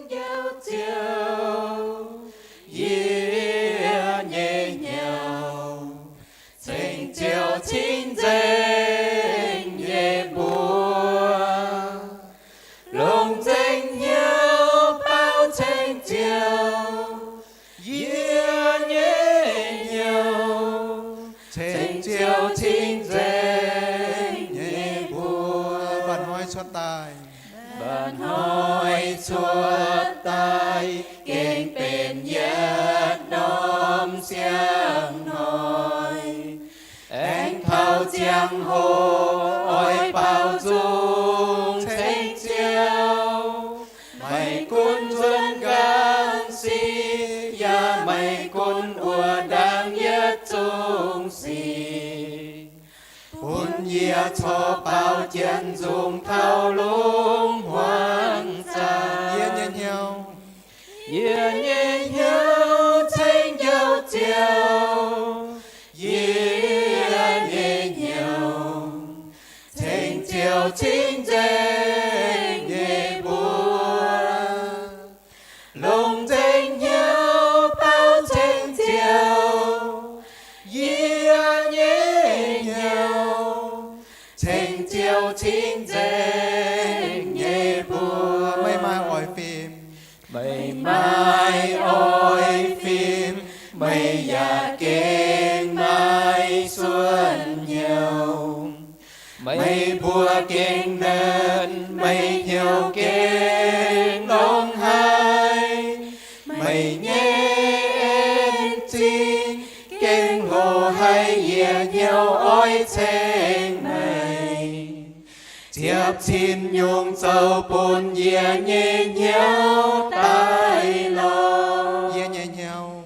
Njoux Ziouv, yie nyei hnyouv ceng Ziouv cing nzengc nyei mbuox. Longc nzengc hnyouv baaux ceng Ziouv, yie nyei hnyouv ceng Ziouv cing nzengc nyei mbuox. Mba'hnoi cuotv daaih, mba'hnoi cuotv daaih gengh benx yietc norm siang-hnoi. Aengx taux ziangh hoc oix baaux nzung ceng Ziouv, maiv gunv nzuonx nqanx sic, yaac maiv gunv wuov ndaangc yietc zungv sic, bun yie corc baaux jienv nzung taux lungh hmuangx zaah. Yie nyei hnyouv, yie nyei hnyouv ceng Njoux Ziouv, yie nyei hnyouv ceng Ziouv cing nzengc nyei mbuox. Longc nzengc hnyouv baaux ceng Ziouv, yie nyei hnyouv ceng Ziouv cing nzengc nyei mbuox. Meih maaih oix fim, meih maaih oix fim, meih yaac gengh maaih suonc hnyouv. Meih mbuox gengh nonc, meih hnyouv gengh longx haic. Meih nyei en-zingh gengh hlo haic, yie hnyouv oix ceng meih. Ziepc cin nyungc zoux bun yie nyei hnyouv daaih lorz. Yie nyei hnyouv,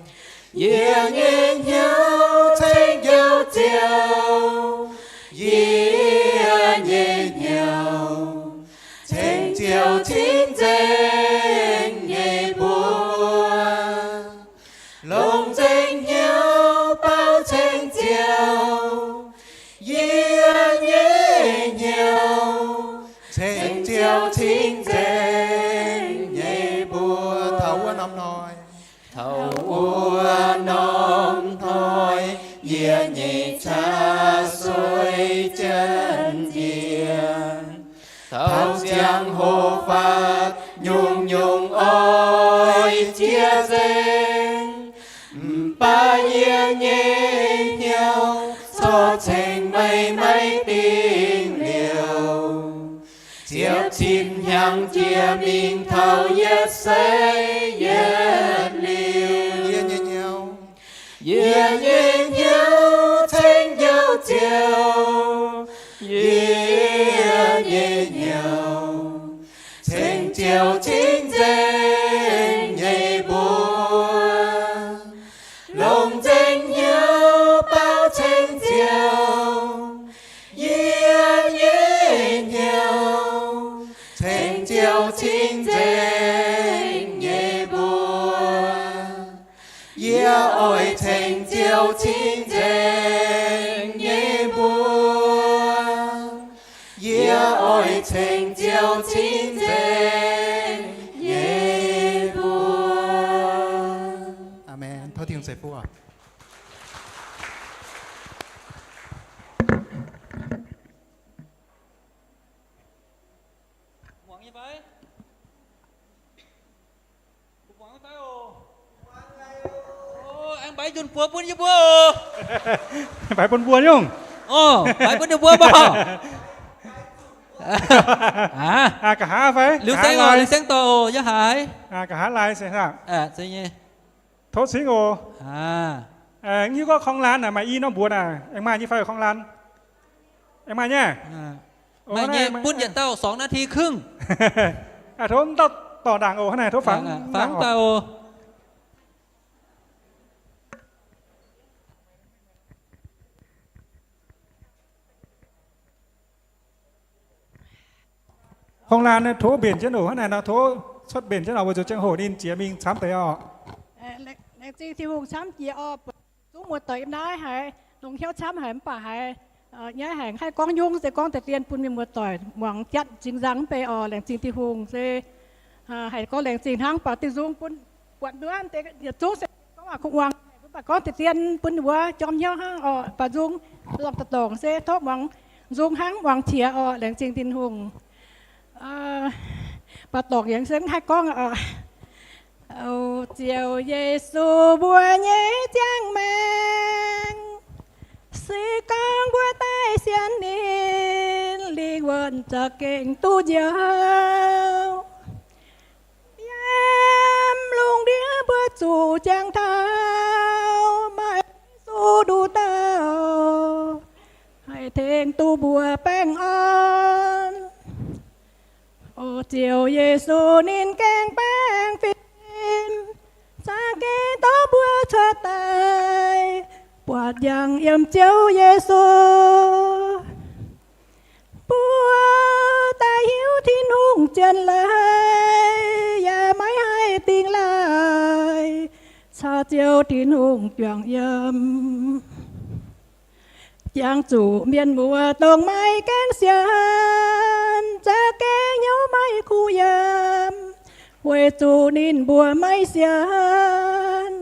yie nyei hnyouv ceng Njoux Ziouv, yie nyei hnyouv ceng Ziouv cing nzengc nyei mbuox. Longc nzengc hnyouv baaux ceng Ziouv, yie nyei hnyouv ceng Ziouv cing nzengc nyei mbuox. Taux wuov norm hnoi, taux wuov norm hnoi, yie nyei qaqv sueih jienv yie. Taux ziangh hoc fatv nyungc-nyungc oix jiex nzengc, mv baac yie nyei hnyouv corc ceng meih maiv dingh liouc. Ziepc cin hnyangx jiex mingh taux yietc seix yietc liuz, yie nyei hnyouv, yie nyei hnyouv ceng Njoux Ziouv, yie nyei hnyouv ceng Ziouv cing nzengc nyei mbuox. Longc nzengc hnyouv baaux ceng Ziouv, yie nyei hnyouv ceng Ziouv cing nzengc nyei mbuox. Yie oix ceng Ziouv cing nzengc nyei mbuox. Yie oix ceng Ziouv cing nzengc nyei mbuox. Aamen. Tov Tin-Hungh ceix fuqv oc. Muangx nyei fai? Muangx nyei fai oc? Aengx mbaix nzunc buoz bun yie mbuo oc. Mbaix bun mbuo nyungc. Oc, mbaix bun ninh mbuo mbuo. Nqa'haav fai? Liuz saeng oc, liuz saeng dorh oc, yie haiz. Nqa'haav lai se hnangv. Tov cingv oc. Hiuv gorngv korng lan naaic maaih i norm mbuox naaic, aengx maaih nyei fai korng lan? Aengx maaih nyei? Maaih nyei, bun yietc dauh สอง นาทีครึ่ง. Tov dauh dorc ndaangc oc, hnangv naaic tov fangx fangx daaih oc. Korng lan tov mbenc jienv oc, hnangv naaic nor tov cuotv mbenc jienv oc, weic zuqc ziangh hoc ninh jiex mingh camv deix oc. Laengz zingh Tin-Hungh camv jiex oc. Zungv muoz-doic yiem naaiv haiz longx hnyouv camv haic mv baac haiz nyaiv haic, haih gorngv nyungc se gorngv deix dien bun mienh muoz-doic muangx jatv zingh nzang mv bei oc. Laengz zingh Tin-Hungh se Haiz gorngv laengz zingh hnangv, baac diuh nzung bun buatc nduov deix yietc zungv se gorngv waac kuv muangx, mv baac gorngv deix dien bun wuov jorm hnyouv hnangv oc. Baac nzung lorngh daaih dorngc se tov muangx nzung hnangv, muangx qiex oc. Laengz zingh Tin-Hungh. Baac dorngc yie se mv haih gorngv oc. O Ziouv Yesu, mbuo nyei ziangh maengc, se gorngv mbuo daaih sienx ninh, lingh wuonh za'gengh duqv njoux. Yiem lungh ndiev mbuo zuqc jangx taux, maaih Yesu nduqc dauh, haih tengx duqv mbuo baengh orn. O Ziouv Yesu, ninh gaengh baengh fim, za'gengh dorh mbuo cuotv daaih buatc njang yiem Ziouv Yesu. Mbuo daaih hiuv Tin-Hungh zien leiz, yaac maiv haih dingh laaih caux Ziouv Tin-Hungh juangc yiem. Jangx zuqc mienh muoz dongh maiv gaengh sienx, za'gengh hnyouv maiv kuh yiem, weic zuqc ninh mbuo maiv sienx.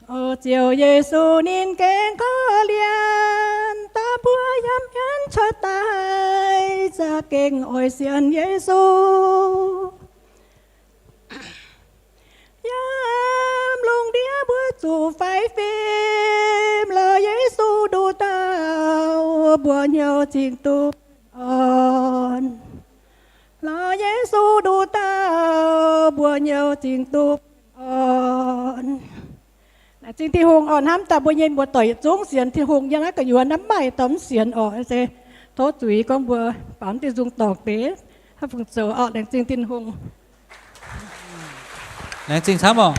O Ziouv Yesu, ninh gaengh korv-lienh, dorh mbuo yiem hmien cuotv daaih, za'gengh oix sienx Yesu. Yiem lungh ndiev mbuo zuqc faix fim, lorz Yesu nduqc dauh, mbuo hnyouv zingh duqv orn. Lorz Yesu nduqc dauh, mbuo hnyouv zingh duqv orn. Laengz zingh Tin-Hungh oc. Hnamv daaih mbuo nyei muoz-doic yietc zungv sienx Tin-Hungh yiem naaiv gu'nyuoz, naaiv maaih dorh mv sienx oc. Se tov zuiz gorngv mbuo baamz diuh nzung dorngc deix, haav fungc zoux oc. Laengz zingh Tin-Hungh. Laengz zingh camv oc.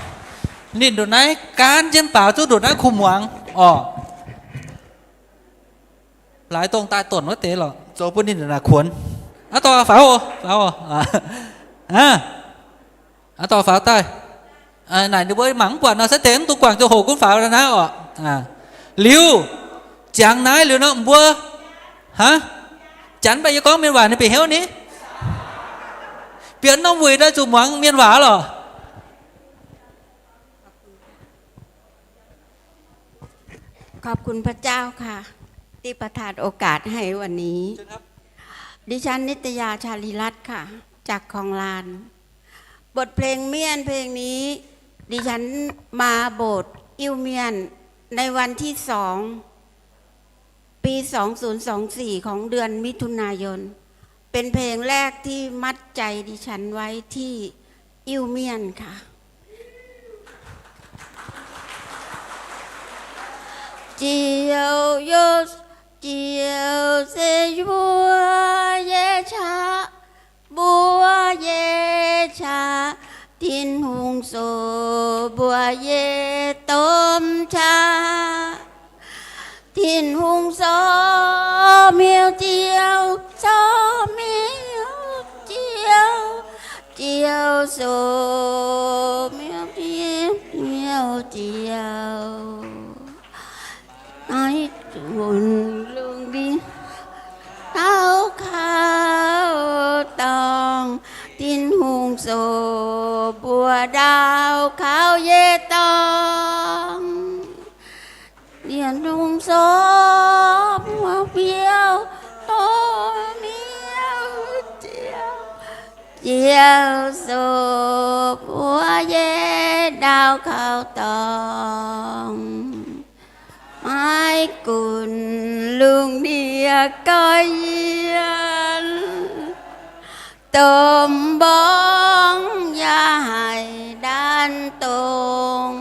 Ninh ndongc naaiv gaanv jienv baaux zuqc ndongc naaiv kuh muangx oc. Laaix dongh daaih donx wuov deix lorqc, zoux bun ninh naaic kuonx. Aav dorh faaux, faaux, aav dorh faaux daaih. Naaic ninh mbuo mangc mv buatc nor, se deix mv duqv guangc ziouc hoqc gunv faaux naaiv oc. Liuz, ziangx naaiv liuz nor mbuo, hnangv, janx mv baac yie gorngv mienh waac ninh bieqc hnyouv ni. Bieqc norm wuic daaih zuqc muangx mienh waac lorqc. ขอบคุณพระเจ้าค่ะ ที่ประทานโอกาสให้วันนี้ เชิญครับ ดิฉันนิตยา ชาลีรัตน์ค่ะ จากคลองลาน บทเพลงเมียนเพลงนี้ ดิฉันมาโบสถ์อิ้วเมียนในวันที่สอง ปี สองศูนย์สองสี่ ของเดือนมิถุนายน เป็นเพลงแรกที่มัดใจดิฉันไว้ที่อิ้วเมียนค่ะ Ziouv, Ziouv se mbuo nyei qaqv, mbuo nyei qaqv, Tin-Hungh zoh mbuo nyei domh qaqv. Tin-Hungh zoh hmiuv Ziouv, zoh hmiuv Ziouv, Ziouv zoh hmiuv Ziouv, hmiuv Ziouv. Maiv gunv lungh ndiev ndau kaux dorngh, Tin-Hungh zoh mbuo ndau kaux yietc dorngh. Tin-Hungh zoh mbuo biouv, zoh hmiuv Ziouv, Ziouv zoh mbuo yietc ndau kaux dorngh. Maiv gunv lungh ndiev goiv yienh, domh mborngz yaac haih ndaanv dongh,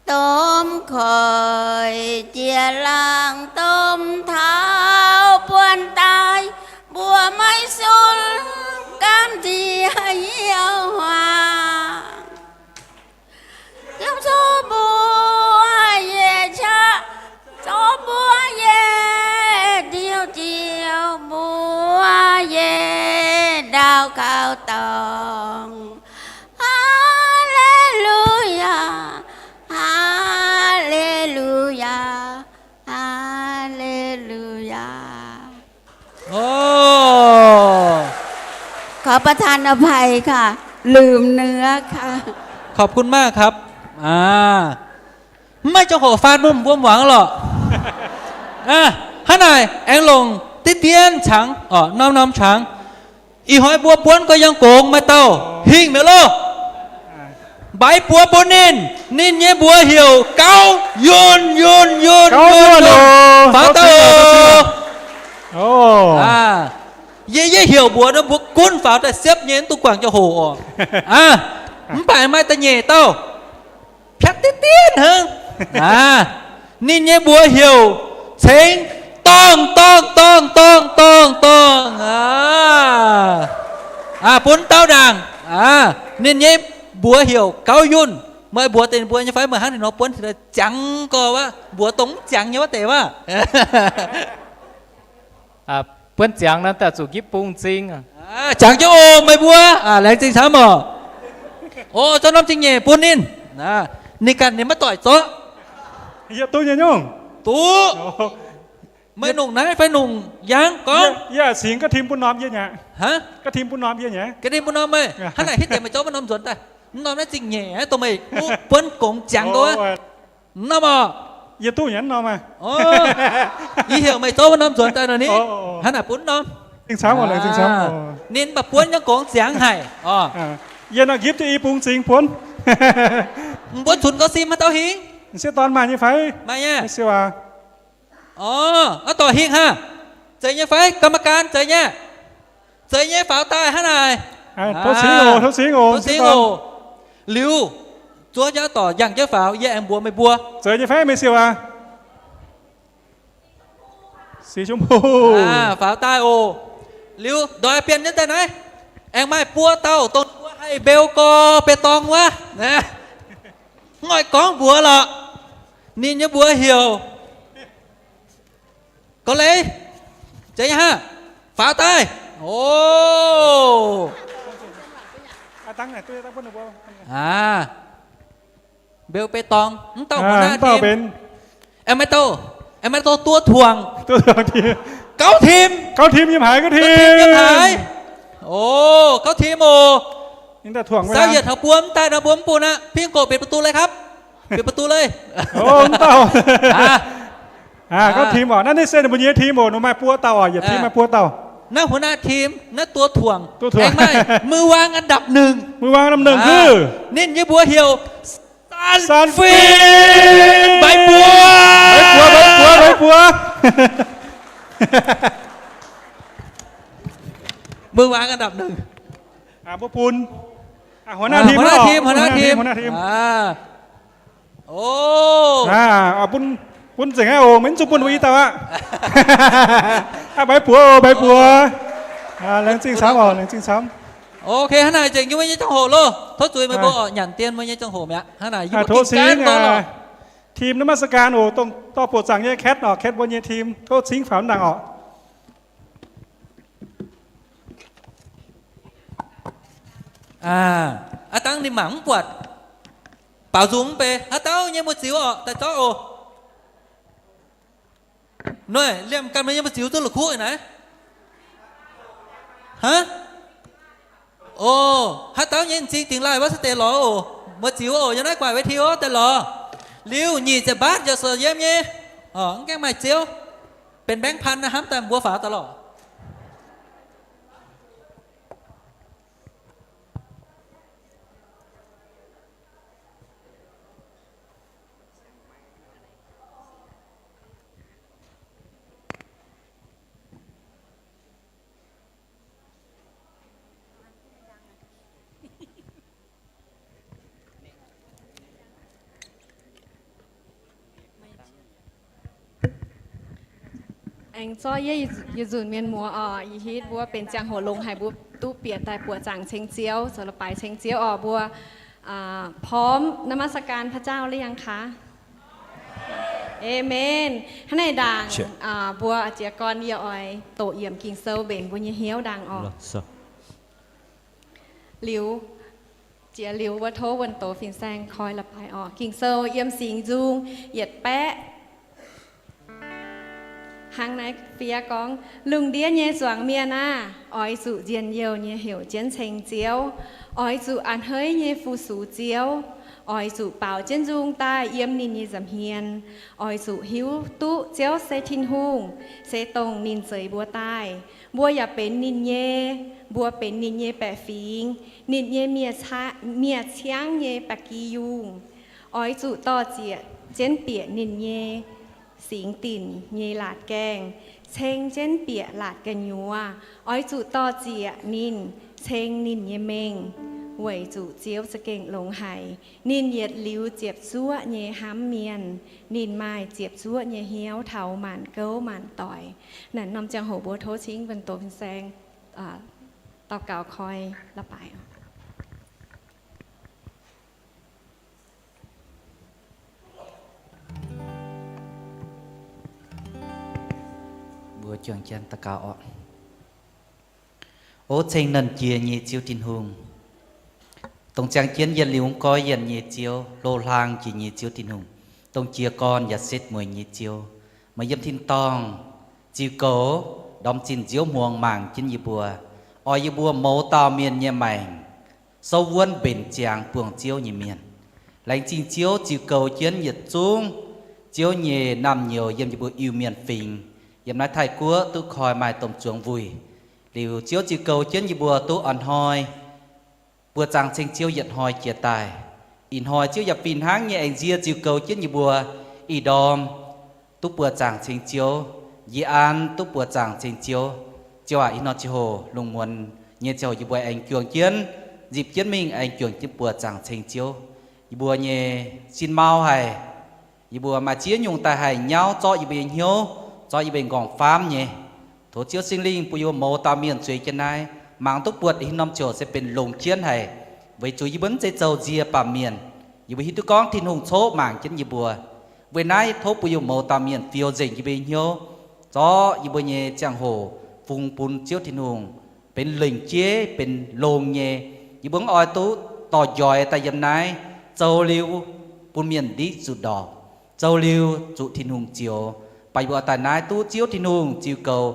domh koiv jiex laangz, domh taux buonv daaih, mbuo maiv sun gaamv nziex hnyouv huaang. Ziouv zoh mbuo yietc qaqv, zoh mbuo yietc diuh, Ziouv mbuo yietc ndau kaux dorngh. Haa^le^lu^yaa, haa^le^lu^yaa, haa^le^lu^yaa. อภัยค่ะ ลืมเนื้อค่ะ ขอบคุณมากครับ อ่า mv maaih ziangh hoc faanv mbuo m'nguamv muangx lorqc. Hnangv naaic aengx longc diqv dien cangx, norm-norm cangx. Ih hnoi mbuo buonv gorx-youz gongx maaih dauh hingh mi'aqv loh. Mbaix buoz bun ninh, ninh nyei mbuox heuc Gauv Yunh, Yunh, Yunh, Yunh, Yunh. Faaux daaih oc. Yie, yie heuc mbuox nor mbuo gunv faaux daaih siepv nyei, mv dungx guangc ziangh hoc oc. Mv baac maaih da'nyeic dauh piatv diqv dien hnangv. Ninh nyei mbuox heuc Cengx Dorngh, Dorngh, Dorngh, Dorngh, Dorngh, Dorngh. Bun dauh ndaangc. Ninh nyei mbuox heuc Gauv Yunh. Meih mbuox deix mbuo nyei fai? Meih hnangv ninh nor buonv ziangx gorx wuov, mbuox dongh mv ziangx nyei wuov deix wuov. Buonv ziangx nor daaih zuqc nqipv bung m'zing. Jangx jienv oc meih mbuo. Laengz zingh camv oc. O, zorqv norm zingh nyeic bun ninh. Ninh ganh ninh maiv doic zorqv. Yie duqv nyei nyungc. Duqv. Meih nungc naaiv fai nungc yangh gorngv? Yie a'cingx ga'tim bun norm yie nyei. Ga'tim bun norm yie nyei. Ga'tim bun norm meih. Hnangv naaic hitv deix meih zorqv wuov norm nzuonx daaih. Norm naaiv zingh nyeic, dongh meih buonv gongx ziangx gorx wuov. Norm oc. Yie duqv nyei norm aqv. Yie heuc meih zorqv wuov norm nzuonx daaih nor ni. Hnangv naaic bun norm. Ninh mv baac buonv nyei gongx ziangx haic. Yie nor nqipv jienv i bung m'zing buonv. Mv buonv cunx gauh sim haaix dauh hingh? M'sieqv dorn maaih nyei fai? Maaih nyei. Siou aac. Orv, aav dorh hingh hnangv. Zeiz nyei fai? กรรมการ zeiz nyei. Zeiz nyei faaux daaih hnangv naaic. Tov cingx oc, tov cingx oc, tov cingx oc. Liuz, zuov nyei dorc yangh jienv faaux, yie aengx mbuox meih mbuo. Zeiz nyei fai meih siou aac? Faaux daaih oc. Liuz, ndoi bienh nyei daaih naaiv. Aengx maaih buo dauh dongh mbuo haih mbeu gorx beiv dorngx wuov. Mv oix gorngv mbuox lorqc. Ninh nyei mbuox heuc Gorx-leiz. Zeiz nyei hnangv. Faaux daaih. O. Mbeu beiv dorngx. Mv dauh huo naaiv tim. Aengx maaih dauh, aengx maaai dauh duo tuangc. Gauv tim. Gauv tim yiem haaix? Gauv tim yiem haaix? O, gauv tim oc. Saau yietc taux buo mv daaih nor mbuo mv bun aqv. Ping goqc ปิดประตูเลยครับ ปิดประตูเลย. Gauv tim oc. Naaiv se ninh mbuo nyei tim oc. Ninh maaih buo dauh oc. Yietc tim maaih buo dauh. Naaiv หัวหน้าทีม naaiv duo tuangc. Aengx maaih มือวางอันดับหนึ่ง. มือวางอันดับหนึ่ง คือ ninh nyei mbuox heuc San Fin. Mbaix buoz, mbaix buoz, mbaix buoz. มือวางอันดับหนึ่ง. Mbuo bun หัวหน้าทีม, หัวหน้าทีม, หัวหน้าทีม. O, bun, bun nzengc aqv oc. Maiv zuqc bun mbuo i dauh aqv. Mbaix buoz oc, mbaix buoz. Laengz zingh camv oc, laengz zingh camv. Ok, hnangv naaic nzengc nyei mbuo nyei ziangh hoc loh. Tov zuiz meih mbuo oc, nyanc dien mbuo nyei ziangh hoc mi'aqv. Hnangv naaic yie mbuo gengh gaanv gorngv lorqc. ทีมนมัสการ oc, dongh dorh buoqc zaangc nyei แคท oc, แคท mbuo nyei ทีม tov cingv faaux ndaangc oc. Aav dangh ninh mangc mv buatc, baaux nzung mv bei. Haaix dauh nyei mbu'ziex oc, daaih zorqv oc. Noic, liemh ganh meih nyei mbu'ziex zuqc la'kuqv naaiv. Aav, o, haaix dauh nyei m'zing dingx laaih wuov se deix lorz oc. Mbu'ziex oc, yiem naaiv gu'nguaaic เวที oc, daaih lorz. Liuz nyic ziepc mbaatv yaac se yiem nyei. Mv gaengh maaih ziouv, benx แบงค์พัน naaiv hnamv daaih mbuo faaux daaih lorqc. Aengx zorqv yie yietc nzunc mienh muoz oc, ih hitv mbuo benx ziangh hoc longx haic, mbuo duqv bieqc daaih buoqc zaangc ceng Ziouv, zoux la'baaix ceng Ziouv oc. Mbuo พร้อมนมัสการพระเจ้าหรือยังคะ? Amen. Hnangv naaic ndaangc mbuo jiez gorn yie oix doqc yiemc Ging-Sou mbenc mbuo nyei hnyouv ndaangc oc. Liuz, jiex liuz wuov tov wuonh doz fin-saeng koi la'baaix oc. Ging-Sou yiem Singx Nzung yietc baeqv Hnangv naaiv fiev gorngv, lungh ndiev nyei zuangx mienh aah! Oix zuqc njien-youh nyei heuc jienv ceng Ziouv. Oix zuqc a'hneiv nyei fu-sux Ziouv. Oix zuqc baaux jienv nzung daaih yiem ninh nyei nza'hmien. Oix zuqc hiuv duqv Ziouv se Tin-Hungh, se dongh ninh zeix mbuo daaih. Mbuo yaac benx ninh nyei. Mbuo benx ninh nyei baeqc fingx, ninh nyei miev-ciangv nyei ba'gi yungh. Oix zuqc dor-ziec jienv bieqc ninh nyei singx dinc nyei laatc gaengh, ceng jienv bieqc laatc gu'nyuoz. Oix zuqc dor-ziec ninh, ceng ninh nyei mengh, weic zuqc Ziouv za'gengh longx haic. Ninh yietc liuz ziepc zuoqv nyei hnamv mienh. Ninh maaih ziepc zuoqv nyei hnyouv taux maanc gouv maanc doic. Naaiv norm ziangh hoc mbuo tov cingv mbuo doqc fin-saeng, daux gaux koi la'baaix. Mbuo juangc jienv daux gaux oc. O ceng-nrenh jiex nyei Ziouv Tin-Hungh, dongh ziangh jienv yietc liuz goiv yienc nyei Ziouv, hlo hlang jiex nyei Ziouv Tin-Hungh, dongh jiez gorn yaac setv mueiz nyei Ziouv, meih yiem tin-dorngh ziux goux, ndorm zinh nziouv hmuangx mangc jienv yie mbuo, oix yie mbuo mouz dauh mienh nyei maengc souv wuonv mbenc ziangx buangh Ziouv nyei mienh. Laengz zingh Ziouv ziux goux jienv yietc zungv Ziouv nyei naamh nyouz yiem yie mbuo Iu-Mienh fingx, yiem naaiv Taiv-Guoqv duqv koi maaih domh zuangx wuic. Liuz Ziouv ziux goux jienv yie mbuo duqv a'hnoi buoz-zaangc ceng Ziouv yietc hnoi jiex daaih. Ih hnoi Ziouv yaac fih hnangv nyei aengx nzie ziux goux jienv yie mbuo ih ndorm duqv buoz-zaangc ceng Ziouv, yie an duqv buoz-zaangc ceng Ziouv. Ziouv aac, ih hnoi ziangh hoc lungh muonz nyei ziangh hoc yie mbuo aengx juangc jienv, nzipc jienv mingh aengx juangc jienv buoz-zaangc ceng Ziouv. Yie mbuo nyei sin mau haic. Yie mbuo maaih ziex nyungc daaih haih nyauv zorqv yie mbuo nyei hnyouv, zorqv yie mbuo nyei nqorngv-faamv nyei. Tov Ziouv Singx Lingh bun yie mbuo mouz dauh mienh zueiz jienv naaiv, mangc duqv buatc ih norm ziouc se benx longx jienv haic, weic zuqc yie mbuo mv zeiz zoux nzie baamh mienh. Yie mbuo hiuv duqv gorngv Tin-Hungh coqv mangc jienv yie mbuo. Weic naaiv tov bun yie mbuo mouz dauh mienh fiou nzengc yie mbuo nyei hnyouv, zorqv yie mbuo nyei ziangh hoc fungx bun Ziouv Tin-Hungh benx lengc jeiv benx longx nyei. Yie mbuo mv oix duqv dorh njoix daaih yiem naaiv, zoux liuz bun mienh ndiqv zuqc ndorpc, zoux liuz zuqc Tin-Hungh zioux. Baac yie mbuo oix daaih naaiv duqv Ziouv Tin-Hungh ziux goux,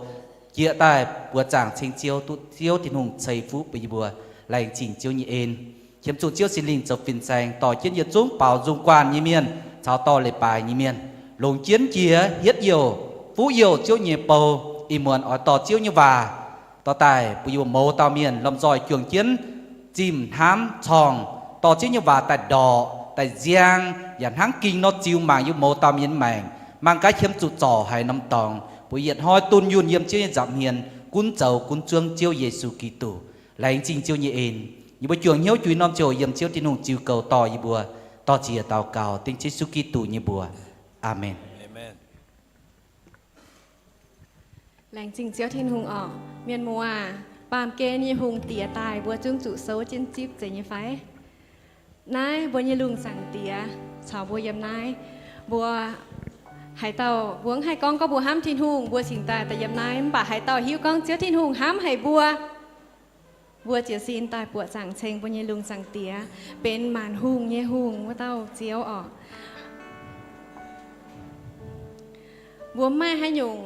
jiex daaih buoz zaangc ceng Ziouv, duqv Ziouv Tin-Hungh ceix fuqv bun yie mbuo. Laengz zingh Ziouv nyei en. Qiemx zuqc Ziouv Singx Lingh zoux fin-saeng dorh jienv yietc zungv baaux nzung guanh nyei mienh caux dorh leiz-baaix nyei mienh, longc jienv jiex hietv youh fuqv youh Ziouv nyei bou. Ih muonz oix dorh Ziouv nyei waac dorh daaih bun yie mbuo mouz dauh mienh lomh nzoih juangc jienv zimh hnamv corngh, dorh Ziouv nyei waac daaih ndorqc, daaih nziang, yaac hnangv ging nor ziux mangc yie mbuo mouz dauh mienh maengc. Mangc gaax qiemx zuqc zorc haic norm dorngx, bun yietc hnoi dunh yunh yiem Ziouv nyei nza'hmien gunv zoux gunv zuangv Ziouv Yesu Giduc. Laengz zingh Ziouv nyei en. Yie mbuo juangc hnyouv jiex norm ziouc yiem Ziouv Tin-Hungh ziux goux dorh yie mbuo. Dorh ziex daux gaux dengv Yesu Giduc nyei mbuox. Aamen. Laengz zingh Ziouv Tin-Hungh orqc. Mienh muoz, baamh gen nyei hungh diex daaih mbuo zungv zuqc souv jienv zipv zeiz nyei fai? Naaiv mbuo nyei lungh zaangc Diex caux mbuo yiem naaiv. Mbuo haaix dauh, mbuo mv haih gorngv gorngv mbuo hnamv Tin-Hungh, mbuo cingx daaih daaih yiem naaiv, mv baac haaix dauh hiuv gorngv Ziouv Tin-Hungh hnamv haic mbuo, mbuo jiez sin daaih buoqc zaangc ceng mbuo nyei lungh zaangc Diex, benx maanc hungh nyei hungh wuov dauh Ziouv orqc. Mbuo mv maaih haaix nyungc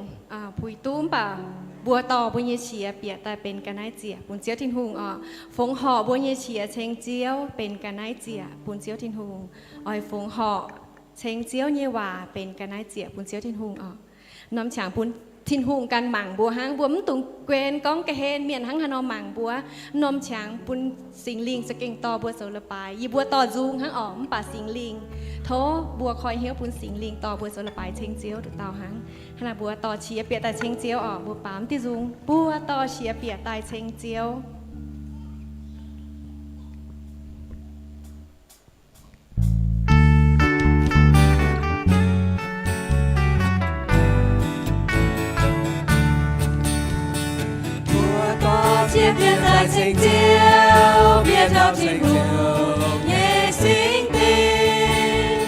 puix duqv, mv baac mbuo dorh mbuo nyei qiex bieqc daaih benx ga'naaiv ziec bun Ziouv Tin-Hungh orqc. Fongx horc mbuo nyei qiex ceng Ziouv benx ga'naaiv ziec bun Ziouv Tin-Hungh. Oix fongx horc ceng Ziouv nyei waac benx ga'naaiv ziec bun Ziouv Tin-Hungh orqc. Norm qangx bun Tin-Hungh ganh mangc mbuo hnangv. Mbuo mv dungx guen gorngv ga'hlen mienh hnangv haaix nor mangc mbuo. Norm qangx bun Singx Lingh za'gengh dorh mbuo zoux leiz-baaix. Yie mbuo dorh nzung hnangv orqc, mv baac Singx Lingh, tov mbuo koi hnyouv bun Singx Lingh dorh mbuo zoux leiz-baaix ceng Ziouv nduqc dauh hnangv. Hnangv naaic mbuo dorh qiex bieqc daaih ceng Ziouv orqc. Mbuo baamz diuh nzung, mbuo dorh qiex bieqc daaih ceng Ziouv. Mbuo dorh qiex bieqc daaih ceng Ziouv, bieqc taux Tin-Hungh nyei singx dingh.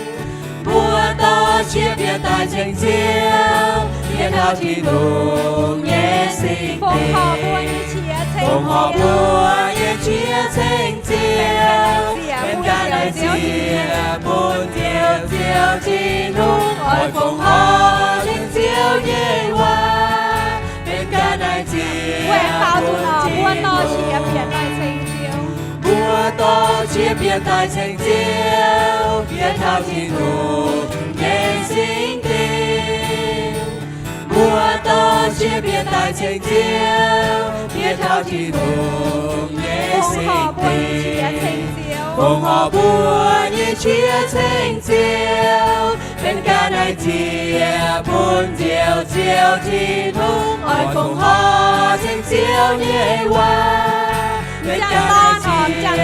Mbuo dorh qiex bieqc daaih ceng Ziouv, bieqc taux Tin-Hungh nyei singx dingh. Fongx horc mbuo nyei qiex ceng Ziouv, benx ga'naaiv ziec bun Ziouv, Ziouv Tin-Hungh. Oix fongx horc ceng Ziouv nyei waac. Mbuo dorh qiex bienx daaih ceng Ziouv, bieqc taux Tin-Hungh nyei singx dingh. Mbuo dorh qiex bienx daaih ceng Ziouv, bieqc taux Tin-Hungh nyei singx dingh. Fongc horc mbuo nyei qiex ceng Ziouv, benx ga'naaiv ziex bun Njoux Ziouv Tin-Hungh. Oix fongc horc ceng Ziouv nyei waac, benx ga'naaiv ziex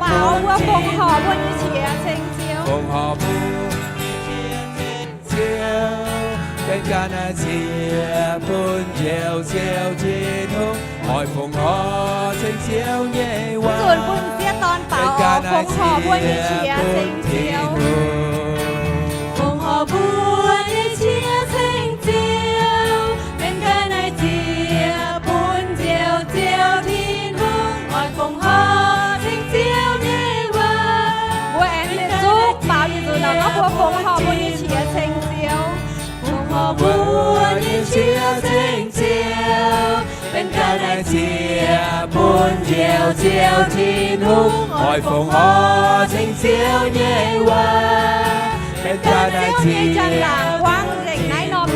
bun Tin-Hungh. Fongc horc mbuo nyei qiex ceng Ziouv, benx ga'naaiv ziex bun Njoux Ziouv Tin-Hungh. Oix fongc horc ceng Ziouv nyei waac, benx ga'naaiv ziex bun Tin-Hungh. Fongc horc mbuo nyei qiex ceng Ziouv, benx ga'naaiv ziex bun Njoux Ziouv Tin-Hungh. Oix fongc horc ceng Ziouv nyei waac. Mbuo aengx mingh zuqc baaux yietc nzunc nor, gorngv mbuo fongc horc mbuo nyei qiex ceng Ziouv. Fongc horc mbuo nyei qiex ceng Ziouv, benx ga'naaiv ziex bun Njoux Ziouv Tin-Hungh. Oix fongc horc ceng Ziouv nyei waac, benx ga'naaiv ziex bun Tin-Hungh.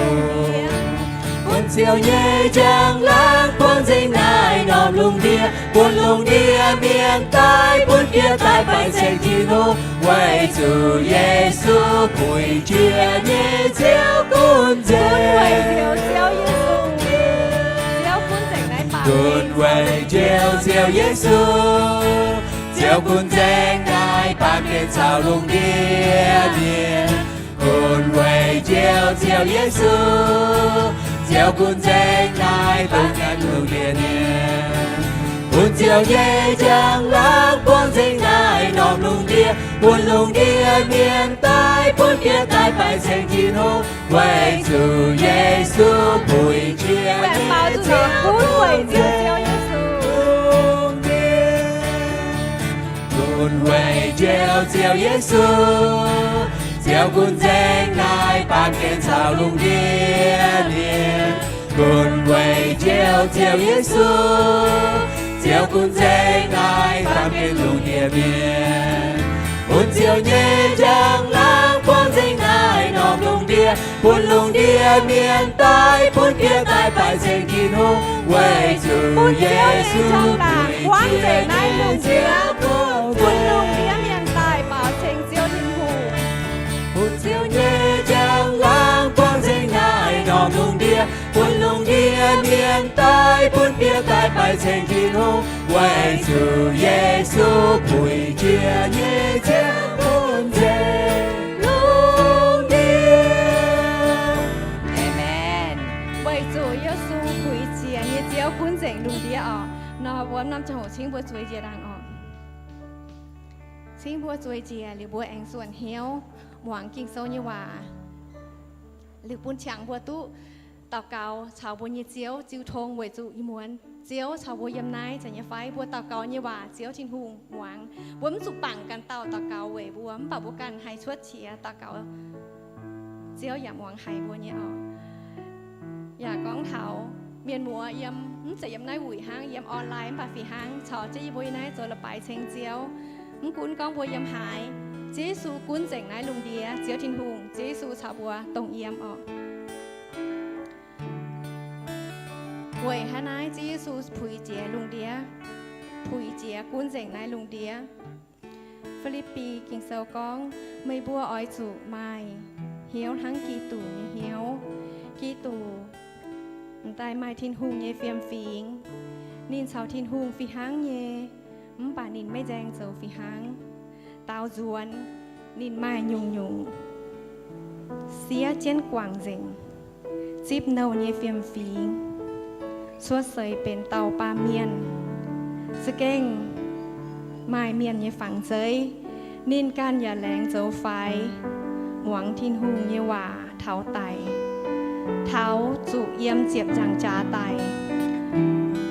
Bun Ziouv nyei njang-laangc buangv nzengc naaiv norm lungh ndiev, bun lungh ndiev mienh daaih, bun fiev daaih baix ceng Tin-Hungh. Weic zuqc Yesu puix jiex nyei Ziouv gunv nzengc. Gunv weic Njoux Ziouv Yesu, Ziouv gunv nzengc naaiv baamh gen caux lungh ndiev mienh. Gunv weic Njoux Ziouv Yesu, Ziouv gunv nzengc naaiv baamh gen lungh ndiev mienh. Bun Ziouv nyei njang-laangc buangv nzengc naaiv norm lungh ndiev, bun lungh ndiev mienh daaih, bun fiev daaih baix ceng Tin-Hungh. Weic zuqc Yesu puix jiex nyei Ziouv gunv nzengc lungh ndiev. Gunv weic Njoux Ziouv Yesu, Ziouv gunv nzengc naaiv baamh gen caux lungh ndiev mienh. Gunv weic Njoux Ziouv Yesu, Ziouv gunv nzengc naaiv baamh gen lungh ndiev mienh. Bun Ziouv nyei njang-laangc buangv nzengc naaiv norm lungh ndiev, bun lungh ndiev mienh daaih, bun fiev daaih baix ceng Tin-Hungh. Weic zuqc Yesu puix jiex nyei Ziouv gunv nzengc, bun lungh ndiev mienh daaih baaux ceng Ziouv Tin-Hungh. Bun Ziouv nyei njang-laangc buangv nzengc naaiv norm lungh ndiev, bun lungh ndiev mienh daaih, bun fiev daaih baix ceng Tin-Hungh. Weic zuqc Yesu puix jiex nyei Ziouv gunv nzengc lungh ndiev. Aamen. Weic zuqc Yesu puix jiex nyei Ziouv gunv nzengc lungh ndiev oc. Nor wuov norm ziangh hoc cingv mbuo zueiz njiec ndaangc oc. Cingv mbuo zueiz njiec liuz, mbuo aengx zuonc hnyouv muangx Ging-Sou nyei waac, liuz bun qangx mbuo duqv daux gaux caux mbuo nyei Ziouv jiu tong weic zuqc ih muonz Ziouv caux mbuo yiem naaiv zanc nyei fai. Mbuo daux gaux nyei waac Ziouv Tin-Hungh muangx. Mbuo mv zuqc bangc ganh dauh daux gaux weic mbuo, mv baac mbuo ganh haih cuotv qiex daux gaux, Ziouv yaac muangx haiz mbuo nyei oc. Yaac gorngv taux mienh muoz yiem, mv zeiz yiem naaiv wuic hnangv, yiem online mv baac fih hnangv caux jienv yie mbuo yiem naaiv zoux leiz-baaix ceng Ziouv. Mv gunv gorngv mbuo yiem haaix, Ziouv Yesu gunv nzengc naaiv lungh ndiev. Ziouv Tin-Hungh, Ziouv Yesu caux mbuo dongh yiem oc. Weic haaix naaiv Ziouv Yesu puix jiex lungh ndiev, puix jiex gunv nzengc naaiv lungh ndiev? Fi^lipv^bi Ging-Sou gorngv, meih mbuo oix zuqc maaih hnyouv hnangv Giduc nyei hnyouv. Giduc m'daaih maaih Tin-Hungh nyei fiem-fingx. Ninh caux Tin-Hungh fih hnangv nyei, mv baac ninh maiv nzaeng zoux fih hnangv. Daaux nzuonx ninh maaih nyungc-nyungc siev jienv guangc nzengc, zipv nouh nyei fiem-fingx, cuotv seix benx dauh baamh mienh, za'gengh maaih mienh nyei fangx zeiv. Ninh ganh yaac laengz zoux faix, muangx Tin-Hungh nyei waac taux daic, taux zuqc yiem ziepc nzaangc jaax daic.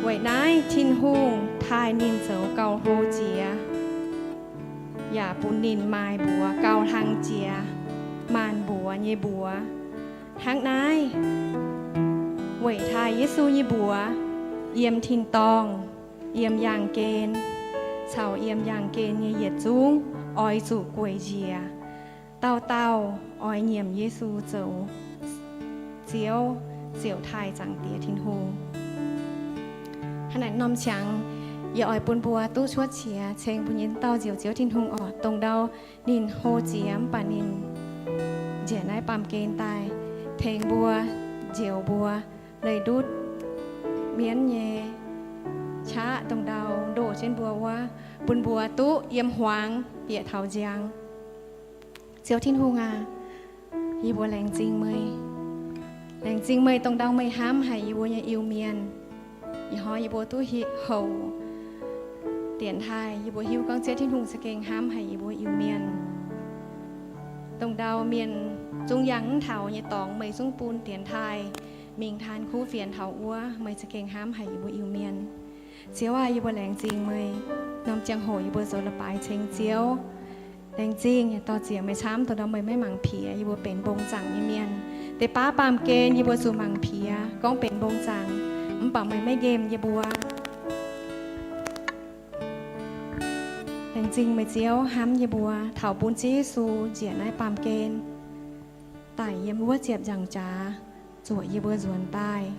Weic naaiv Tin-Hungh taaih ninh zoux gauh hlo jiex, yaac bun ninh maaih mbuox gauh hlang jiex maanc mbuox nyei mbuox. Hnangv naaiv, weic taaih Yesu nyei mbuox, yiem tin-dorngh, yiem yaangh gen, caux yiem yaangh gen nyei yietc zungv oix zuqc gueic njiec. Dauh dauh oix nyiemc Yesu zoux Ziouv, ziouc taaih Zaangc Diex Tin-Hungh. Hnangv naaic norm qangx, yie oix bun mbuo duqv cuotv qiex ceng mbuo nyei dauh njoux Ziouv Tin-Hungh oc. Dongh ndau ninh hlo jiex mv baac ninh njiec naaiv baamh gen daaih tengx mbuo, njoux mbuo, leih ndutv mienv nyei qaqv dongh ndau ndoh jienv mbuo wuov, bun mbuo duqv yiem hmuangx bieqc taux njang. Ziouv Tin-Hungh aac, yie mbuo laengz zingh meih. Laengz zingh meih dongh ndau meih hnamv haic yie mbuo nyei Iu-Mienh. Ih hnoi yie mbuo duqv houc dienx taaih, yie mbuo hiuv gorngv Ziouv Tin-Hungh za'gengh hnamv haic yie mbuo Iu-Mienh. Dongh ndau mienh zungv yangh mv taux nyei dorngx meih zungv bun dienx taaih mingh taan kuv fienx taux wuov, meih za'gengh hnamv haic yie mbuo Iu-Mienh. Ziouv aac, yie mbuo laengz zingh meih. Norm ziangh hoc yie mbuo zoux la'baaix ceng Ziouv. Laengz zingh yaac dorh ziec meih camv dongh ndau meih maiv mangc piex yie mbuo benx mbong zaangc nyei mienh. Deix baav baamh gen yie mbuo zuqc mangc piex gorngv benx mbong zaangc, mv baac meih maiv nqemh yie mbuo. Laengz zingh meih Ziouv hnamv yie mbuo taux bun Ziouv Yesu njiec naaiv baamh gen daaih yiem wuov ziepc nzaangc jaax zuoqc yie mbuo nzuonx daaih,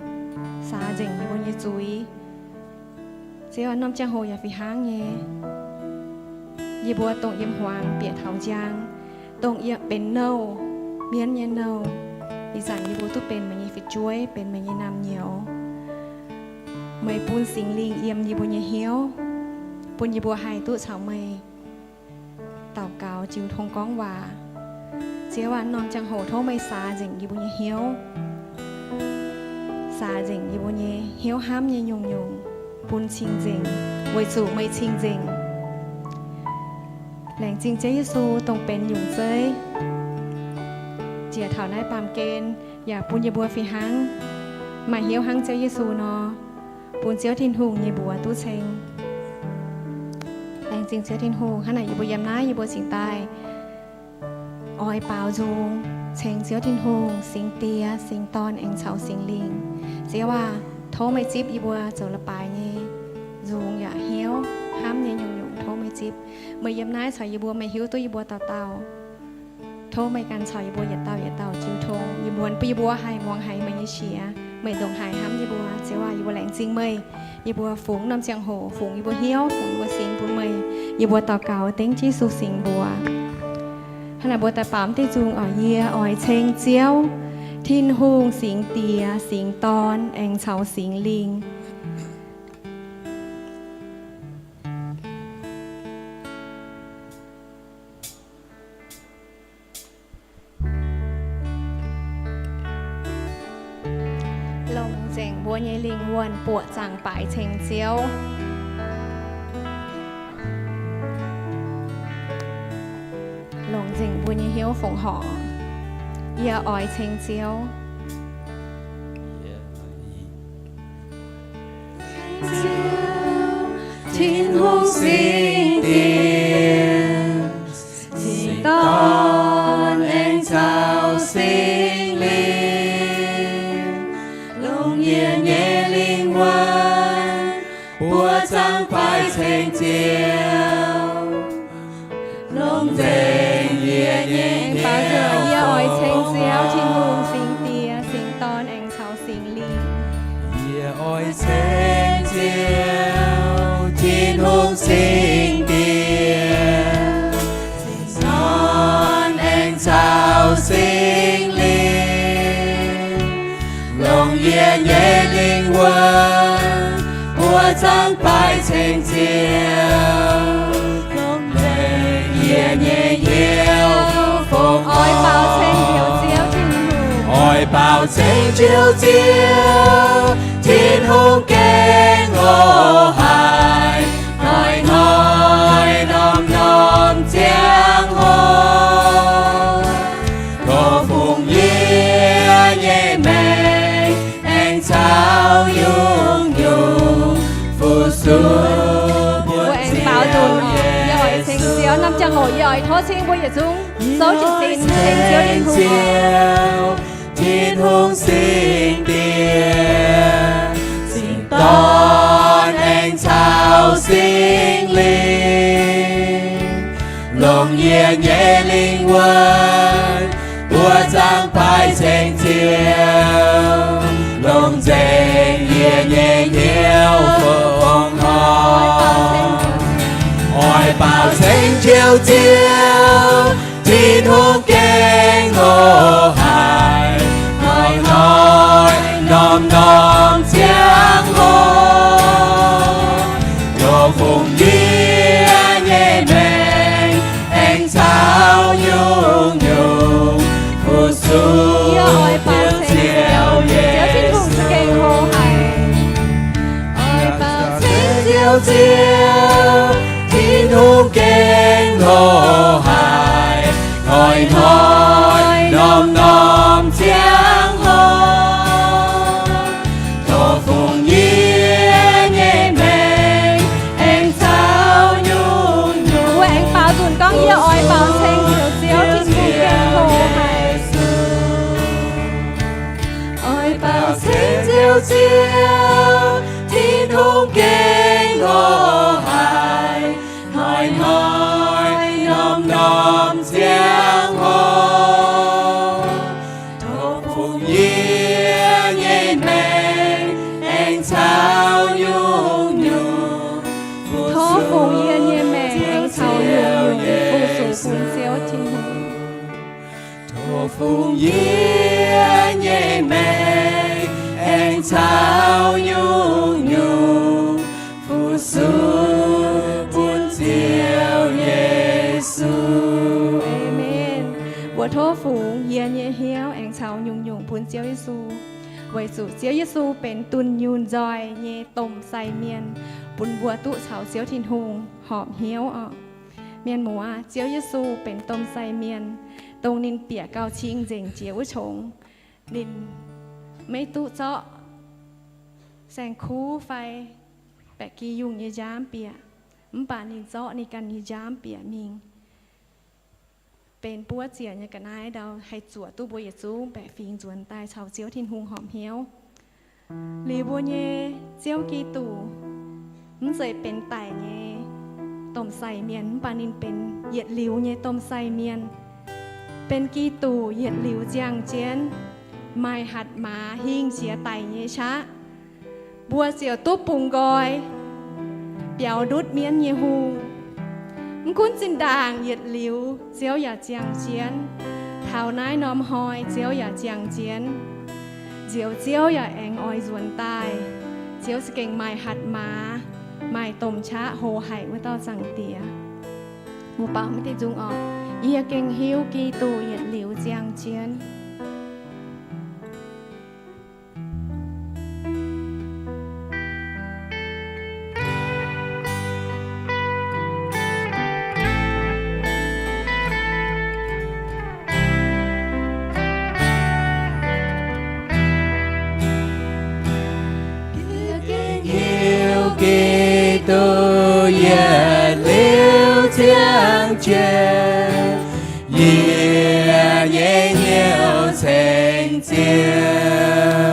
saax nzengc yie mbuo nyei zuiz. Ziouv aac, norm ziangh hoc yaac fih hnangv nyei, yie mbuo dongh yiem hmuangx bieqc taux njang, dongh yie benx nouh, mienv nyei nouh. Ih zanc yie mbuo duqv benx meih nyei fu'jueiv, benx meih nyei naamh nyouz. Meih bun Singx Lingh yiem yie mbuo nyei hnyouv, bun yie mbuo haih duqv caux meih daux gaux jiu tong gorngv waac. Ziouv aac, norm ziangh hoc tov meih saax nzengc yie mbuo nyei hnyouv, saax nzengc yie mbuo nyei hnyouv hnamv nyei nyungc-nyungc bun cing-nzengc, weic zuqc meih cing-nzengc. Laengz zingh Ziouv Yesu dongh benx nyungc zeiv njiec taux naaiv baamh gen, yaac bun yie mbuo fih hnangv maaih hnyouv hnangv Ziouv Yesu nor, bun Ziouv Tin-Hungh nyei mbuox duqv ceng. Laengz zingh Ziouv Tin-Hungh. Hnangv naaic yie mbuo yiem naaiv yie mbuo cingx daaih oix baaux nzung ceng Ziouv Tin-Hungh, Singx Diex, Singx Dorn aengx caux Singx Lingh. Ziouv aac, tov meih zipv yie mbuo zoux la'baaix nyei nzung yaac hnyouv hnamv nyei nyungc-nyungc tov meih zipv. Meih yiem naaiv caux yie mbuo, meih hiuv duqv yie mbuo dauh dauh. Tov meih ganh caux yie mbuo yietc dauh yietc dauh jiu tong. Yie mbuo, yie mbuo haih muangx haiz meih nyei qiex, meih ndongc haaix hnamv yie mbuo. Ziouv aac, yie mbuo laengz zingh meih. Yie mbuo fungx norm ziangh hoc, fungx yie mbuo hnyouv, fungx yie mbuo singx bun meih. Yie mbuo daux gaux dengv Yesu singx mbuox. Hnangv naaic mbuo daaih baaux mv deix nzung oc. Yie oix ceng Ziouv, Tin-Hungh, Singx Diex, Singx Dorn aengx caux Singx Lingh. Longc nzengc mbuo nyei lingh wuonh buoqc zaangc baaix ceng Ziouv. Longc nzengc mbuo nyei hnyouv fongc horc. Yie oix ceng Ziouv. Tin-Hungh Singx Diex, Singx Dorn aengx caux Singx Lingh, longc yie nyei lingh wuonh buoqc zaangc baaix ceng Ziouv. Longc nzengc yie nyei hnyouv. Yie oix ceng Ziouv, Tin-Hungh Singx Diex, Singx Dorn aengx caux Singx Lingh. Yie oix ceng Ziouv, Tin-Hungh Singx Diex, Singx Dorn aengx caux Singx Lingh. Longc yie nyei lingh wuonh buoqc zaangc baaix ceng Ziouv. Longc nzengc yie nyei hnyouv fongc horc. Oix baaux ceng Ziouv, Tin-Hungh. Oix baaux ceng Ziouv, Ziouv, Tin-Hungh gaengh loz-haaix, hnoi-hnoi norm-norm ziangh hoc. Gorx-fungx yie nyei maengc aengx caux yungh nyungc fu-sux mbuo aengx baaux nzunc. Yie oix ceng Ziouv. Norm ziangh hoc yie oix tov cing mbuo yietc zungv souv jiez sin ceng Ziouv Tin-Hungh. Tin-Hungh Singx Diex, Singx Dorn Longc yie nyei lingh wuonh, mbuo zaangc baaix ceng Ziouv, longc nzengc yie nyei hnyouv fongc hnoi. Oix baaux ceng Ziouv, Ziouv, Tin-Hungh gengh loz-haaix, hnoi-hnoi norm-norm ziangh hoc, dongh fungx yie nyei maengc, aengx caux nyungc-nyungc fu-sux Ziouv Yesu. Oix baaux ceng Ziouv, Ziouv, Tin-Hungh gengh loz-haaix, hnoi-hnoi norm-norm ziangh hoc, dongh fungx yie nyei maengc, aengx caux nyungc-nyungc. Mbuo aengx baaux nzunc gorngv, yie oix baaux ceng Ziouv, Ziouv, Tin-Hungh gengh loz-haaix. Oix baaux ceng Ziouv, Ziouv, Tin-Hungh gengh loz-haaix, hnoi-hnoi norm-norm ziangh hoc, dongh fungx yie nyei maengc, aengx caux nyungc-nyungc. Tov fungx yie nyei maengc aengx caux nyungc-nyungc fu-sux bun Ziouv Tin-Hungh. Tov fungx yie nyei maengc aengx caux nyungc-nyungc fu-sux bun Ziouv Yesu. Aamen. Mbuo tov fungx yie nyei hnyouv aengx caux nyungc-nyungc bun Ziouv Yesu, weic zuqc Ziouv Yesu benx dunh yunh nzoih nyei domh sai mienh, bun mbuo duqv caux Ziouv Tin-Hungh horpc hnyouv oc. Mienh muoz, Ziouv Yesu benx domh sai mienh, dongh ninh bieqc gauh cing nzengc jiex wuov qongx, ninh maiv duqv zorqv saeng-kuv fai baeqc gi yungh nyei nziaamv bieqc, mv baac ninh zorqv ninh ganh nyei nziaamv bieqc mingh, benx buov ziec nyei ga'naaiv ndau, haih zuoqc duqv mbuo yietc zungv baeqc fingx nzuonx daaih caux Ziouv Tin-Hungh horpc hnyouv. Liuz mbuo nyei Ziouv Giduc mv zeiz benx daic nyei domh sai mienh, mv baac ninh benx yietc liuz nyei domh sai mienh, benx Giduc yietc liuz ziangh jienv, maaih hatc maaz hingh jiex daic nyei qaqv, mbuo ziouc duqv bungx nqoi biaux ndutv mienv nyei hungh. Mv gunv zinh ndaangc yietc liuz Ziouv yaac ziangh jienv, taux naaiv norm hnoi Ziouv yaac ziangh jienv, nzioux Ziouv yaac aengx oix nzuonx daaih. Ziouv za'gengh maaih hatc maaz, maaih domh qaqv houx haic wuov dauh Zaangc Diex. Mbuo baaux maiv deix nzung oc. Yie gengh hiuv Giduc yietc liuz ziangh jienv. Yie gengh hiuv Giduc yietc liuz ziangh jienv, yie nyei hnyouv ceng Ziouv.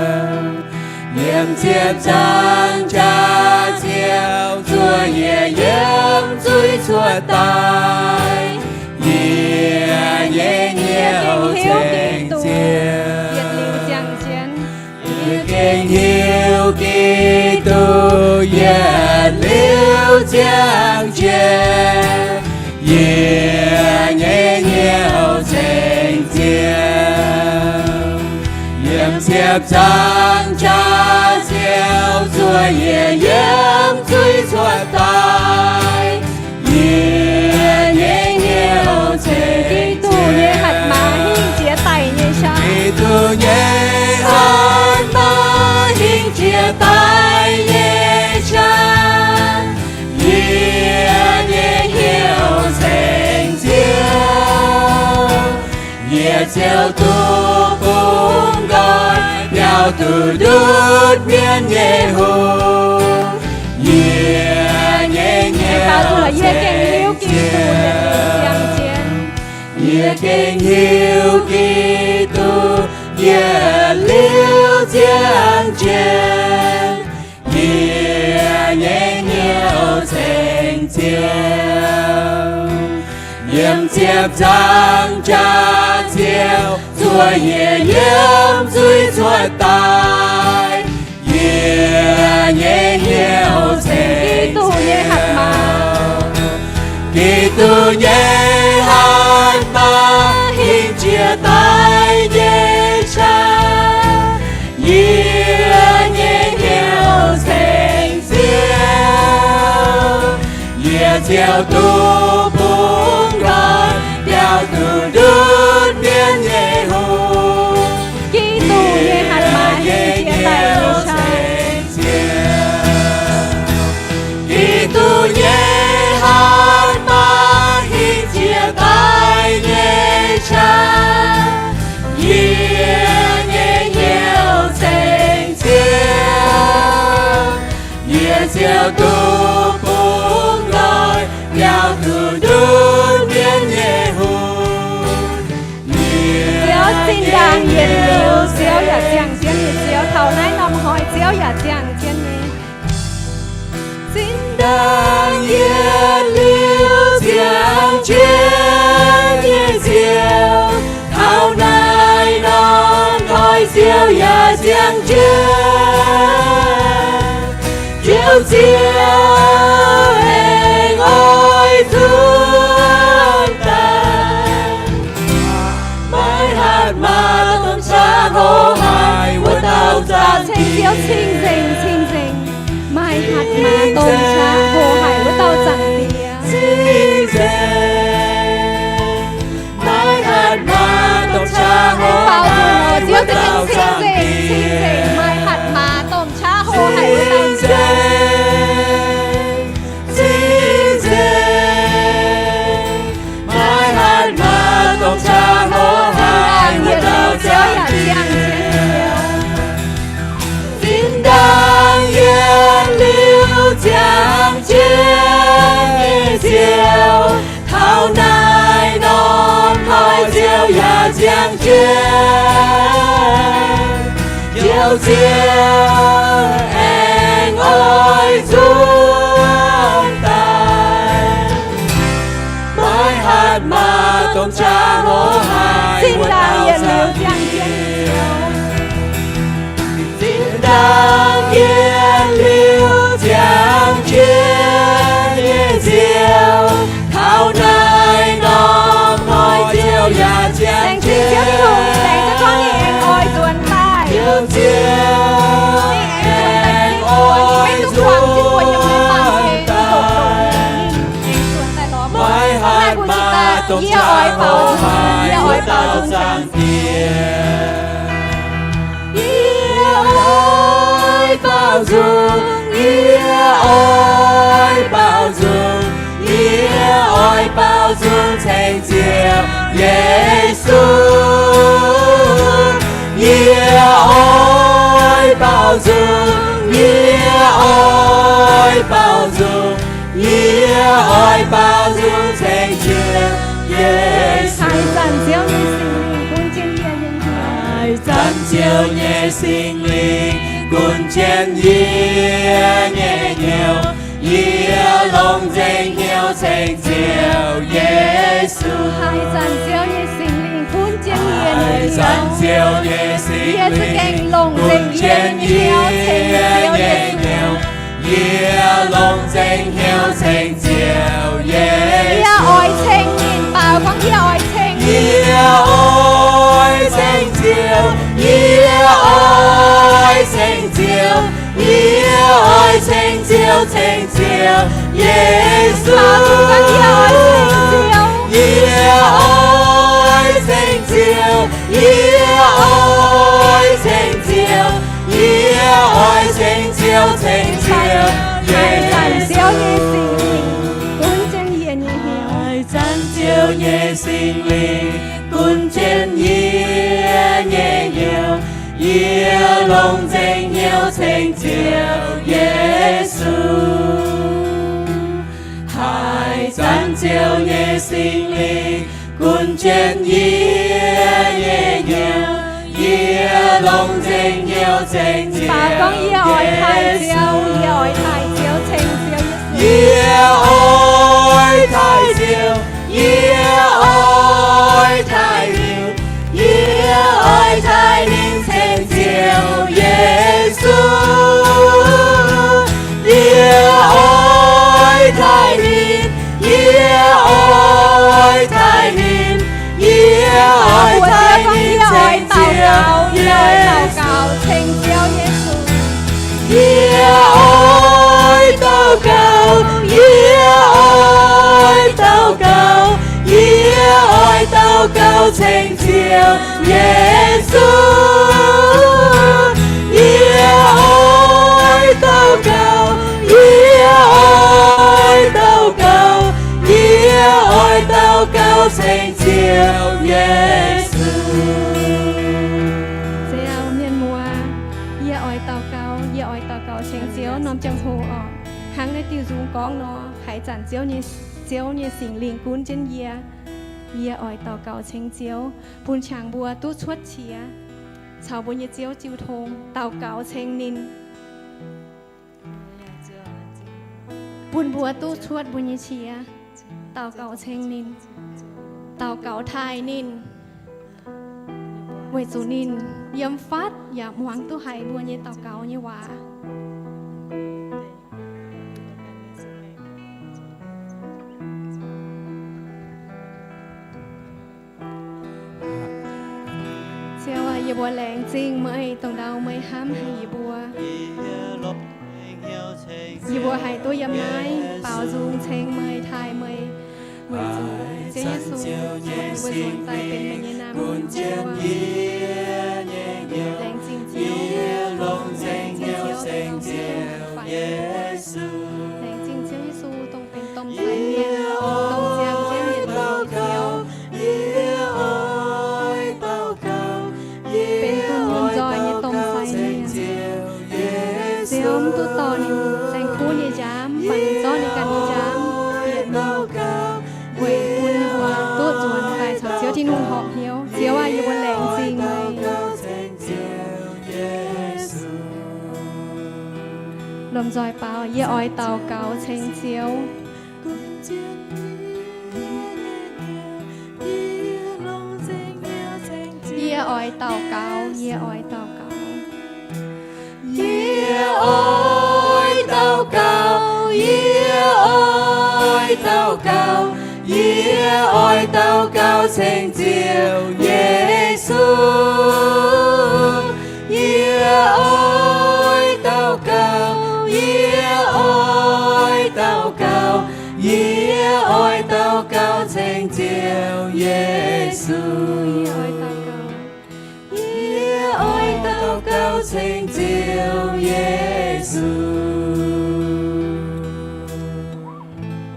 Yiem ziepc zaangc jaax Ziouv zuov yie yiem zuiz cuotv daaih, yie nyei hnyouv ceng Ziouv. Yie gengh hiuv Giduc yietc liuz ziangh jienv, yie nyei hnyouv ceng Ziouv. Yiem ziepc zaangc jaax Ziouv zuov yie yiem zuiz cuotv daaih, yie nyei hnyouv ceng Giduc nyei hatc maaz hingh jiex daic nyei qaqv. Giduc nyei hatc maaz hingh jiex daic nyei qaqv, yie nyei hnyouv ceng Ziouv. Yie Ziouv duqv bungx nqoi biaux duqv ndutv mienv nyei hungh. Yie nyei hnyouv ceng Ziouv. Yie gengh hiuv Giduc yietc liuz ziangh jienv, yie nyei hnyouv ceng Ziouv. Ziouv, yiem ziepc nzaangc jaax Ziouv, zuov yie yiem zuiz cuotv daaih, yie nyei hnyouv ceng Ziouv. Giduc nyei hatc maaz, Giduc nyei hatc maaz, hingh jiex daaih nyei qaqv, yie nyei hnyouv ceng Ziouv. Yie Ziouv duqv bungx nqoi, biaux duqv ndutv mienv nyei hungh. Giduc nyei hatc maaz, hingh jiex daaih nyei qaqv. Giduc nyei hatc maaz, hingh jiex daaih nyei qaqv, yie nyei hnyouv ceng Ziouv. Yie Ziouv duqv bungx nqoi, biaux duqv ndutv mienv nyei hungh. Ziouv, zinh ndaangc yietc liuz Ziouv yaac ziangh jienv nyei Ziouv, taux naaiv norm hnoi Ziouv yaac ziangh jienv nyei. Zinh ndaangc yietc liuz ziangh jienv nyei Ziouv, taux naaiv norm hnoi Ziouv yaac ziangh jienv. Ziouv, Ziouv aengx oix zuqc daaih. Maiv hatc maaz domh qaqv hlo haic wuov dauh zaangc Diex. Cing Ziouv cing-nzengc, cing-nzengc. Maiv hatc maaz domh qaqv hlo haic wuov dauh zaangc Diex. Cing-nzengc. Maiv hatc maaz domh qaqv hlo haic wuov dauh zaangc Diex. Cing-nzengc. Maiv hatc maaz domh qaqv hlo haic wuov dauh zaangc Diex. Cing-nzengc. Maiv hatc maaz domh qaqv hlo haic wuov dauh zaangc Diex. Zinh ndaangc yietc liuz ziangh jienv nyei Ziouv, taux naaiv norm hnoi Ziouv yaac ziangh jienv. Ziouv, Ziouv aengx oix zuqc daaih. Maiv hatc maaz domh qaqv hlo haic wuov dauh zaangc Diex. Zinh ndaangc yietc liuz ziangh jienv nyei Ziouv, taux naaiv norm hnoi Ziouv yaac ziangh jienv. Ziouv, Ziouv aengx oix zuqc daaih. Ziouv aengx oix zuqc daaih. Maiv hatc maaz domh qaqv hlo haic wuov dauh zaangc Diex. Yie oix baaux nzung, yie oix baaux nzung, yie oix baaux nzung ceng Ziouv Yesu. Yie oix baaux nzung, yie oix baaux nzung, yie oix baaux nzung ceng Ziouv Yesu. Haaix zanc Ziouv nyei Singx Lingh gunv jienv yie nyei hnyouv. Haaix zanc Ziouv nyei Singx Lingh gunv jienv yie nyei hnyouv, yie longc nzengc hnyouv ceng Ziouv Yesu. Haaix zanc Ziouv nyei Singx Lingh gunv jienv yie nyei hnyouv, yie za'gengh longc nzengc yie nyei hnyouv ceng Ziouv Yesu. Yie longc nzengc hnyouv ceng Ziouv Yesu. Yie oix ceng ninh, baaux gorngv yie oix ceng ninh. Yie oix ceng Ziouv, yie oix ceng Ziouv, yie oix ceng Ziouv, ceng Ziouv Yesu. Yie oix ceng Ziouv, yie oix ceng Ziouv, yie oix ceng Ziouv, ceng Ziouv Yesu. Haaix zanc Ziouv nyei Singx Lingh gunv jienv yie nyei hnyouv. Haaix zanc Ziouv nyei Singx Lingh gunv jienv yie nyei hnyouv, yie longc nzengc hnyouv ceng Ziouv Yesu. Haaix zanc Ziouv nyei Singx Lingh gunv jienv yie nyei hnyouv, yie longc nzengc hnyouv ceng Ziouv Yesu. Baaux gorngv yie oix taaih Ziouv, yie oix taaih Ziouv, ceng Ziouv Yesu. Yie oix taaih Ziouv, yie oix taaih ninh, yie oix taaih ninh ceng Ziouv Yesu. Yie oix taaih ninh, yie oix taaih ninh, yie oix taaih ninh ceng Ziouv Yesu. Yie oix daux gaux, yie oix daux gaux, yie oix daux gaux ceng Ziouv Yesu. Yie oix daux gaux, yie oix daux gaux, yie oix daux gaux ceng Ziouv Yesu. Ziouv, mienh muoz, yie oix daux gaux, yie oix daux gaux ceng Ziouv norm ziangh hoc oc. Hnangv naaiv diuh nzung gorngv nor, haaix zanc Ziouv nyei, Ziouv nyei Singx Lingh gunv jienv yie, yie oix daux gaux ceng Ziouv, bun qangx mbuo duqv cuotv qiex caux mbuo nyei Ziouv jiu tong, daux gaux ceng ninh, bun mbuo duqv cuotv mbuo nyei qiex, daux gaux ceng ninh, daux gaux taaih ninh, weic zuqc ninh yiem fatv yaac muangx duqv haiz mbuo nyei daux gaux nyei waac. Ziouv aac, yie mbuo laengz zingh meih, dongh ndau meih hnamv haic yie mbuo. Yie mbuo haih duqv yiem naaiv baaux nzung ceng meih, taaih meih, weic zuqc Ziouv Yesu, yie mbuo nzuonx daaih benx meih nyei naamh nyouz. Laengz zingh Ziouv, laengz zingh Ziouv, laengz zingh Ziouv Yesu, dongh benx domh sai mienh, domh ziangh jienv mienh nyei Ziouv, benx dunh yunh nzoih nyei domh sai mienh. Ziouv mv duqv dorh ninh saeng-kuv nyei nziaamv, mv baac ninh zorqv ninh ganh nyei nziaamv bieqc weic bun yie mbuo duqv nzuonx daaih caux Ziouv Tin-Hungh horpc hnyouv. Ziouv aac, yie mbuo laengz zingh meih. Lomh nzoih baaux, yie oix daux gaux ceng Ziouv. Yie oix daux gaux, yie oix daux gaux. Yie oix daux gaux, yie oix daux gaux, yie oix daux gaux ceng Ziouv Yesu. Yie oix daux gaux, yie oix daux gaux, yie oix daux gaux ceng Ziouv Yesu. Yie oix daux gaux, yie oix daux gaux ceng Ziouv Yesu.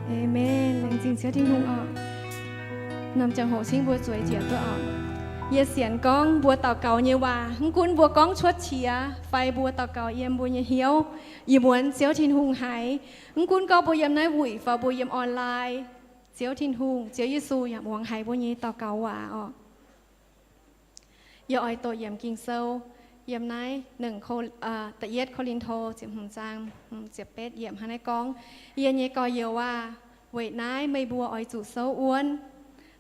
Aamen. Laengz zingh Ziouv Tin-Hungh oc. Norm ziangh hoc cingv mbuo zueiz njiec duqv oc. Yie sienx gorngv mbuo daux gaux nyei waac, mv gunv mbuo gorngv cuotv qiex fai mbuo daux gaux yiem mbuo nyei hnyouv, ih muonz Ziouv Tin-Hungh haiz. Mv gunv gorngv mbuo yiem naaiv wuic fai mbuo yiem online, Ziouv Tin-Hungh, Ziouv Yesu yaac muangx haiz mbuo nyei daux gaux waac oc. Yie oix doqc yiemc Ging-Sou, yiem naaiv Da'yietv Ko^lin^to ziepc hmz zaang ziepc betv yiemc hnangv naaiv gorngv, Yie nyei gorx-youz aah! Weic naaiv meih mbuo oix zuqc souv wuonv.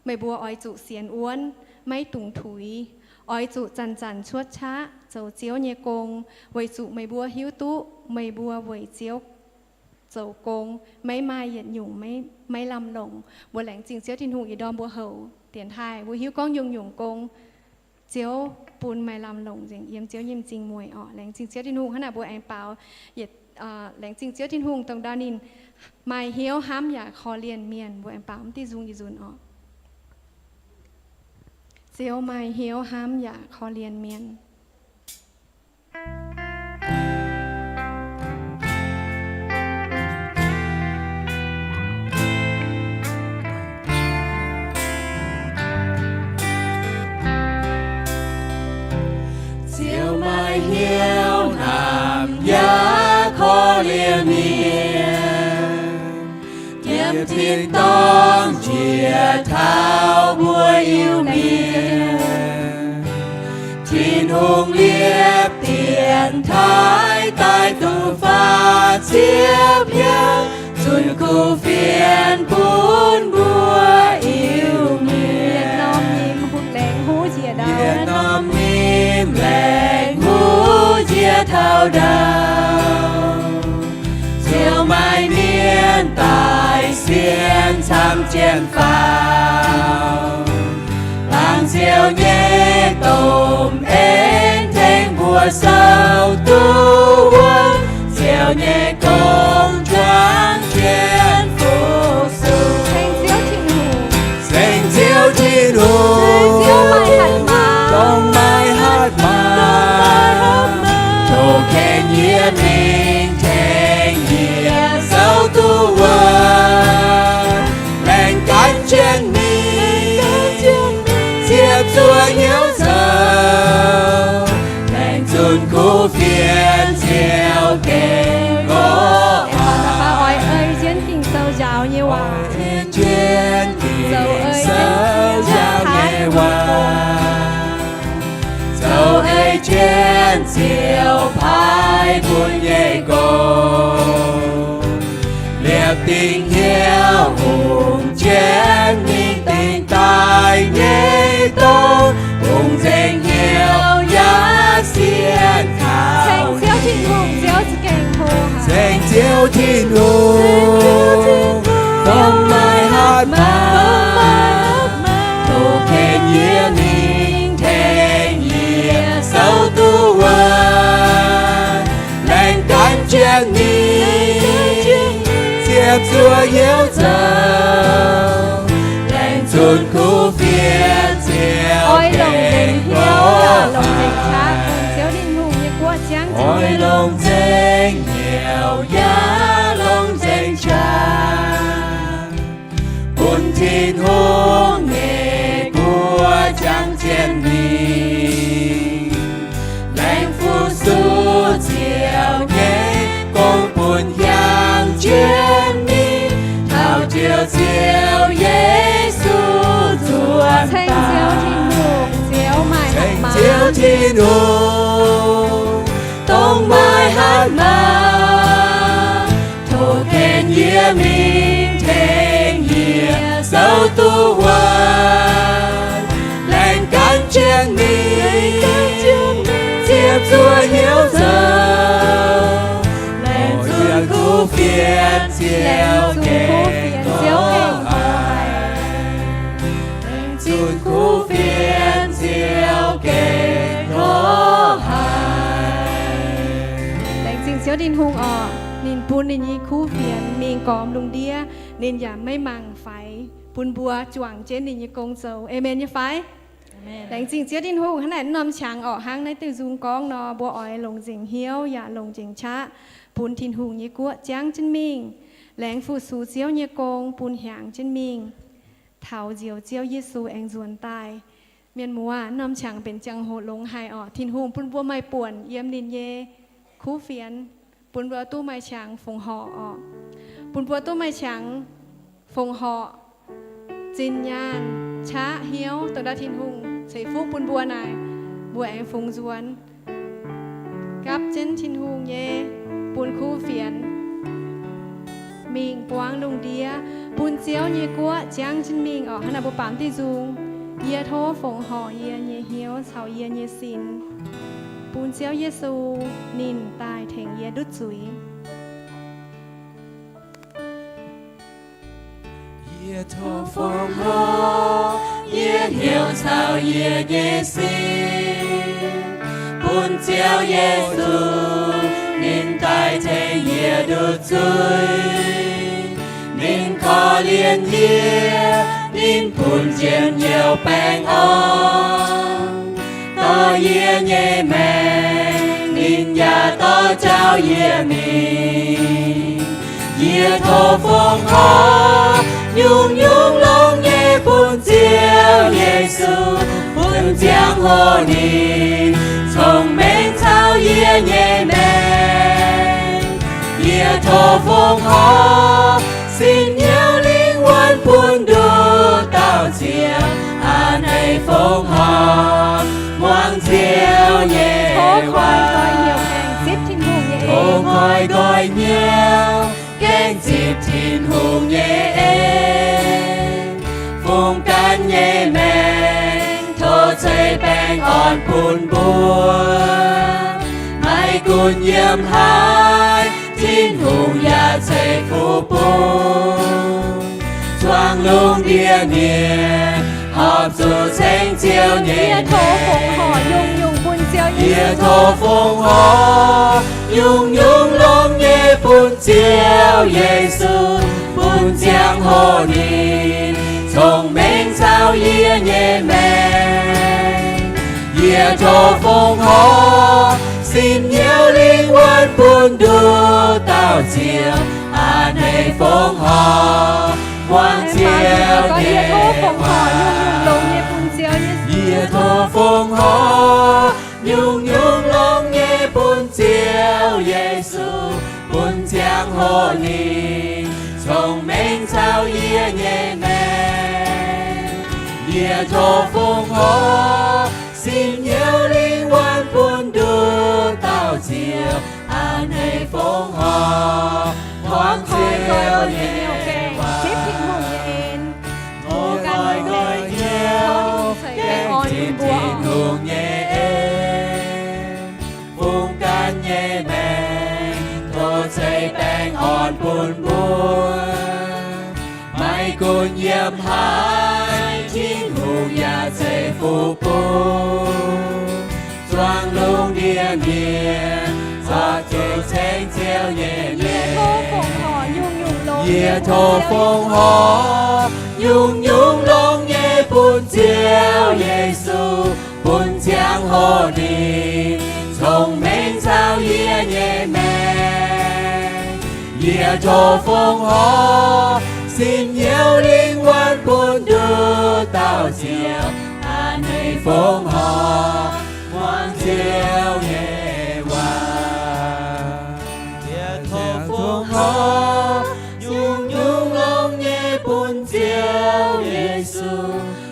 Meih mbuo oix zuqc sienx wuonv, maiv dungx tuix. Oix zuqc zanc-zanc cuotv qaqv zoux Ziouv nyei gong, weic zuqc meih mbuo hiuv duqv meih mbuo weic Ziouv zoux gong maiv maaih yietc nyungc maiv lamh longc. Mbuo laengz zingh Ziouv Tin-Hungh ih ndorm mbuo houc dienx taaih, mbuo hiuv gorngv nyungc-nyungc gong Ziouv bun maaih lamh longc nzengc yiem Ziouv nyei m'zing mueiz oc. Laengz zingh Ziouv Tin-Hungh. Hnangv naaic mbuo aengx baaux yietc, laengz zingh Ziouv Tin-Hungh dongh ndau ninh maaih hnyouv hnamv yaac korv-lienh mienh. Mbuo aengx baaux mv diuh nzung yietc nzunc oc. Ziouv maaih hnyouv hnamv yaac korv-lienh mienh. Ziouv maaih hnyouv hnamv yaac korv-lienh mienh. Yiem tin-dorngh jiex taux mbuo Iu-Mienh, Tin-Hungh liepc dienx taaih daaih duqv faah ziex hnyouv. Kuv fienx bun mbuo Iu-Mienh. Yietc norm nyim laengz huv njiec ndau. Yietc norm nyim laengz huv njiec taux ndau. Ziouv maaih mienh daaih sienx camv jienv faaux. Laangz Ziouv nyei domh en tengx mbuo sou duqv wuonv. Ziouv nyei gong juangc jienv fu-sux. Ceng Ziouv Tin-Hungh. Ceng Ziouv Tin-Hungh. Dongh maaih hatc maaz. Tov ken yie mingh tengx yie sou duqv wuonv. Laengz gan jienv ninh ziepc zuoqv hnyouv zoux. Laengz zunc kuv fienx Ziouv gengh gorngv. Oix ei jienv Ging-Sou njaaux nyei waac. Ei jienv Ging-Sou njaaux nyei waac. Zoux ei jienv Ziouv paaiv bun nyei gong. Liepc dingc hnyouv hungx jienv mingh dingc daaih nyei dongh, hungx nzengc hnyouv yaac sienx kaux. Ceng Ziouv Tin-Hungh. Ceng Ziouv Tin-Hungh, dongh maaih hatc maaz. Tov ken yie mingh tengx yie sou duqv wuonv. Laengz gan jienv ninh ziepc zuoqv hnyouv zoux. Laengz zunc kuv fienx Ziouv. Oix longc nzengc hnyouv yaac longc nzengc qaqv bun Ziouv Tin-Hungh nyei guoqv jangv. Oix longc nzengc hnyouv yaac longc nzengc qaqv bun Tin-Hungh nyei guoqv jangv jienv mingh. Laengz fu-sux Ziouv nyei gong bun hiaangx jienv mingh taux Ziouv, Ziouv Yesu nzuonx daaih. Ceng Ziouv Tin-Hungh, dongh maaih hatc maaz. Tov ken yie mingh tengx yie sou duqv wuonv. Laengz gan jienv ninh ziepc zuoqv hnyouv zoux. Laengz zunc kuv fienx Ziouv gengh gorngv haic. Laengz zunc kuv fienx Ziouv gengh gorngv haic. Laengz zingh Ziouv Tin-Hungh oc. Ninh bun ninh nyei kuv fienx mingh gormx lungh ndiev, ninh yaac maiv mangc faix, bun mbuo juangc jienv ninh nyei gong zoux. Aamen nyei fai? Laengz zingh Ziouv Tin-Hungh. Hnangv naaic norm qangx orqc, hnangv naaiv diuh nzung gorngv nor, mbuo oix longc nzengc hnyouv yaac longc nzengc qaqv bun Tin-Hungh nyei guoqv jangv jienv mingh. Laengz fu-sux Ziouv nyei gong bun hiaangx jienv mingh taux nzioux Ziouv Yesu aengx nzuonx daaih. Mienh muoz, norm qangx benx ziangh hoc longx haic orqc. Tin-Hungh bun mbuo maaih buonc yiem ninh nyei kuv fienx, bun mbuo duqv maaih qangx fongc horc orqc, bun mbuo duqv maaih qangx fongc horc, zinh nyaanh, qaqv hnyouv, dongh ndau Tin-Hungh ceix fuqv bun mbuo naaic, mbuo aengx fungx nzuonx gapv jienv Tin-Hungh nyei, bun kuv fienx mingh buangv lungh ndiev, bun Ziouv nyei guoqv jangv jienv mingh orqc. Hnangv naaic mbuo baamz diuh nzung, yie tov fongc horc yie nyei hnyouv caux yie nyei sin, bun Ziouv Yesu ninh daaih tengx yie ndutv zuiz. Yie tov fongc horc yie hnyouv caux yie nyei sin, bun Ziouv Yesu ninh daaih tengx yie ndutv zuiz. Ninh korv-lienh yie, ninh bun njien-youh baengh orn dorh yie nyei maengc, ninh yaac dorh jauv yie mingh. Yie tov fongc horc nyungc-nyungc longx nyei bun Ziouv Yesu, bun ziangh hoc ninh cong-mengh caux yie nyei maengc. Yie tov fongc horc sin hnyouv lingh wuonh bun nduqc dauh Ziouv, a'hneiv fongc horc muangx Ziouv nyei waac. Tov nqoi nqoi hnyouv gaengh zipv Tin-Hungh nyei Tin-Hungh nyei en, fungx gan nyei maengc, tov ceix baengh orn bun mbuo. Maiv gunv yiem haaix, Tin-Hungh yaac ceix fuqv bun. Zuangx lungh ndiev mienh horpc zuqc ceng Ziouv nyei. Yie tov fongc horc nyungc-nyungc bun Ziouv Yesu. Yie tov fongc horc nyungc-nyungc longx nyei bun Ziouv Yesu, bun ziangh hoc ninh cong-mengh caux yie nyei maengc. Yie tov fongc horc sin hnyouv lingh wuonh bun nduqc dauh Ziouv. Aa, hneiv fongc horc muangx Ziouv nyei waac. Yie tov fongc horc nyungc-nyungc longx nyei bun Ziouv Yesu, bun ziangh hoc ninh cong-mengh caux yie nyei maengc. Yie tov fongc horc sin hnyouv lingh wuonh bun nduqc dauh Ziouv. Aa, hneiv fongc horc muangx Ziouv nyei waac. Tov nqoi nqoi hnyouv gaengh zipc Tin-Hungh nyei en, fungx gan nyei maengc, tov ceix baengh orn bun mbuo. Maiv gunv yiem haaix, Tin-Hungh yaac ceix fuqv bun. Zuangx lungh ndiev mienh horpc zuqc ceng Ziouv nyei maengc. Yie tov fongc horc nyungc-nyungc longx nyei bun Ziouv Yesu, bun ziangh hoc ninh cong-mengh caux yie nyei maengc. Yie tov fongc horc sin hnyouv lingh wuonh bun nduqc dauh Ziouv. Aa, hneiv fongc horc muangx Ziouv nyei waac. Yie tov fongc horc nyungc-nyungc longx nyei bun Ziouv Yesu,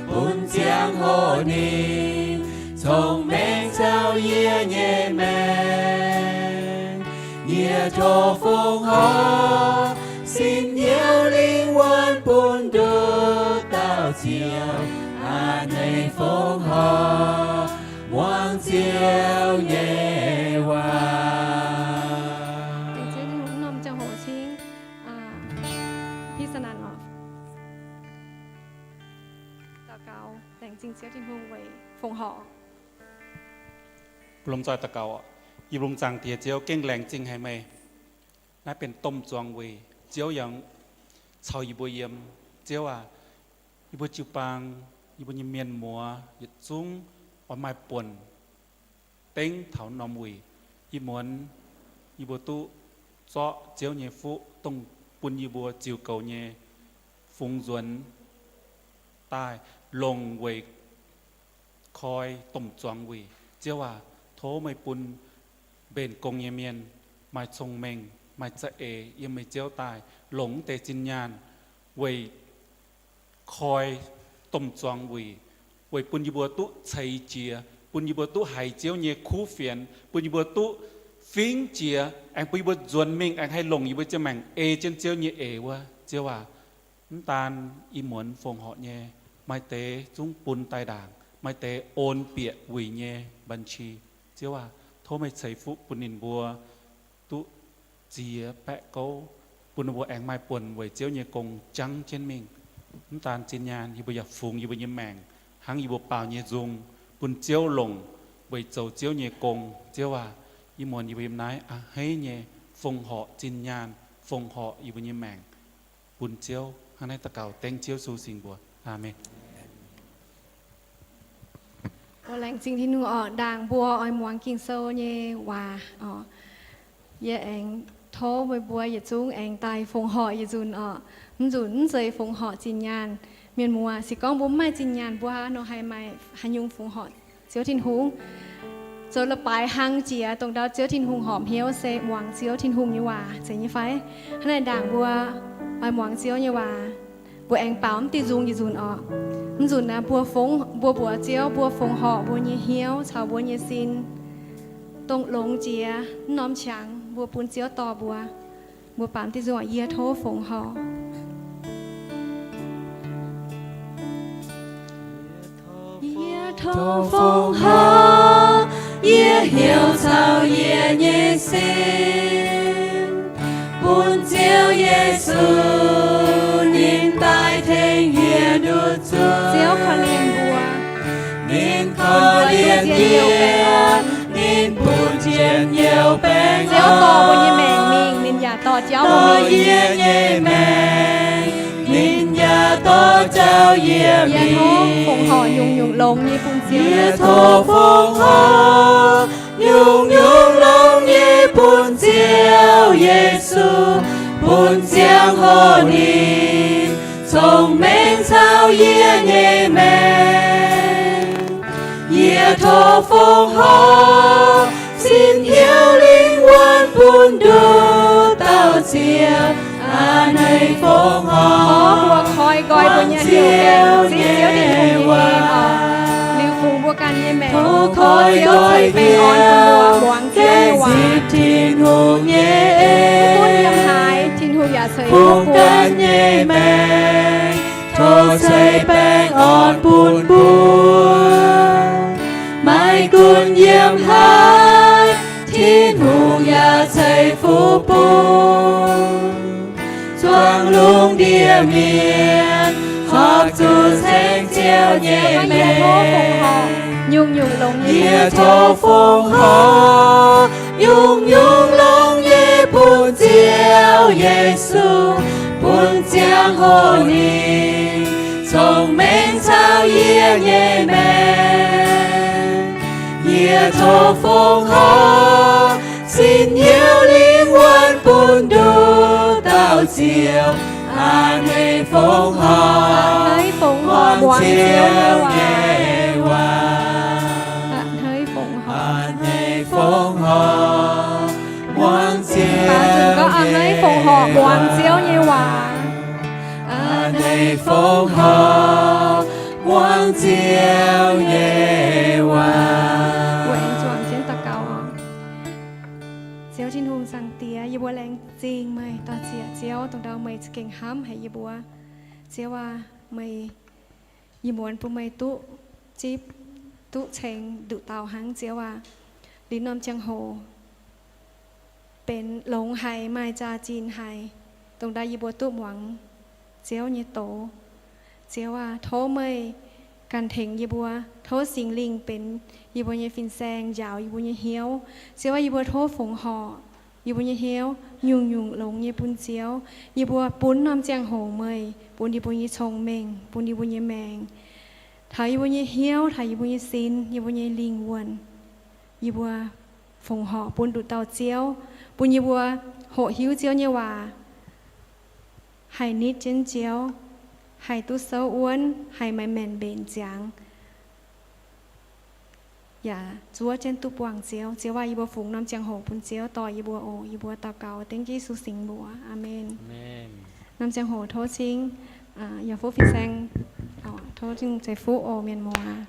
bun ziangh hoc ninh cong-mengh caux yie nyei maengc. Yie tov fongc horc sin hnyouv lingh wuonh bun nduqc dauh Ziouv. Aa, hneiv fongc horc muangx Ziouv nyei waac. Bun lomh nzoih daux gaux. Yie lungh zaangc Diex Ziouv, gengh laengz zingh haic meih. Naaiv benx domh zuangx wuic, Ziouv yaac caux yie mbuo yiem. Ziouv aac, yie mbuo jiu-baang, yie mbuo nyei mienh muoz yietc zungv oix maaih buonc dengv taux norm wuic. Ih muonz yie mbuo duqv zorqv Ziouv nyei fuqv dongh bun yie mbuo ziux goux nyei fungx nzuonx daaih longc weic koi domh zuangx wuic. Ziouv aac, tov meih bun mbenc gong nyei mienh maaih cong-mengh, maaih za'eix yiem meih Ziouv daaih longc mv deix zinh nyaanh weic koi domh zuangx wuic, weic bun yie mbuo duqv ceix jiez, bun yie mbuo duqv haiz Ziouv nyei kuv fienx, bun yie mbuo duqv fingx jiex, aengx bun yie mbuo nzuonx mingh aengx haih longc yie mbuo ziangh maengc ei jienv Ziouv nyei eix wuov. Ziouv aac, mv daan ih muonz fongc horc nyei, maaih deix zungv bun daaih ndaangc, maaih deix on bieqc wuic nyei บัญชี. Ziouv aac, tov meih ceix fuqv bun ninh mbuo duqv ziex baeqv gouv, bun ninh mbuo aengx maaih buonc weic Ziouv nyei gong jangv jienv mingh. Mv daan zinh nyaanh, yie mbuo yaac fungx yie mbuo nyei maengc hnangv yie mbuo baaux nyei nzung bun Ziouv longc weic zoux Ziouv nyei gong. Ziouv aac, ih muonz yie mbuo yiem naaiv a'hneiv nyei fongc horc zinh nyaanh, fongc horc yie mbuo nyei maengc bun Ziouv. Hnangv naaiv daux gaux dengv Ziouv Yesu singx mbuox. Aamen. Laengz zingh Tin-Hungh orqc, ndaangc mbuo oix muangx Ging-Sou nyei waac orqc. Yie aengx tov meih mbuo yietc zungv aengx daaih fongc horc yietc nzunc orqc. Mv nzunc mv zeiz fongc horc zinh nyaanh. Mienh muoz, se gorngv mbuo mv maaih zinh nyaanh, mbuo nor haih maaih haaix nyungc fongc horc Ziouv Tin-Hungh? Zoux la'baaix hlang jiex dongh ndau Ziouv Tin-Hungh horpc hnyouv se muangx Ziouv Tin-Hungh nyei waac, zeiz nyei fai? Hnangv naaic ndaangc mbuo oix muangx Ziouv nyei waac, mbuo aengx baaux mv diuh nzung yietc nzunc orqc. Mv nzunc naaiv mbuo fongc, mbuo mbuox Ziouv, mbuo fongc horc mbuo nyei hnyouv caux mbuo nyei sin, dongh longx jiex mv norm qangx mbuo bun Ziouv dorh mbuo. Mbuo baaux mv diuh nzung orqc. Yie tov fongc horc. Tov fongc horc yie hnyouv caux yie nyei sin bun Ziouv Yesu, ninh daaih tengx yie nduqc zuqc. Ziouv korv-lienh mbuo. Ninh korv-lienh yie, ninh bun njien-youh baengh orn. Ziouv dorh mbuo nyei maengc mingh, ninh yaac dorh jauv mbuo mingh. Yie nyei maengc, ninh yaac dorh jauv yie mingh. Yie tov fongc horc nyungc-nyungc longx nyei bun Ziouv. Yie tov fongc horc nyungc-nyungc longx nyei bun Ziouv Yesu, bun ziangh hoc ninh cong-mengh caux yie nyei maengc. Yie tov fongc horc sin hnyouv lingh wuonh bun nduqc dauh Ziouv. Aa, hneiv fongc horc. Mbuo koi nqoi mbuo nyei hnyouv gaengh zipv Ziouv Tin-Hungh nyei waac. Liuz fungx mbuo ganh nyei maengc. Tov Ziouv ceix baengh orn bun mbuo muangx Ziouv nyei waac. Zipv Tin-Hungh nyei en. Mv gunv yiem haaix, Tin-Hungh yaac ceix fuqv bun. Fungx ganh nyei maengc, tov ceix baengh orn bun mbuo. Maiv gunv yiem haaix, Tin-Hungh yaac ceix fuqv bun. Zuangx lungh ndiev mienh horpc zuqc ceng Ziouv nyei maengc. Yie tov fongc horc nyungc-nyungc longx nyei bun Ziouv Yesu, bun ziangh hoc ninh cong-mengh caux yie nyei maengc. Yie tov fongc horc sin hnyouv lingh wuonh bun nduqc dauh Ziouv. Aa, hneiv fongc horc, hneiv fongc horc muangx Ziouv nyei waac. Aa, hneiv fongc horc, hneiv fongc horc muangx Ziouv. Aa, hneiv fongc horc muangx Ziouv nyei waac. Aa, hneiv fongc horc muangx Ziouv nyei waac. Weic zuangx jienv daux gaux oc. Ziouv Tin-Hungh Zaangc Diex, yie mbuo laengz zingh meih, dor-ziec Ziouv, dongh ndau meih za'gengh hnamv haic yie mbuo. Ziouv aac, meih, yie muonz bun meih duqv zipv, duqv ceng nduqc dauh hnangv, Ziouv aac. Liuz norm ziangh hoc benx longx haic, maaih jaa-zinh haic, dongh ndau yie mbuo duqv muangx, Ziouv nyei doz. Ziouv aac, tov meih ganh tengx yie mbuo. Tov Singx Lingh benx yie mbuo nyei fin-saeng, njaaux yie mbuo nyei hnyouv. Ziouv aac, yie mbuo tov fongc horc yie mbuo nyei hnyouv nyungc-nyungc longx nyei bun Ziouv. Yie mbuo bun norm ziangh hoc meih, bun yie mbuo nyei cong-mengh, bun yie mbuo nyei maengc, taux yie mbuo nyei hnyouv, taux yie mbuo nyei sin, yie mbuo nyei lingh wuonh. Yie mbuo fongc horc bun nduqc dauh Ziouv, bun yie mbuo hoqc hiuv Ziouv nyei waac, haih nitv jienv Ziouv, haih duqv souv wuonv, haih maaih maengc mbenc ziangx, yaac zuov jienv duqv buangh Ziouv. Ziouv aac, yie mbuo fungx norm ziangh hoc bun Ziouv dorh yie mbuo oc. Yie mbuo daux gaux dengv Yesu singx mbuox. Aamen. Norm ziangh hoc tov cingv yaac fuqv fin-saeng, tov cingv ceix fuqv oc, mienh muoz.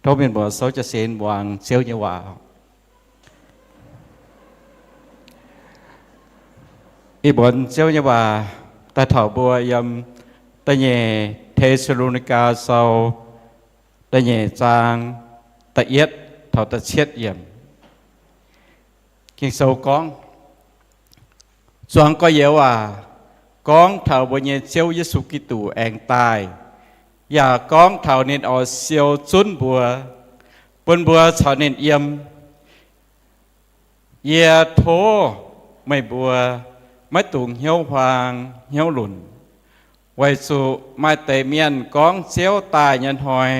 Tov mienh muoz souv jienv sin muangx Ziouv nyei waac. Ih muonz Ziouv nyei waac daaih taux mbuo yiem da'nyeic Te^saa^lo^ni^gaa Sou da'nyeic zaang da'yietv taux da'cietv yiemc. Ging-Sou gorngv, Zuangx gorx-youz aac, gorngv taux mbuo nyei Ziouv Yesu Giduc aengx daaih, yaac gorngv taux ninh oix siou zunv mbuo, bun mbuo caux ninh yiem. Yie tov meih mbuo maiv dungx hnyouv huaang hnyouv lunc, weic zuqc maaih deix mienh gorngv Ziouv daaih nyei hnoi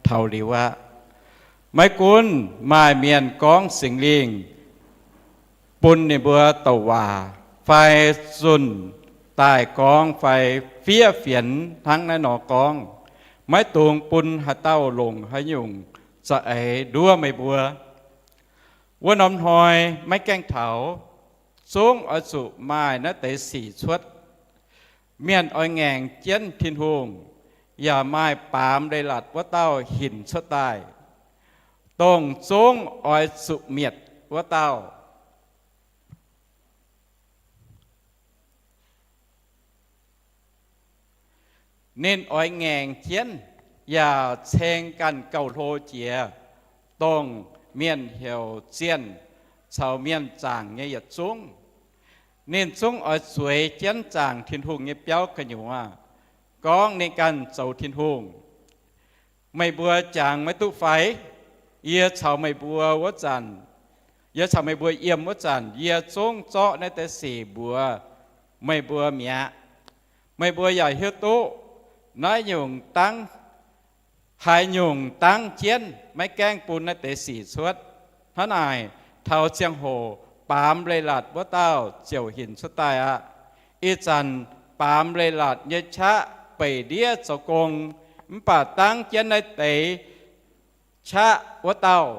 taux liuz aqv. Maiv gunv maaih mienh gorngv Singx Lingh bun ninh mbuo douc waac fai zunh daaih gorngv fai fiev fienx hnangv naaiv nor gorngv. Maiv dungx bun haaix dauh longc haaix nyungc za'eix nduov meih mbuo. Wuov norm hnoi maiv gaengh taux, zungv oix zuqc maaih naaiv deix sic cuotv. Mienh oix ngaengc jienv Tin-Hungh, yaac maaih baamz leiz-latc wuov dauh hinc cuotv daaih, dongh zungv oix zuqc mietc wuov dauh. Ninh oix ngaengc jienv yaac ceng ganh gauh hlo jiex, dongh mienh heuc zienh caux mienh zaangc nyei yietc zungv. Ninh zungv oix zueiz jienv zaangc Tin-Hungh nyei biauv gu'nyuoz, gorngv ninh ganh zoux Tin-Hungh. Meih mbuo jangx maiv duqv fai? Yie caux meih mbuo wuov zanc, yie caux meih mbuo yiem wuov zanc, yie zungv zorqv naaiv deix sic mbuox meih mbuo mi'aqv. Meih mbuo yaac hiuv duqv naaiv nyungc dangv, haaix nyungc dangv jienv maiv gaengh bun naaiv deix sic cuotv. Hnangv naaic, taux ziangh hoc baamz leiz-latc wuov dauh ziouc hinc cuotv daaih aqv. Ih zanc baamz leiz-latc nyei qaqv beic ndiev zoux gong, mv baac dangv jienv naaiv deix qaqv wuov dauh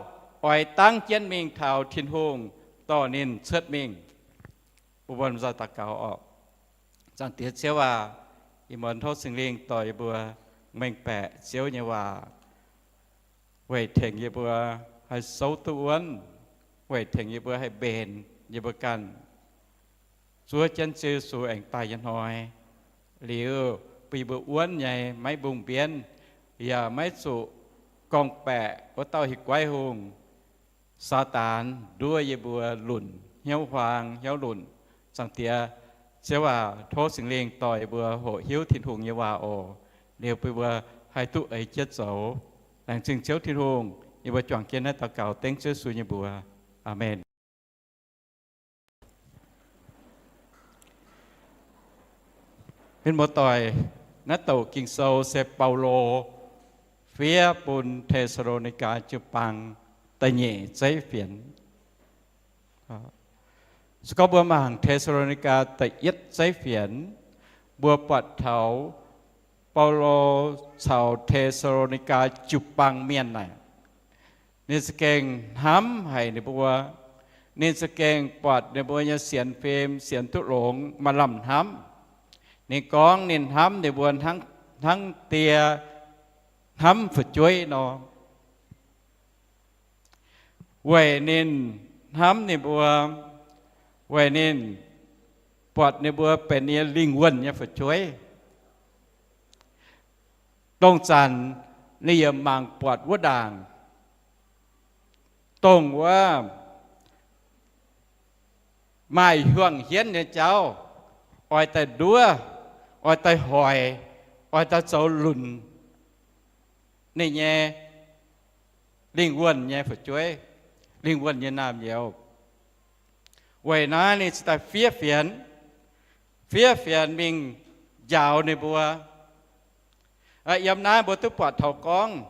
oix dangv jienv mingh taux Tin-Hungh dorh ninh cuotv mingh. Mbuo daux gaux oc. Zaangc Diex Ziouv aac, ih muonz tov Singx Lingh dorh yie mbuo mengh baeqc Ziouv nyei waac, weic tengx yie mbuo haih souv duqv wuonv, weic tengx yie mbuo haih mbenc yie mbuo ganh zuov jienv Ziouv Yesu aengx daaih nyei hnoi. Liuz bun yie mbuo wuonv nyei, maiv mbungh mbienv, yaac maiv zuqc gorngv-baeqc wuov dauh hieh guaiv hungh, Saadaan, nduov yie mbuo lunc hnyouv huaang hnyouv lunc. Zaangc Diex Ziouv aac, tov Singx Lingh dorh yie mbuo hoqc hiuv Tin-Hungh nyei waac oc. Liuz bun yie mbuo haih duqv eix jienv zoux. Laengz zingh Ziouv Tin-Hungh. Yie mbuo juangc jienv naaiv daux gaux dengv Ziouv Yesu nyei mbuox. Aamen. Mienh muoz-doic, naaiv douc Ging-Sou se Baulo fiev bun Te^saa^lo^ni^gaa jiu-baang da'nyeic zeiv fienx. Se gorngv mbuo mangc Te^saa^lo^ni^gaa da'yietv zeiv fienx, mbuo buatc taux Baulo caux Te^saa^lo^ni^gaa jiu-baang mienh naaic, ninh za'gengh hnamv haic ninh mbuo. Ninh za'gengh buatc ninh mbuo nyei sienx fim sienx duqv longx, maaih lamh hnamv. Ninh gorngv ninh hnamv ninh mbuo hnangv, hnangv die hnamv fu'jueiv nor. Weic ninh hnamv ninh mbuo, weic ninh buatc ninh mbuo benx ninh nyei lingh wuonh nyei fu'jueiv. Dongh zanc ninh yaac mangc buatc wuov ndaangc, dongh wuov maaih hiuang hienv nyei jauv, oix daaih nduov, oix daaih hoic, oix daaih zoux lunc ninh nyei lingh wuonh nyei fu'jueiv, lingh wuonh nyei naamh nyouz. Weic naaiv ninh cingx daaih fiev fienx, fiev fienx mingh njaaux ninh mbuo. Yiem naaiv mbuo duqv buatc taux gorngv,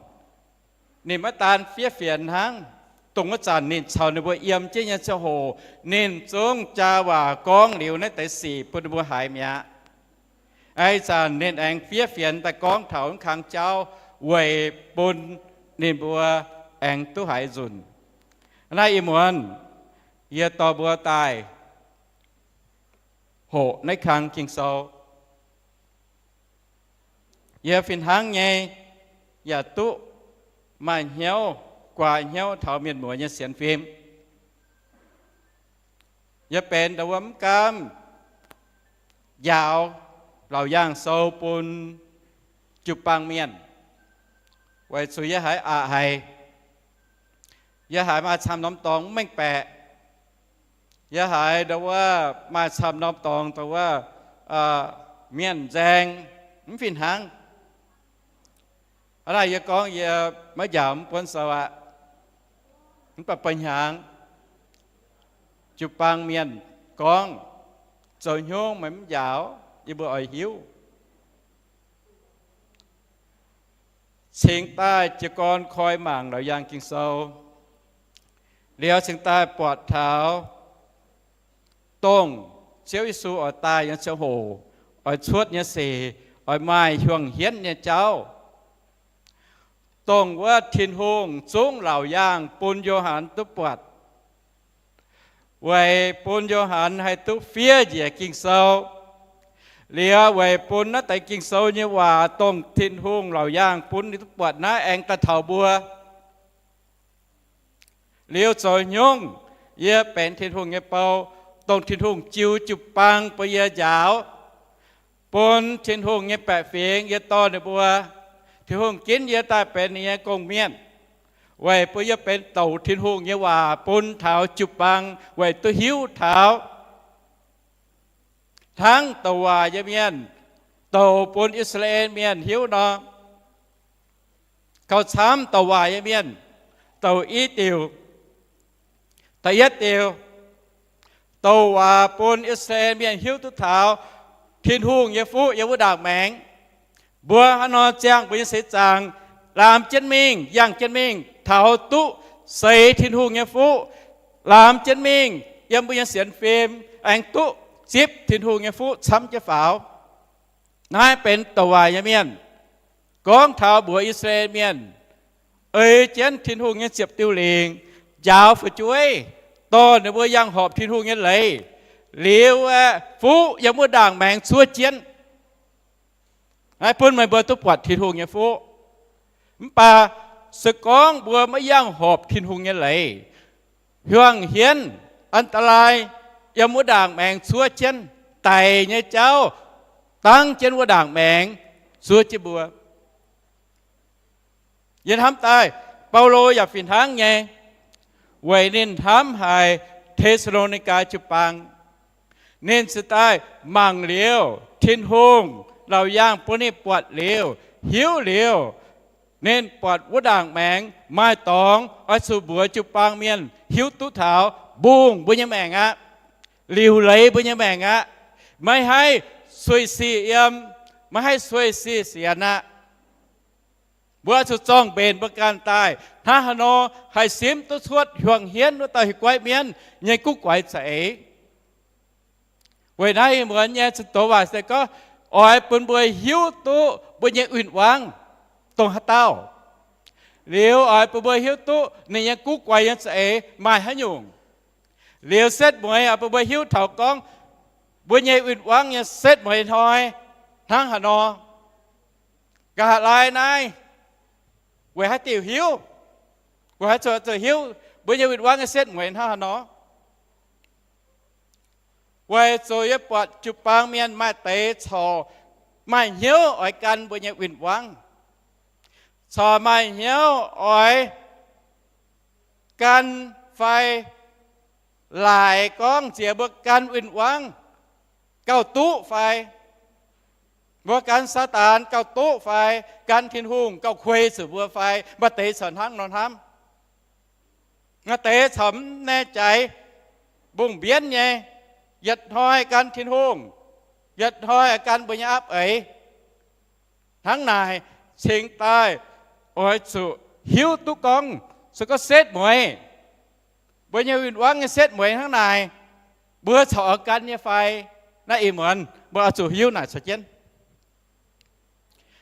ninh maiv daan fiev fienx hnangv, dongh wuov zanc ninh caux ninh mbuo yiem jienv nyei ziangh hoc, ninh zungv jaa waac gorngv liuz naaiv deix sic bun ninh mbuo haiz mi'aqv. Ih zanc ninh aengx fiev fienx daaih gorngv taux wuov kang jauv weic bun ninh mbuo aengx duqv haiz nzunc. Naaiv ih muonz yie dorh mbuo daaih hoqc naaiv kang Ging-Sou. Yie fih hnangv nyei yaac duqv maaih hnyouv guaax hnyouv taux mienh muoz nyei sienx fim. Yie benx ndau wuov mv gaamv njaaux Laauc Yaangh Sou bun jiu-baang mienh, weic zuqc yie haiz aqc haic. Yie haiz maaih camv norm dorngx mv mengh baeqc. Yie haiz ndau wuov maaih camv norm dorngx ndau wuov mienh nzaeng mv fih hnangv. Hnangv naaic yie gorngv yie maiv njaaux mv buonv sou aqv. Mv baac ba'hnyangx jiu-baang mienh gorngv, zoux hnyungv meih mv njaaux, yie mbuo oix hiuv. Cingx daaih jiez gorn koi mangc Laauc Yaangh Ging-Sou, liuz cingx daaih buatc taux dongh Ziouv Yesu oix daaih nyei ziangh hoc, oix cuotv nyei seix, oix maaih hiuang hienv nyei jauv, dongh wuov Tin-Hungh zungv laauc yaangh bun Yo^han duqv buatc, weic bun Yo^han haih duqv fiev njiec Ging-Sou. Liuz weic bun naaiv deix Ging-Sou nyei waac dongh Tin-Hungh laauc yaangh bun ninh duqv buatc naaiv aengx daaih taux mbuo. Liuz zoux nyungc, yie benx Tin-Hungh nyei bou, dongh Tin-Hungh jiu jiu-baang bun yie njaaux, bun Tin-Hungh nyei baeqc fingx yie dorh ninh mbuo. Tin-Hungh ginv yie daaih benx ninh nyei gong-mienh, weic bun yie benx douc Tin-Hungh nyei waac bun taux jiu-baang weic duqv hiuv taux. Hnangv douc waac nyei mienh douc bun I^saa^laa^en Mienh hiuv nor, gauh camv douc waac nyei mienh douc i diuc. Da'yietv diuc, douc waac bun I^saa^laa^en Mienh hiuv duqv taux Tin-Hungh nyei fuqv yiem wuov ndaangc maengx. Mbuo hnangv nor ziangh mbuo nyei seix zaangc, laamz jienv mingh, yangh jienv mingh taux duqv seix Tin-Hungh nyei fuqv. Laamz jienv mingh yiem mbuo nyei sienx fim, aengx duqv zipv Tin-Hungh nyei fuqv camv jienv faaux. Naaiv benx douc waac nyei mienh gorngv taux mbuox I^saa^laa^en Mienh ei jienv Tin-Hungh nyei ziepc diuh lingc, njaaux fu'jueiv, dorh ninh mbuo yangh horpc Tin-Hungh nyei leiz, liuz aeqv, fuqv yiem wuov ndaangc maengx cuov jienv. Naaiv bun meih mbuo duqv buatc Tin-Hungh nyei fuqv. Mv baac se gorngv mbuo maiv yangh horpc Tin-Hungh nyei leiz, hiuang hienv, an da lai, yiem wuov ndaangc maengx cuov jienv, daic nyei jauv dangv jienv wuov ndaangc maengx zuov jienv mbuo. Yie hnamv daaih, Baulo yaac fih hnangv nyei, weic ninh hnamv haic Te^saa^lo^ni^gaa jiu-baang. Ninh cingx daaih mangc liuz, Tin-Hungh laauc yaangh bun ninh buatc liuz, hiuv liuz, ninh buatc wuov ndaangc maengx maaih dorngx oix zuqc mbuox jiu-baang mienh hiuv duqv taux mbungh mbuo nyei maengc aqv, liuc leiz mbuo nyei maengc aqv, maiv haih sueih sic yiem, maiv haih sueih sic sienx aqv. Mbuo oix zuqc zorng-mbenc mbuo ganh daaih hnangv haaix nor haih simv duqv cuotv hiuang hienv wuov dauh hieh guaiv mienv nyei guv guaix za'eix. Weic naaiv ih muonz nyei zunh doz waac se gorngv oix bun mbuo hiuv duqv mbuo nyei win-wangv dongh haaix dauh. Liuz oix bun mbuo hiuv duqv ninh nyei guv guaix nyei za'eix maaih haaix nyungc. Liuz setv mueiz oix bun mbuo hiuv taux gorngv mbuo nyei win-wangv nyei setv mueiz hnoi hnangv haaix nor. Nqa'haav laai naaiv weic haaix diuc hiuv? Weic haaix zuqc hiuv mbuo nyei win-wangv nyei setv mueiz hnangv haaix nor? Weic zuqc yie buatc jiu-baang mienh maaih deix corc maaih hnyouv oix gan mbuo nyei win-wangv, corc maaih hnyouv oix gan fai laaic gorngv nziex mbuo gan win-wangv gauh duqv fai, mbuo gan Saadaan gauh duqv fai, gan Tin-Hungh gauh kuei zuqc mbuo fai. Maaih deix corc hnangv nor hnamv. Maaih deix corc mv naaic jaaix mbungh mbienv nyei, yietc hnoi gan Tin-Hungh, yietc hnoi gan mbuo nyei aapv eix. Hnangv naaic cingx daaih oix zuqc hiuv duqv gorngv se gorngv setv mueiz, mbuo nyei win-wangv nyei setv mueiz hnangv naaic, mbuo corc oix gan nyei fai? Naaiv ih muonz mbuo oix zuqc hiuv naaic caux jienv.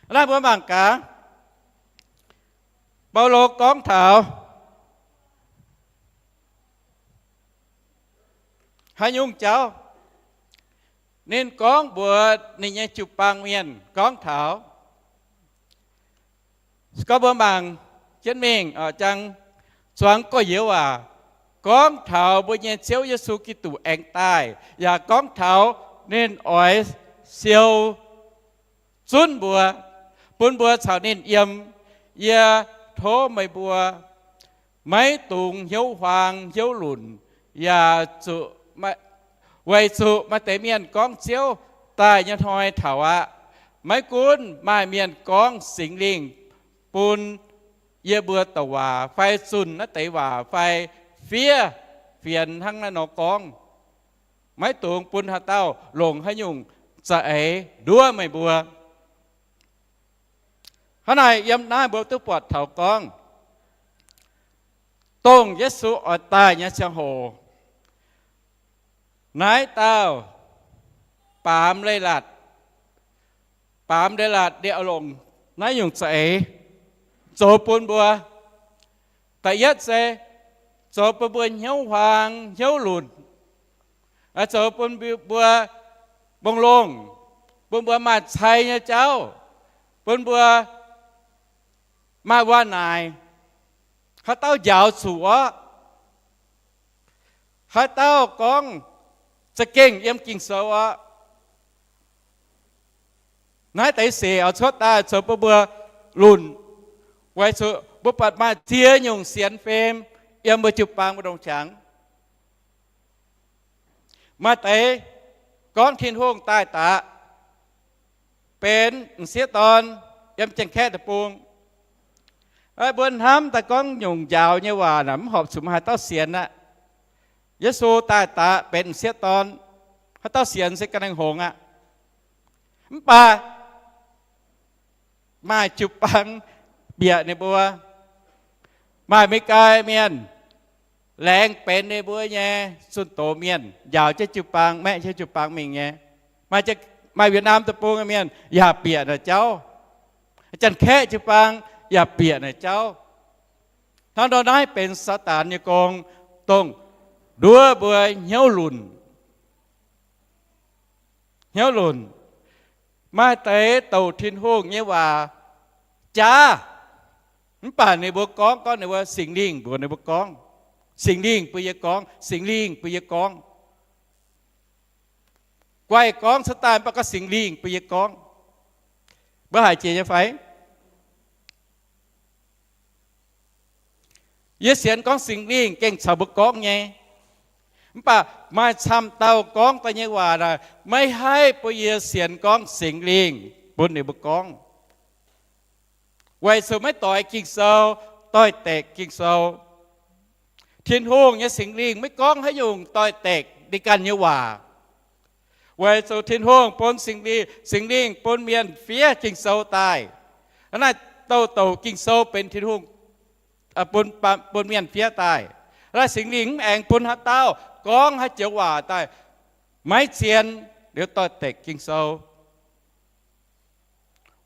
Naaiv mbuo mangc gaax, Baulo gorngv taux haaix nyungc jauv? Ninh gorngv mbuox ninh nyei jiu-baang mienh gorngv taux, se gorngv mbuo mangc jienv mingh, jang zuangx gorx-youz aac, gorngv taux mbuo nyei Ziouv Yesu Giduc aengx daaih, yaac gorngv taux ninh oix siou zunv mbuo, bun mbuo caux ninh yiem. Yie tov meih mbuo maiv dungx hnyouv huaang hnyouv lunc, yaac zuqc, weic zuqc maaih deix mienh gorngv Ziouv daaih nyei hnoi taux aqv. Maiv gunv maaih mienh gorngv Singx Lingh bun yie mbuo douc waac fai zunh naaiv deix waac fai fiev fienx hnangv naaiv nor gorngv, maiv dungx bun haaix dauh longc haaix nyungc za'eix nduov meih mbuo. Hnangv naaic yiem naaiv mbuo duqv buatc taux gorngv, dongh Yesu oix daaih nyei ziangh hoc, Naaiv dauh baamz leiz-latc, baamz leiz-latc ndie longc naaiv nyungc za'eix zoux bun mbuo. Da'yietv se zoux bun mbuo hnyouv huaang hnyouv lunc, zoux bun mbuo mbong longh, bun mbuo maaih cai nyei jauv, bun mbuo maaih waac-naaic, haaix dauh njaaux zuqc orqv, haaix dauh gorngv za'gengh yiem Ging-Sou orqv. Naaiv deix sic oix cuotv daaih zoux bun mbuo lunc, weic zuqc mbuo buatc maaih ziex nyungc sienx fim yiem mbuo jiu-baang mbu'ndongx qangx. Maaih deix gorngv Tin-Hungh daaih daqc benx m'sieqv dorn yiem Janx-Kaeqv deic-bung. Mbuo hnamv daaih gorngv nyungc njaaux nyei waac naaic mv horpc zuqc maaih haaix dauh sienx aqv. Yesu daaih daqc benx m'sieqv dorn, haaix dauh sienx se ga'naaiv hngongx aqv. Mv baac maaih jiu-baang bieqc ninh mbuo, maaih Meigai mienh laengz benx ninh mbuo nyei zunh doz mienh, njaaux jienv jiu-baang, maeqv jienv jiu-baang mingh nyei. Maaih Việt Nam deic-bung mienh yaac bieqc naaic jauv. Janx-Kaeqv jiu-baang yaac bieqc naaic jauv. Hnangv nor naaiv benx Saadaan nyei gong, dongh nduov mbuo hnyouv lunc. Hnyouv lunc. Maaih deix douc Tin-Hungh nyei waac jaav, mv baac ninh mbuo gorngv, gorngv ninh mbuo, Singx Lingh mbuox ninh mbuo gorngv, Singx Lingh bun yie gorngv, Singx Lingh bun yie gorngv. Guaih gorngv cuotv daaih mv baac gorngv Singx Lingh bun yie gorngv. Mbuo haiz jiex nyei fai? Yie sienx gorngv Singx Lingh gengh caux mbuo gorngv nyei. Mv baac maaih camv dauh gorngv daaih nyei waac naaic maiv haih bun yie sienx gorngv Singx Lingh bun ninh mbuo gorngv. Weic zuqc maiv doix Ging-Sou, doix-dekc Ging-Sou. Tin-Hungh nyei Singx Lingh maiv gorngv haaix nyungc doix-dekc ninh ganh nyei waac. Weic zuqc Tin-Hungh bun Singx Lingh, Singx Lingh bun mienh fiev Ging-Sou daaih. Hnangv naaiv douc douc Ging-Sou benx Tin-Hungh bun, bun mienh fiev daaih. Hnangv naaiv Singx Lingh mv aengx bun haaix dauh gorngv haaix joux waac daaih maiv zien liuz doix-dekc Ging-Sou.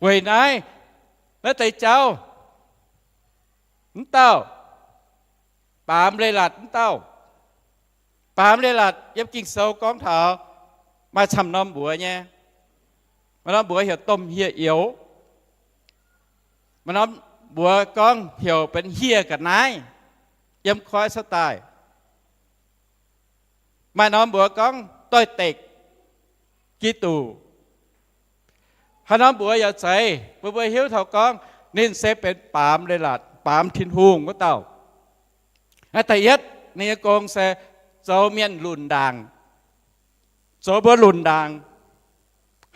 Weic naaiv, naaiv deix jauv, mv dauh baamz leiz-latc, mv dauh baamz leiz-latc yiem Ging-Sou gorngv taux maaih camv norm mbuox nyei. Maaih norm mbuox heuc domh hieh youz. Maaih norm mbuox gorngv heuc benx hieh ga'naaiv, yiem koiv cuotv daaih. Maaih norm mbuox gorngv doix-dekc Giduc. Haaix norm mbuox yaac zeiz, mbuo mbuo hiuv taux gorngv ninh se benx baamz leiz-latc, baamz Tin-Hungh wuov dauh. Naaiv da'yietv ninh nyei gong se zoux mienh lunc ndaangc, zoux mbuo lunc ndaangc.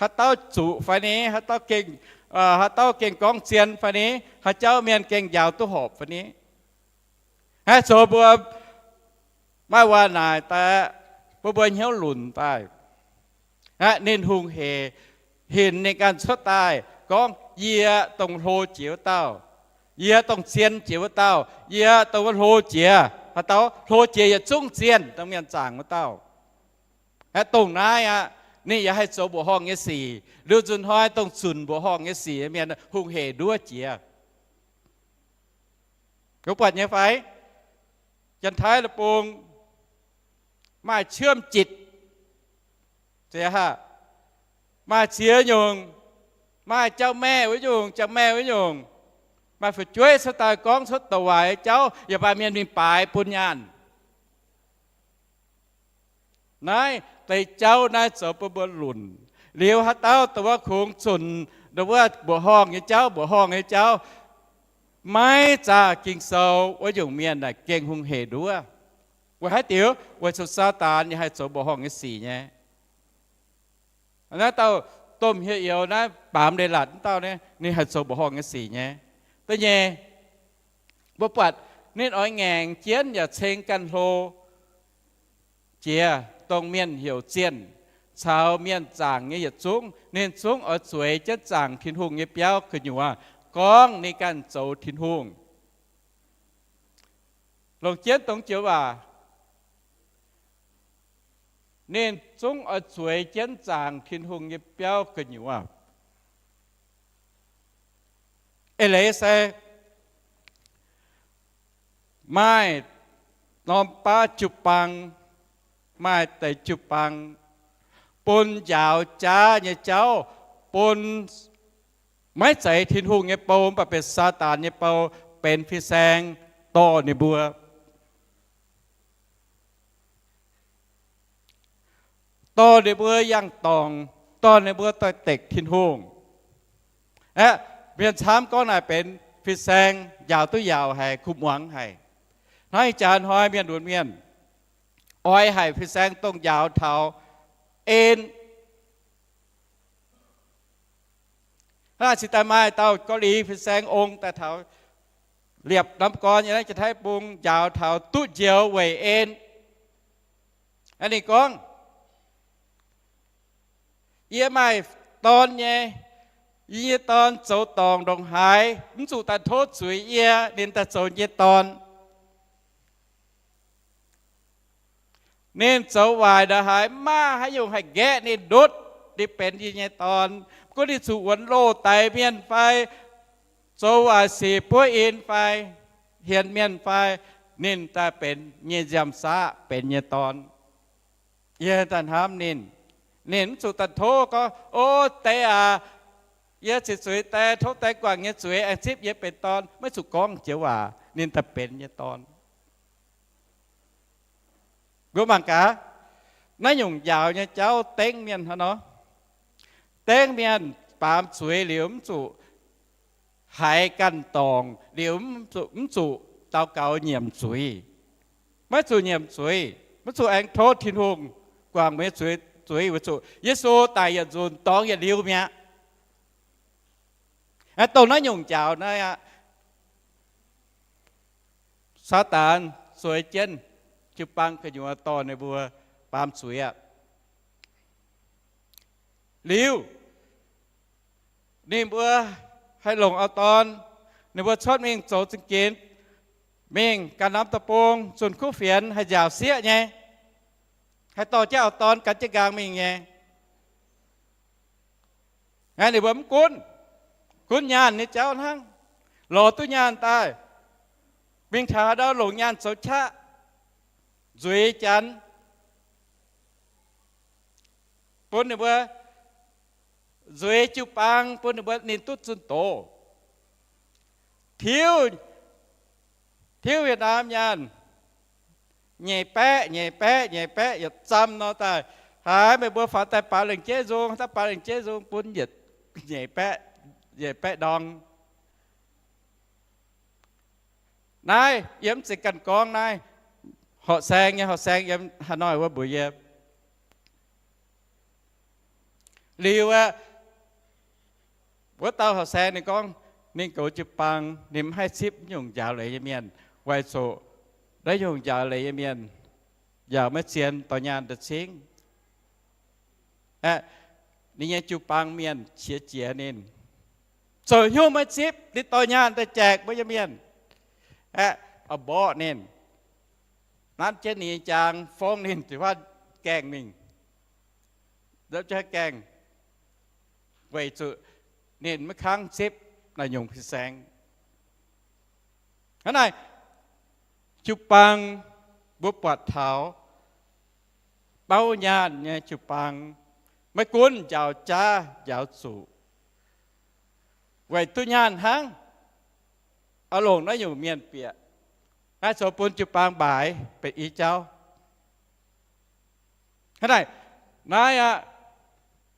Haaix dauh zuqc fai ni? Haaix dauh gengh, haaix dauh gengh gorngv zien fai ni? Haaix jauv mienh gengh njaaux duqv horpc fai ni? Haih zoux mbuo maaih waac-naaic daaih, bun mbuo hnyouv lunc daaih. Ninh hungh hec hinc ninh ganh cuotv daaih gorngv, Yie dongh hlo jiex wuov dauh, yie dongh zien jiex wuov dauh, yie dongh wuov hlo jiex. Haaix dauh hlo jiex yietc zungv zienh dongh mienh zaangc wuov dauh. Aeqv, dongh naaiv aqv, ninh yaac haih zoux mbuoqc horngh nyei sic. Liuz nzunc hnoi dongh zunc mbuoqc horngh nyei sic mienh hungh hec nduov jiex. Mbuo buatc nyei fai? Janx-Taiv deic-bung maaih เชื่อมจิต, maaih ziex nyungc, maaih jauv-maeqv wuov nyungc, jauv-maeqv wuov nyungc, maaih fu'jueiv cuotv daaih gorngv cuotv douc waaic jauv, yaac maaih mienh mingh baaix bun nyaanh. Naaiv deix jauv naaiv zoux bun mbuo lunc. Liuz haaix dauh dongh wuov kungx zunc dongh wuov mbuoqc horngh nyei jauv, mbuoqc horngh nyei jauv, maiv zaah Ging-Sou wuov nyungc mienh naaic gengh hungh hec nduov. Weic haaix diuc? Weic zuqc Saadaan yaac haih zoux mbuoqc horngh nyei sic nyei. Naaiv dauh domh hieh youz naaiv baamz leiz-latc wuov dauh naaiv, ninh haih zoux mbuoqc horngh nyei sic nyei. Da'nyeic, mbuo buatc ninh oix ngaengc jienv yaac ceng ganh hlo jiex dongh mienh heuc zienh caux mienh zaangc nyei yietc zungv. Ninh zungv oix zueiz jienv zaangc Tin-Hungh nyei biauv gu'nyuoz gorngv ninh ganh zoux Tin-Hungh. Longc jienv dongh joux waac, Ninh zungv oix zueiz jienv zaangc Tin-Hungh nyei biauv gu'nyuoz. Eix leiz se maaih norm baav jiu-baang, maaih deix jiu-baang bun njaaux jaav nyei jauv, bun maiv zeiz Tin-Hungh nyei bou, mv baac benx Saadaan nyei bou, benx fin-saeng dorh ninh mbuo, dorh ninh mbuo yangh dorngc, dorh ninh mbuo doix-dekc Tin-Hungh. Aeqv, mienh camv gorngv naaic benx fin-saeng, njaaux duqv yaauc haic, kuh muangx haic. Hnangv ih jaax hnoi mienh lunx mienh oix haic fin-saeng dongh njaaux taux en. Hnangv naaic cingx daaih maaih dauh Gauv^li fin-saeng ong daaih taux liepc norm gorn yiem naaiv Janx-Taiv Bung, njaaux taux duqv njoux weic en. Ninh gorngv, yie maaih dorn nyei, yie nyei dorn zoux dorngc ndongc haaix, mv zuqc daaih tov zuiz yie, ninh daaih zoux yie nyei dorn. Ninh zoux waaic ndongc haaix, mv maaih haaix nyungc haih nqaeqv ninh ndutv, ninh benx yie nyei dorn. Mv gunv ninh zuqc wuonx loh daix mienh fai zoux waaic sic buov in fai hienx mienh fai, ninh daaih benx nyei nziaamv-saqv, benx nyei dorn. Yie daaih hnamv ninh, ninh mv zuqc daaih tov gorngv, O deix aac, yie ceix zuiz deix, tov deix guangc nyei zuiz aengx zipv yie benx dorn. Maiv zuqc gorngv joux waac, ninh daaih benx nyei dorn. Mbuo mangc gaax, naaiv nyungc njaaux nyei jauv dengv mienh hnangv nor. Dengv mienh baamz zuiz liuz mv zuqc haiz ganh dorngc, liuz mv zuqc daux gaux nyiemc zuiz. Maiv zuqc nyiemc zuiz, maiv zuqc aengx tov Tin-Hungh guangc meih nyei zuiz, zuiz weic zuqc Yesu daic yietc nzunc dorngx yietc liuz mi'aqv. Dongh naaiv nyungc njaaux naaiv aqv, Saadaan zueiz jienv jiu-baang gu'nyuoz dorh ninh mbuo baamz zuiz aqv. Liuz, ninh mbuo haih longc auv-dorn, ninh mbuo cuotv mingh zoux za'gengh, mingh ganh norm deic-bung zunh kuv fienx haih nziaauc sieqv nyei, haih dorh jienv auv-dorn gan jienv nqaang mingh nyei. Naaiv ninh mbuo mv gunv, gunv nyaanh nyei jauv hnangv, lorz duqv nyaanh daaih, mingh taux haaix ndau longc nyaanh zoux qaqv, nzueiz Janx, bun ninh mbuo nzueiz jiu-baang, bun ninh mbuo ninh duqv zunh doz. Tiuv, tiuv Việt Nam nyaanh, nyeic baeqv, nyeic baeqv, nyeic baeqv yietc zam nor daaih, haiz meih mbuo faaux daaih baaux lengc jeiv nzung, daaih baaux lengc jeiv nzung bun yietc nyeic baeqv, nyeic baeqv ndorng. Naaiv yie mv zeiz ganh gorngv naaiv, horqc saeng nyei, horqc saeng yiem Hà Nội wuov mbuox yie. Liuz aqv, wuov dauh horqc saeng ninh gorngv, ninh goux jiu-baang ninh mv haih zipv nyungc njaaux leiz nyei mienh, weic zuqc naaiv nyungc njaaux leiz nyei mienh yaac maiv zien dorh nyaanh daaih cingv. Aeqv, ninh nyei jiu-baang mienh qiex jiez ninh, zoux haaix nyungc maiv zipv, ninh dorh nyaanh daaih jaeqc mbuo nyei mienh. Aeqv, mborqv ninh, nanv jienv ninh nyei jaang, fongv ninh, ziouc gaengh mingh, gaengh, weic zuqc ninh maiv kangv zipv naaiv nyungc fin-saeng. Hnangv naaic, jiu-baang mbuo buatc taux bauv nyaanh nyei jiu-baang, maiv gunv njaaux jaav njaaux zuqc, weic duqv nyaanh hnangv, oix longc naaiv nyungc mienh bieqc, naaiv zoux bun jiu-baang mbaaix benx i jauv. Hnangv naaic, naaiv aqv,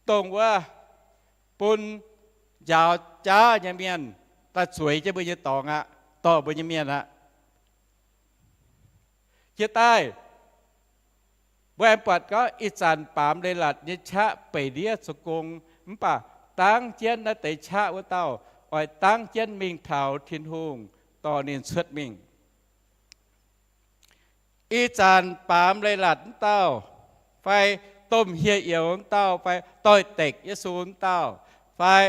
dongh wuov bun njaaux jaav nyei mienh daaih zueiz jienv mbuo nyei dorngx aqv, dorh mbuo nyei mienh aqv. Jiex daaih, mbuo aengx buatc gorngv ih zanc baamz leiz-latc nyei qaqv beic ndiev zoux gong, mv baac dangv jienv naaiv deix qaqv wuov dauh oix dangv jienv mingh taux Tin-Hungh dorh ninh cuotv mingh. Ih zanc baamz leiz-latc wuov dauh, fai domh hieh youz wuov dauh, fai doix-dekc Yesu wuov dauh, fai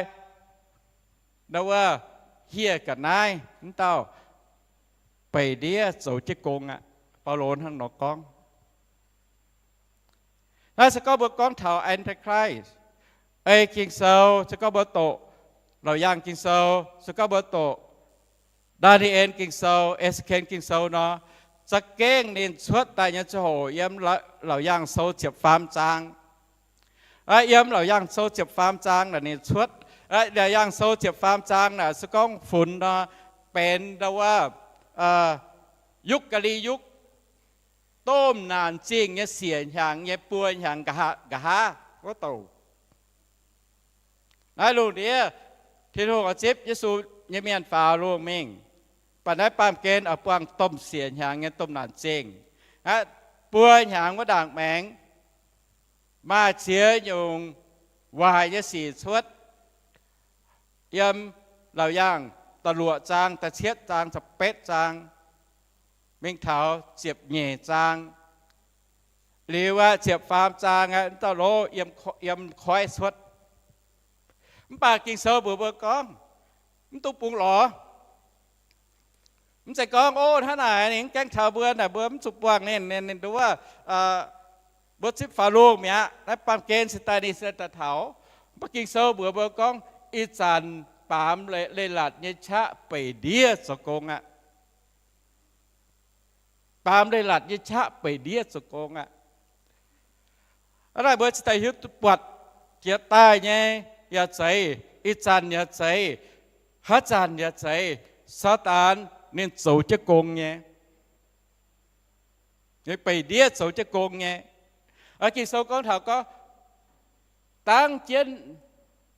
wuov hieh ga'naaiv wuov dauh, beic ndiev zoux jienv gong aqv. Baulo hnangv nor gorngv. Naaiv se gorngv mbuo gorngv taux Antichrist. Ei Ging-Sou se gorngv mbuo doqc Laauc Yaangh Ging-Sou, se gorngv mbuo doqc Ndaa^ni^en Ging-Sou, E^se^ken Ging-Sou nor, za'gengh ninh cuotv daaih nyei ziangh hoc yiem Laauc Yaangh Sou ziepc faam zaang. Yiem Laauc Yaangh Sou ziepc faam zaang naaic ninh cuotv. Laauc Yaangh Sou ziepc faam zaang naaic se gorngv funx nor, benx ndau wuov Yukv Gaa^li Yukv, domh naanc zingh nyei siec hnyangx nyei buo hnyangx nqa'haav wuov douc. Naaiv lungh ndiev Tin-Hungh oix zipv Yesu nyei mienh faaux lungh mingh. Mv baac naaiv baamh gen oix buangh domh siec hnyangx nyei domh naanc zingh. Aqv, buo hnyangx wuov ndaangc maengx maaih ziex nyungc waaic nyei sic cuotv yiem Laauc Yaangh da'luoqc zaang, da'cietv zaang, da'betv zaang, mingh taux ziepc nyeic zaang. Liuz aqv, ziepc faam zaang aqv, wuov dauh lov yiem koiv cuotv. Mv baac Ging-Sou mbuox mbuo gorngv, mv dungx bungx lorz. Mv zeiz gorngv, o, hnangv naaic ninh mv gaengh taux mbuo naaic, mbuo mv zuqc buangh ninh, ninh, ninh nduov, mbuo zipv faaux lungh mi'aqv. Naaiv baamh gen se daaih ninh se daaih taux. Mv baac Ging-Sou mbuox mbuo gorngv, ih zanc baamz leiz-latc nyei qaqv beic ndiev zoux gong aqv. Baamz leiz-latc nyei qaqv beic ndiev zoux gong aqv. Hnangv naaic mbuo cingx daaih hiuv duqv buatc jiex daaih nyei yaac zeiz, ih zanc yaac zeiz, haaix zanc yaac zeiz, Saadaan ninh zoux jienv gong nyei. Ninh beic ndiev zoux jienv gong nyei. Ging-Sou gorngv taux gorngv, dangv jienv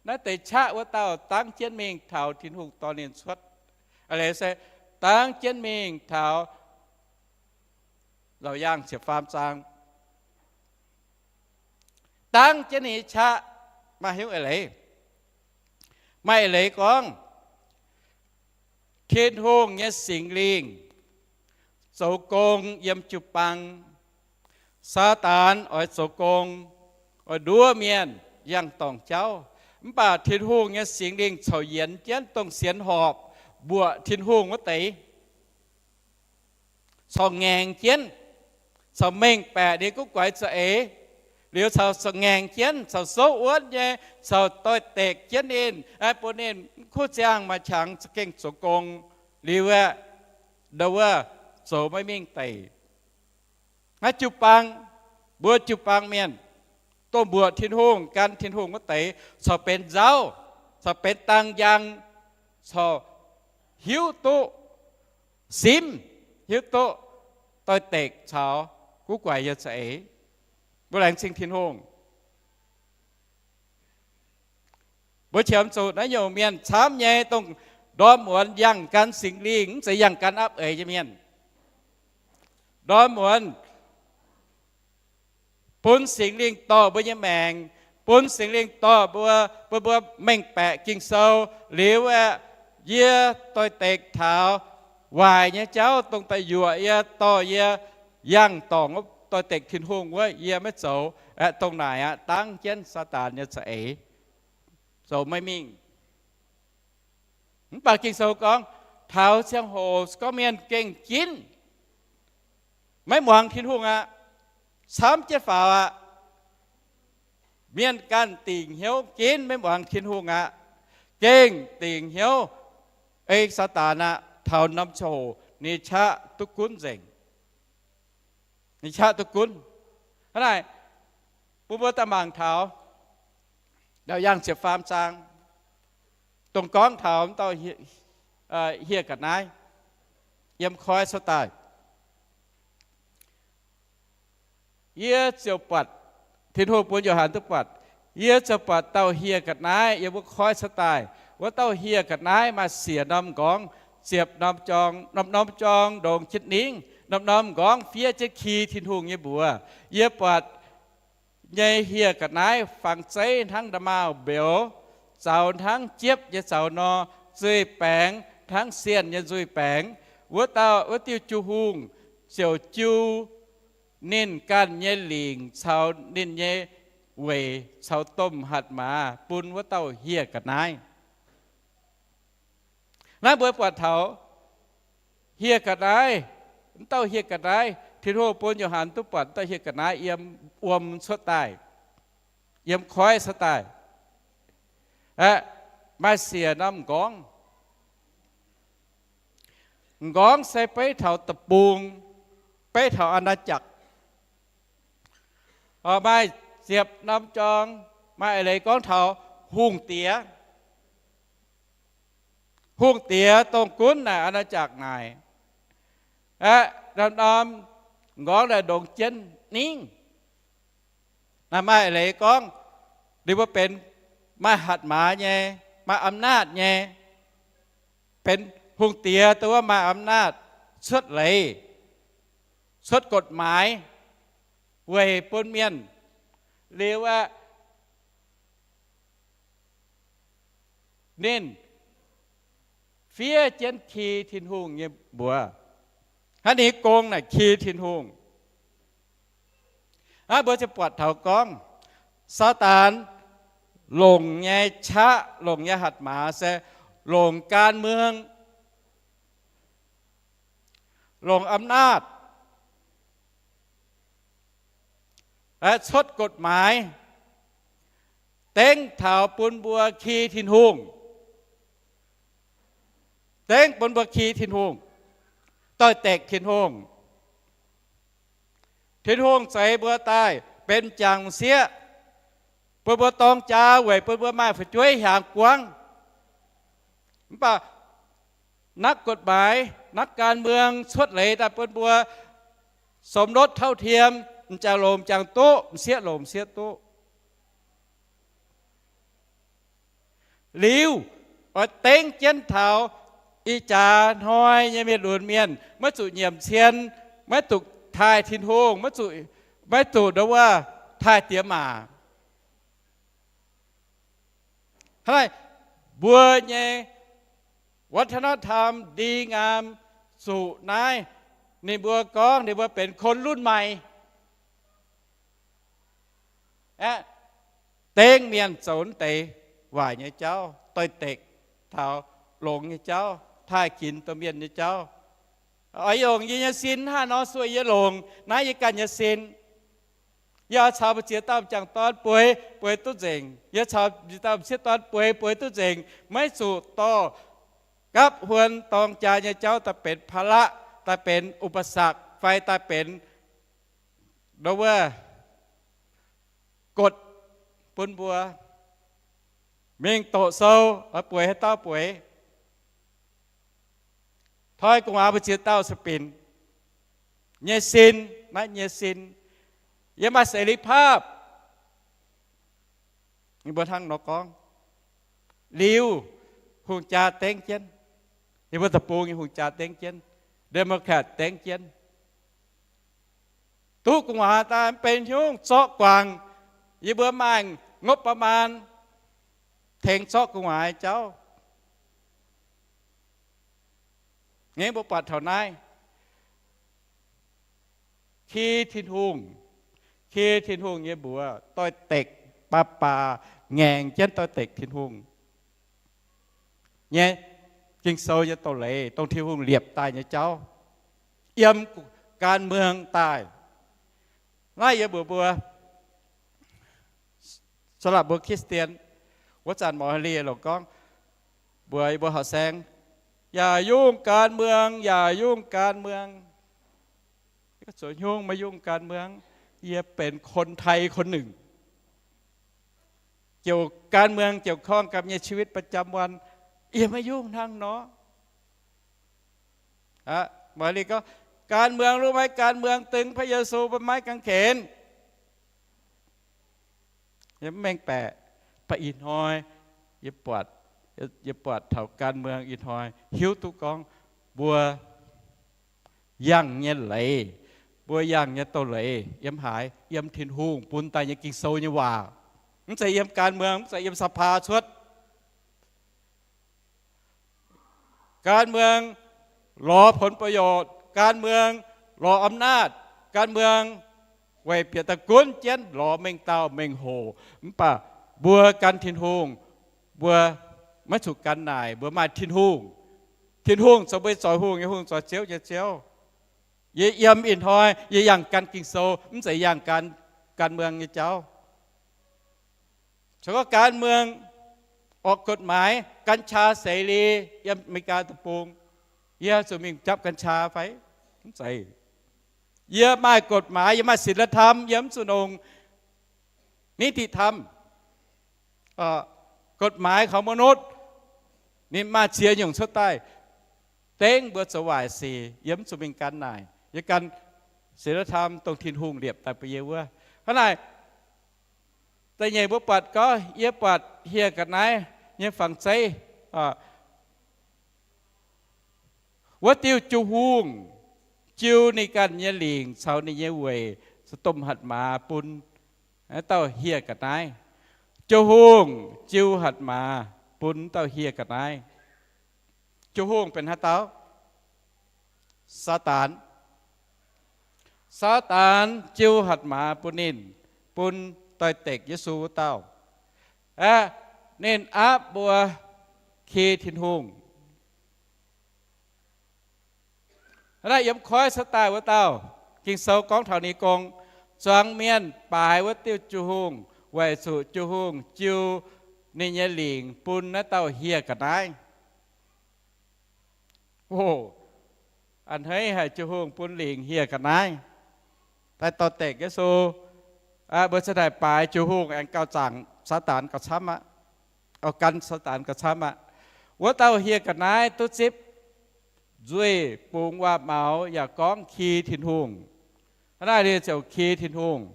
naaiv deix qaqv wuov dauh dangv jienv mingh taux Tin-Hungh dorh ninh cuotv. Eix leiz se dangv jienv mingh taux Laauc Yaangh ziepc faam zaang. Dangv jienv ninh nyei qaqv maaih hnyouv eix leiz. Maaih eix leiz gorngv, Tin-Hungh nyei Singx Lingh zoux gong yiem jiu-baang. Saadaan oix zoux gong, oix nduov mienh yangh dorngc jauv. Mv baac Tin-Hungh nyei Singx Lingh corc yienx jienv dongh sienx horpc mbuoqc Tin-Hungh wuov deix, corc ngaengc jienv, corc mengh baeqc ninh guv guaix za'eix. Liuz corc, corc ngaengc jienv, corc souv wuonv nyei, corc doix-dekc jienv ninh, bun ninh mv kuv ziangh maaih qangx za'gengh zoux gong. Liuz aeqv, ndau wuov zoux maiv mingh deic. Naaiv jiu-baang, mbuo jiu-baang mienh, dongh mbuoqc Tin-Hungh, gan Tin-Hungh wuov deix, corc benx nzauv, corc benx dang njang, corc hiuv duqv simv, hiuv duqv doix-dekc caux guv guaix nyei za'eix. Mbuo laengz zingh Tin-Hungh. Mbuo qiemx zuqc naaiv nyungc mienh camv nyei, dongh ndorm muonz yangh gan Singx Lingh, mv zeiz yangh gan apv eix nyei mienh. Ndorm muonz bun Singx Lingh dorh mbuo nyei maengc, bun Singx Lingh dorh mbuo, bun mbuo mengh baeqc Ging-Sou liuz aeqv, yie doix-dekc taux waaic nyei jauv dongh da'yuoqc yie dorh yie yangh dorngc wuov doix-dekc Tin-Hungh wuov, yie maiv zoux aeqv, dongh naaic aqv, dangv jienv Saadaan nyei za'eix, zoux maiv mingh. Mv baac Ging-Sou gorngv, taux ziangh hoc se gorngv mienh gengh ginv maiv muangx Tin-Hungh aqv, camv jienv faaux aqv. Mienh ganh dingc hnyouv ginv maiv muangx Tin-Hungh aqv, gengh dingc hnyouv ei Saadaan aqv. Taux norm ziangh hoc ninh qaqv duqv gunv nzengc. Ninh qaqv duqv gunv. Hnangv naaic, bun mbuo daaih mangc taux Laauc Yaangh ziepc faam zaang, dongh gorngv taux m'dauh hieh ga'naaiv yiem koiv cuotv daaih. Yie ziouc buatc, Tin-Hungh bun Yo^han duqv buatc, yie ziouc buatc dauh hieh ga'naaiv yiem wuov koiv cuotv daaih. Wuov dauh hieh ga'naaiv maaih siec norm m'nqorngv, ziepc norm jorng, norm-norm jorng ndongx jienv ningv, norm-norm m'nqorngv fiev jienv ki Tin-Hungh nyei mbuox. Yie buatc nyei hieh ga'naaiv fangx zeiv hnangv nda'maauh mbeux, zaux hnangv jiepv nyei zaux nor, nzuih baengx hnangv sienh nyei nzuih baengx. Wuov dauh, wuov diuh jiu-hungh ziouc jiu ninh ganh nyei lingc caux ninh nyei weic caux domh hatc maaz bun wuov dauh hieh ga'naaiv. Naaiv mbuo buatc taux hieh ga'naaiv, m'dauh hieh ga'naaiv, Tin-Hungh bun Yo^han duqv buatc daaih hieh ga'naaiv yiem wuom cuotv daaih, yiem koiv cuotv daaih. Aeqv, maaih siec norm m'nqorngv. M'nqorngv se beiv taux deic-bung, beiv taux อาณาจักร. Maaih ziepc norm jorng, maaih eix leiz gorngv taux hungh diex. Hungh diex dongh gunv naaic อาณาจักร naaic. Aeqv, norm-norm m'nqorngv naaic ndongx jienv ningv. Naaic maaih eix leiz gorngv ninh mbuo benx maaih hatc maaz nyei, maaih อำนาจ nyei, benx hungh diex dongh wuov maaih อำนาจ cuotv leiz, cuotv กฎหมาย weic bun mienh. Liuz aeqv, ninh fiev jienv ki Tin-Hungh nyei mbuox. Hnangv ninh gong naaic ki Tin-Hungh. Hnangv mbuo ziouc buatc taux gorngv, Saadaan longc nyei qaqv, longc nyei hatc maaz se longc การเมือง, longc อำนาจ cuotv กฎหมาย dengv taux bun mbuo ki Tin-Hungh. Dengv bun mbuo ki Tin-Hungh, doix-dekc Tin-Hungh. Tin-Hungh zeix mbuo daaih benx m'jangc m'sieqv, bun mbuo dorng jaa weic bun mbuo maaih fu'jueiv hiaangx buangv. Mv baac นักกฎหมาย, นักการเมือง cuotv leiz daaih bun mbuo สมรสเท่าเทียม, m'jangc longc m'jangc duqv, m'sieqv longc m'sieqv duqv. Liuz, oix dengv jienv taux ih jaax hnoi nyei mienh lunx mienh maiv zuqc nyiemc cien, maiv zuqc taaih Tin-Hungh, maiv zuqc, maiv zuqc nduov wuov taaih diex maac. Hnangv naaiv, mbuo nyei วัฒนธรรมดีงาม zuqc naaiv, ninh mbuo gorngv ninh mbuo benx คนรุ่นใหม่. Aeqv, dengv mienh zoux deix waaic nyei jauv, doix-dekc taux longx nyei jauv, taaih ginx domh mienh nyei jauv. Oix longc yie nyei sin hnangv nor sueih yie longc naaiv yie ganh nyei sin. Yie oix caux mbu'ziex dauh m'jangc dorn bueix, bueix duqv nzengc. Yie caux m'ziex dauh m'sieqv dorn bueix, bueix duqv nzengc. Maiv zuqc dorh gapv huon dorng jaa nyei jauv daaih benx ภาระ, daaih benx อุปสรรค fai daaih benx nduov wuov กฎ bun mbuo. Mingh doqc sou, oix bueix haaix dauh bueix. Toi gu'nguaaz mbu'ziex dauh สปิน nyei sin, naaiv nyei sin, yie maaih เสรีภาพ. Ninh mbuo hnangv nor gorngv. Liuz, hungh jaa dengv jienv. Ninh mbuo deic-bung nyei hungh jaa dengv jienv. Democrat dengv jienv. Duqv gu'nguaaz daaih mv benx hnyouv zorqv guangc. Yie mbuo maaih งบประมาณ tengx zorqv gu'nguaaz jauv. Ngaengv mbuo buatc taux naaiv, ki Tin-Hungh, ki Tin-Hungh nyei mbuox doix-dekc, baac baac ngaengc jienv doix-dekc Tin-Hungh nyei Ging-Sou nyei doz-leiz, dongh Tin-Hungh liepc daaih nyei jauv, yiem การเมือง daaih. Naaiv yie mbuox mbuo, สำหรับ mbuo Christian, wuov zanc หมอ Harry longc gorngv mbuox yie mbuo หมอ Saeng, yaac yungh การเมือง, yaac yungh การเมือง. Zuqc hnyungv maiv yungh การเมือง, yie benx คนไทย คนหนึ่ง. เกี่ยว การเมือง เกี่ยวข้องกับ nyei ชีวิตประจำวัน, yie maiv yungh hnangv nor. หมอ Harry gorngv, การเมือง รู้ไหม, การเมือง ดึง พระเยซู บนไม้กางเขน. Yie mv mengh baeqc, baac ih hnoi yie buatc, yie buatc taux การเมือง ih hnoi hiuv duqv gorngv mbuo yangh nyei leiz, mbuo yangh nyei doz-leiz yiem haaix? Yiem Tin-Hungh bun daaih nyei Ging-Sou nyei waac. Mv zeiz yiem การเมือง, mv zeiz yiem สภา cuotv. การเมือง lorz ผลประโยชน์, การเมือง lorz อำนาจ, การเมือง weic bieqc daaih gunv jienv lorz mengh dauh mengh hoc. Mv baac mbuo gan Tin-Hungh, mbuo maiv zuqc gan naaic, mbuo maaih Tin-Hungh. Tin-Hungh zoux mbuo zoux hungh nyei Hungh, zoux ziouv nyei Ziouv. Yie yiem ih hnoi yie yangh gan Ging-Sou, mv zeiz yangh gan, gan mueng nyei jauv. Caux gorngv gan mueng, ออกกฎหมาย กัญชาเสรี yiem Aa^me^li^gaa Deic-Bung, yie zuqc mingh japv กัญชา fai? Mv zeiz. Yie maaih กฎหมาย, yie maaih ศีลธรรม, yie mv zuqc longc นิติธรรม, กฎหมายของมนุษย์. Ninh maaih ziex nyungc cuotv daaih dengv mbuo zoux waaic sic, yie mv zuqc mingh gan naaic. Yie gan ศีลธรรม dongh Tin-Hungh liepc daaih bun yie wuov. Hnangv naaic, da'nyeic mbuo buatc gorngv, yie buatc hieh ga'naaiv nyei fangx zeiv, wuov diuh Jiu-Hungh jiu ninh ganh nyei lingc caux ninh nyei weic, caux domh hatc maaz bun naaiv dauh hieh ga'naaiv. Jiu-Hungh jiu hatc maaz bun dauh hieh ga'naaiv. Jiu-Hungh benx haaix dauh? Saadaan. Saadaan jiu hatc maaz bun ninh, bun doix-dekc Yesu wuov dauh. Aeqv, ninh aapv mbuo kie Tin-Hungh. Hnangv naaiv yiem koiv cuotv daaih wuov dauh, Ging-Sou gorngv taux ninh gong, zuangx mienh baaix wuov diuh Jiu-Hungh weic zuqc Jiu-Hungh jiu ninh nyei lingc bun naaiv dauh hieh ga'naaiv. O, a'hneiv haic, Jiu-Hungh bun lingc hieh ga'naaiv daaih doix-dekc Yesu. Mbuo cingx daaih baaix Jiu-Hungh aengx gauh zaangc Saadaan gauh camv aqv. Gan Saadaan gauh camv aqv. Wuov dauh hieh ga'naaiv duqv zipv nzuih bungx waac-maux yaac gorngv kie Tin-Hungh. Hnangv naaiv ninh ziouc kie Tin-Hungh,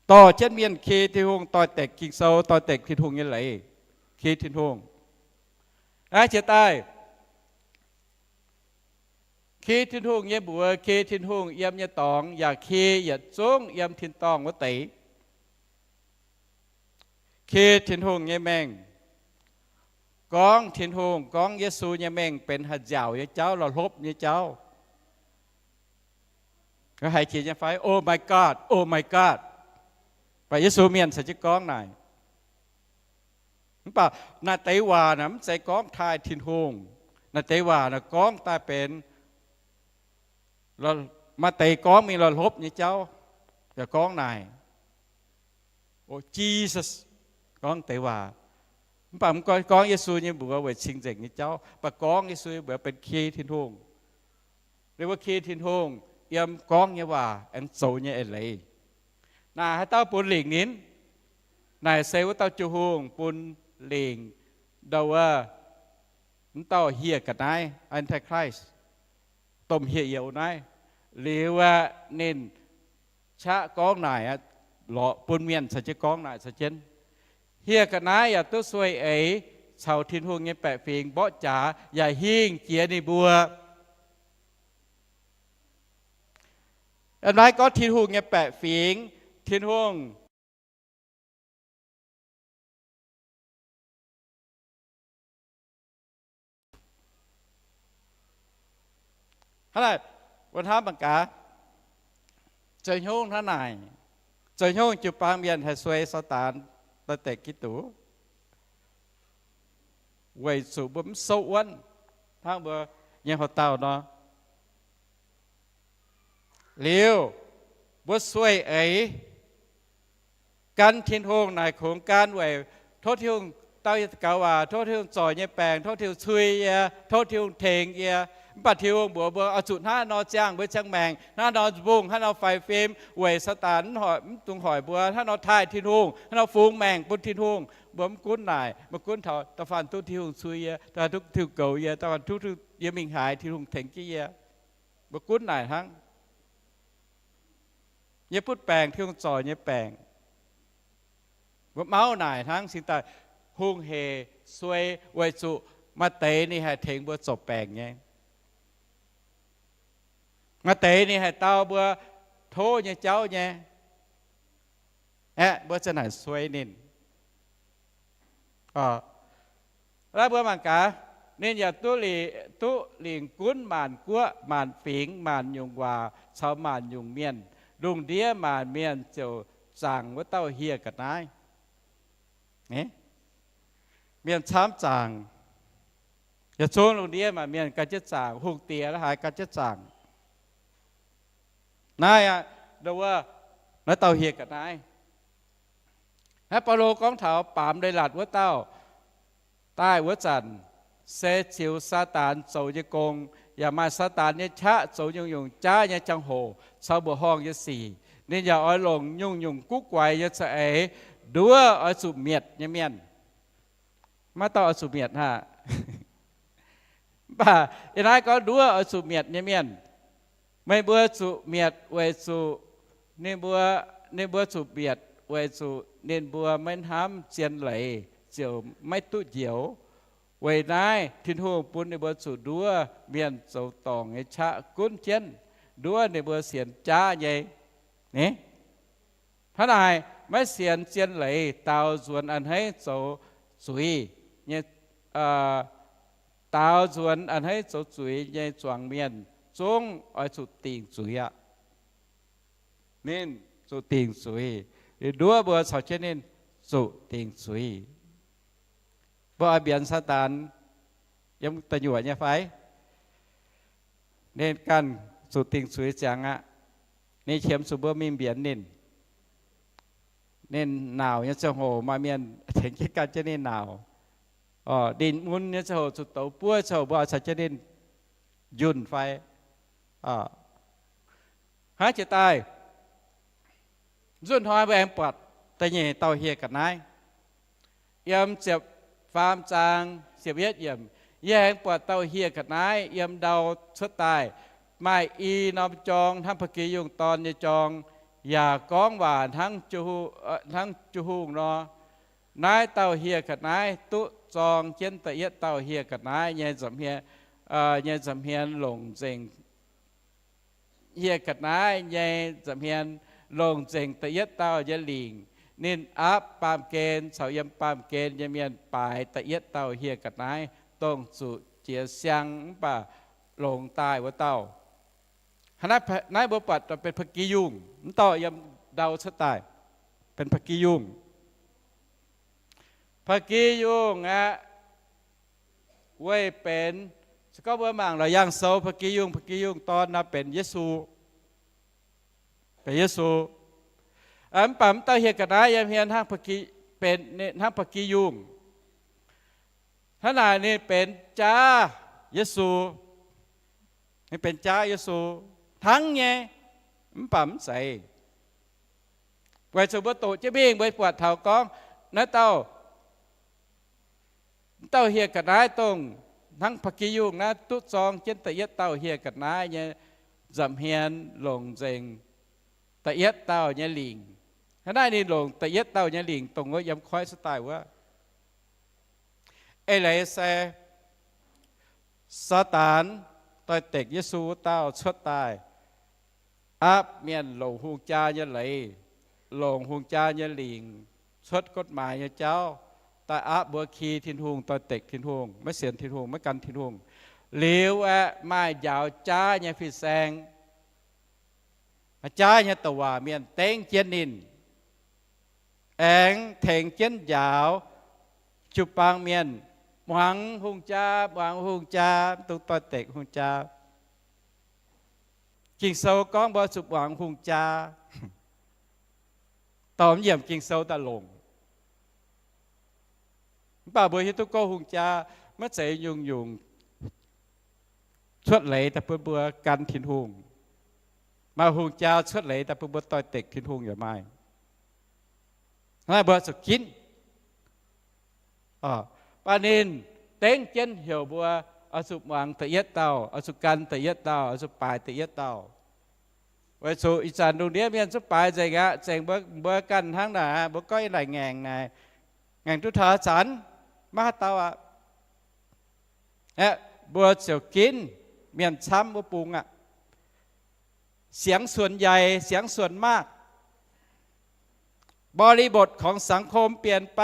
dorh jienv mienh kie Tin-Hungh, doix-dekc Ging-Sou, doix-dekc Tin-Hungh nyei leiz, kie Tin-Hungh. Naaiv jiex daaih, kie Tin-Hungh nyei mbuox, kie Tin-Hungh yiem nyei dorngx, yaac kie yietc zungv yiem tin-dorngh wuov deix. Kie Tin-Hungh nyei mengh, gorngv Tin-Hungh, gorngv Yesu nyei mengh benx haih nziaauc nyei jauv, la'hlopv nyei jauv. Haiz jiex nyei fai? Oh my God, oh my God. Mv baac Yesu mienh caux jienv gorngv naaic. Mv baac naaiv deix waac naaic mv zeiz gorngv taaih Tin-Hungh. Naaiv deix waac naaic gorngv daaih benx, maaih deix gorngv mingh la'hlopv nyei jauv, yaac gorngv naaic, O Jesus, gorngv deix waac. Mv baac mv gorngv Yesu nyei mbuox weic cing-nzengc nyei jauv, mv baac gorngv Yesu nyei mbuox benx kie Tin-Hungh. Liuz wuov kie Tin-Hungh yiem gorngv nyei waac aengx zoux nyei eix leiz. Naaic haaix dauh bun lingc ninh? Naaic se wuov dauh Jiu-Hungh bun lingc ndau wuov, mv dauh hieh ga'naaiv, Antichrist, domh hieh youz naaiv. Liuz aqv, ninh qaqv gorngv naaic, lorz bun mienh caux jienv gorngv naaic caux jienv. Hieh ga'naaiv yaac duqv sueih eix caux Tin-Hungh nyei baeqc fingx mborqv jaax yaac hingh jiex ninh mbuo. A'hneiv gorngv Tin-Hungh nyei baeqc fingx, Tin-Hungh Hnangv naaic, mbuo hnamv mangc gaax, zoux hnyouv hnangv naaic, zoux hnyouv jiu-baang mienh haih suei Saadaan doix-dekc Giduc, weic zuqc mbuo mv souv wuonv hnangv mbuo nyei houx-dauh nor. Liuz, mbuo sueih eix gan Tin-Hungh naaic kungx gan weic tov Tin-Hungh dau yie gaux waac, tov Tin-Hungh zorc nyei baengc, tov Tin-Hungh cui yie, tov Tin-Hungh tengx yie. Mv baac Tin-Hungh mbuox mbuo oix zuqc hnangv nor ziangh mbuo ziangh maengc, hnangv nor nzung, hnangv nor faix fim, weic Saadaan mv dungx hoic mbuo hnangv nor taaih Tin-Hungh, hnangv nor fungx maengc bun Tin-Hungh. Mbuo mv gunv naaic, mbuo gunv taux da'faanh duqv Tin-Hungh cui yie, da'faanh duqv Tin-Hungh goux yie, da'faanh duqv yie mingh haaix Tin-Hungh tengx jienv yie. Mbuo gunv naaic hnangv. Yie butv baengc, Tin-Hungh zorc nyei baengc. Mbuo mauv naaic hnangv, cingx daaih hungh hec suei weic zuqc maaih deix ninh haih tengx mbuo zorc baengc nyei. Maaih deix ninh haih dau mbuo tov nyei jauv nyei. Aeqv, mbuo ziouc naaic suei ninh. Naaiv mbuo mangc gaax, ninh yaac duqv lingc gunv maanc guoqv, maanc fingx, maanc nyungc waac caux maanc nyungc mienh. Lungh ndiev maanc mienh ziouc zaangc wuov dauh hieh ga'naaiv. Mienh camv zaangc. Yietc zungv lungh ndiev maanc mienh gan jienv zaangc, hungh diex la'haaix gan jienv zaangc. Naaiv aqv, wuov, naaiv dauh hieh ga'naaiv. Naaiv Baulo gorngv taux baamz leiz-latc wuov dauh daaih wuov zanc, se ziux Saadaan zoux nyei gong, yaac maaih Saadaan nyei qaqv zoux nyungc-nyungc jaav nyei jangx-hoc caux mbuoqc horngh nyei sic. Ninh yaac oix longc nyungc-nyungc guv guaix nyei za'eix nduov oix zuqc mietc nyei mienh. Maiv dauh oix zuqc mietc hnangv. Mv baac yie naaiv gorngv nduov oix zuqc mietc nyei mienh. Meih mbuo zuqc mietc weic zuqc ninh mbuo, ninh mbuo zuqc mietc weic zuqc ninh mbuo maiv hnamv zien leiz ziouc maiv duqv njoux. Weic naaiv Tin-Hungh bun ninh mbuo zuqc nduov mienh zoux dorngc nyei qaqv gunv jienv, nduov ninh mbuo sienx jaav nyei. Hnangv naaic, maiv sienx zien leiz daaux nzuonx a'hneiv zoux zuiz nyei, daaux nzuonx a'hneiv zoux zuiz nyei zuangx mienh zungv oix zuqc dingc zuiz aqv. Ninh zuqc dingc zuiz. Ninh nduov mbuo caux jienv ninh zuqc dingc zuiz. Mbuo oix mbienx Saadaan yiem da'nyuoqc nyei fai? Ninh ganh zuqc dingc zuiz ziangx aqv. Ninh qiemx zuqc mbuo mingh mbienx ninh. Ninh nauc nyei ziangh hoc maaih mienh tengx jienv gan jienv ninh nauc. Ninh mun nyei ziangh hoc zuqc douz buov ziangh hoc mbuo oix caux jienv ninh njunh fai? Hnangv jiex daaih, nzunc hnoi mbuo aengx buatc da'nyeic dauh hieh ga'naaiv. Yiem ziepc faam zaang ziepc yietv yiemc, yie aengx buatc dauh hieh ga'naaiv yiem ndau cuotv daaih, maaih i norm jorng hnangv ba'gi yungh dorn nyei jorng, yaac gorngv waac hnangv Tin-Hungh nor. Naaiv dauh hieh ga'naaiv duqv zorng jienv da'yietv dauh hieh ga'naaiv nyei nza'hmien, nyei nza'hmien longc nzengc, hieh ga'naaiv nyei nza'hmien longc nzengc da'yietv dauh nyei lingc. Ninh aapv baamh gen caux yiem baamh gen nyei mienh baaix da'yietv dauh hieh ga'naaiv, dongh zuqc jiez siang mv baac longx daaih wuov dauh. Naaiv mbuo buatc benx ba'gi yungh, mv dauh yiem ndau cuotv daaih benx ba'gi yungh. Ba'gi yungh aeqv, weic benx, se gorngv mbuo mangc Laauc Yaangh Sou, ba'gi yungh, ba'gi yungh dorn nor benx Yesu, benx Yesu. Mv baac mv dauh hieh ga'naaiv yiem hmien hnangv ba'gi yungh. Hnangv naaic ninh benx jaav Yesu. Ninh benx jaav Yesu hnangv nyei, mv baac mv zeiz. Weic zuqc mbuo doqc jienv mingh mbuo buatc taux gorngv naaiv dauh, mv dauh hieh ga'naaiv dongh hnangv ba'gi yungh naaiv duqv zorng jienv da'yietv dauh hieh ga'naaiv nyei nza'hmien longc nzengc da'yietv dauh nyei lingc. Hnangv naaiv ninh longc da'yietv dauh nyei lingc dongh wuov yiem koiv cuotv daaih wuov. Eix leiz se Saadaan doix-dekc Yesu wuov dauh cuotv daaih, aapv mienh longc hungh jaa nyei leiz, longc hungh jaa nyei lingc, cuotv กฎหมาย nyei jauv, daaih aapv mbuo ki Tin-Hungh, doix-dekc Tin-Hungh, maiv sienx Tin-Hungh, maiv gan Tin-Hungh. Liuz aeqv, maaih njaaux jaav nyei fin-saeng, maaih jaav nyei douc waac mienh dengv jienv ninh, aengx tengx jienv njaaux jiu-baang mienh muangx hungh jaa, muangx hungh jaa, mv dungx doix-dekc hungh jaa. Ging-Sou gorngv mbuo zuqc muangx hungh jaa, dorh mv yiemc Ging-Sou daaih longc. Mv baac mbuo hiuv duqv gorngv hungh jaa maiv zeiz nyungc-nyungc cuotv leiz daaih bun mbuo gan Tin-Hungh. Maaih hungh jaa cuotv leiz daaih bun mbuo doix-dekc Tin-Hungh yaac maaih. Hnangv naaiv mbuo zuqc ginv. Baac ninh dengv jienv heuc mbuo oix zuqc muangx da'yietv dauh, oix zuqc gan da'yietv dauh, oix zuqc baaix da'yietv dauh. Weic zuqc ih zanc lungh ndiev mienh zungv baaix nzengc aqv. Zengc mbuo, mbuo ganh hnangv naaic aqv. Mbuo gorngv yie laaic ngaengc naaic, ngaengc duqv taux zanc maiv haaix dauh aqv. Aeqv, mbuo ziouc ginv mienh camv wuov bung aqv. เสียงส่วนใหญ่ เสียงส่วนมาก บริบทของสังคมเปลี่ยนไป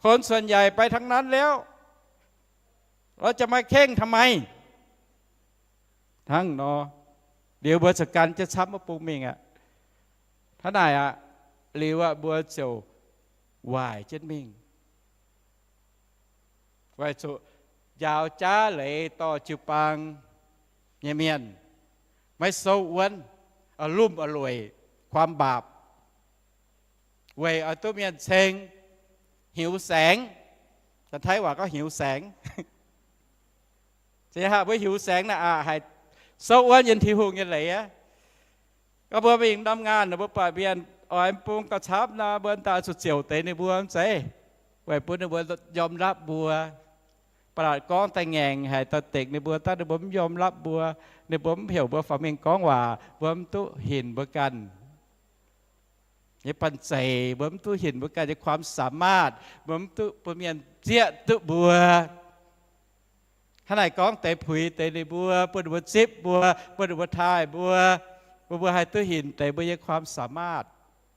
คนส่วนใหญ่ไปทางนั้นแล้ว เราจะมาเคร่งทำไม hnangv nor, liuz mbuo ziouc gan jienv camv wuov bung mingh aqv. Hnangv naaic aqv, liuz aqv mbuo ziouc waaic jienv mingh. Weic zuqc njaaux jaav leiz dorh jiu-baang nyei mienh, maiv souv wuonv, lumh a'lueic, ความบาป, weic oix duqv mienh ceng, hiuv saengx. Janx-Taiv waac gorngv hiuv saengx. Se hnangv mbuo hiuv saengx naaic aqc, haih souv wuonv yiem Tin-Hungh nyei leiz aqv. Gorngv mbuo mingh norm ngaanh, mbuo buatc mienh oix bung gauh camv nor, mbuo daaih zuqc ziouc deix ninh mbuo mv zeiz, weic bun ninh mbuo ยอมรับ mbuo. Ba'laqc gorngv daaih ngaengc haic, daaih dengc ninh mbuo, daaih ninh mbuo mv ยอมรับ mbuo, ninh mbuo mv heuc mbuo faaux mingh gorngv waac, mbuo mv duqv hinc mbuo ganh nyei banh zeic, mbuo mv duqv hinc mbuo ganh nyei ความสามารถ, mbuo mv duqv bun mienh zieqv duqv mbuo. Hnangv naaic gorngv deix puix deix ninh mbuo, bun ninh mbuo zipv mbuo, bun ninh mbuo taaih mbuo, bun mbuo haih duqv hinc deix mbuo nyei ความสามารถ.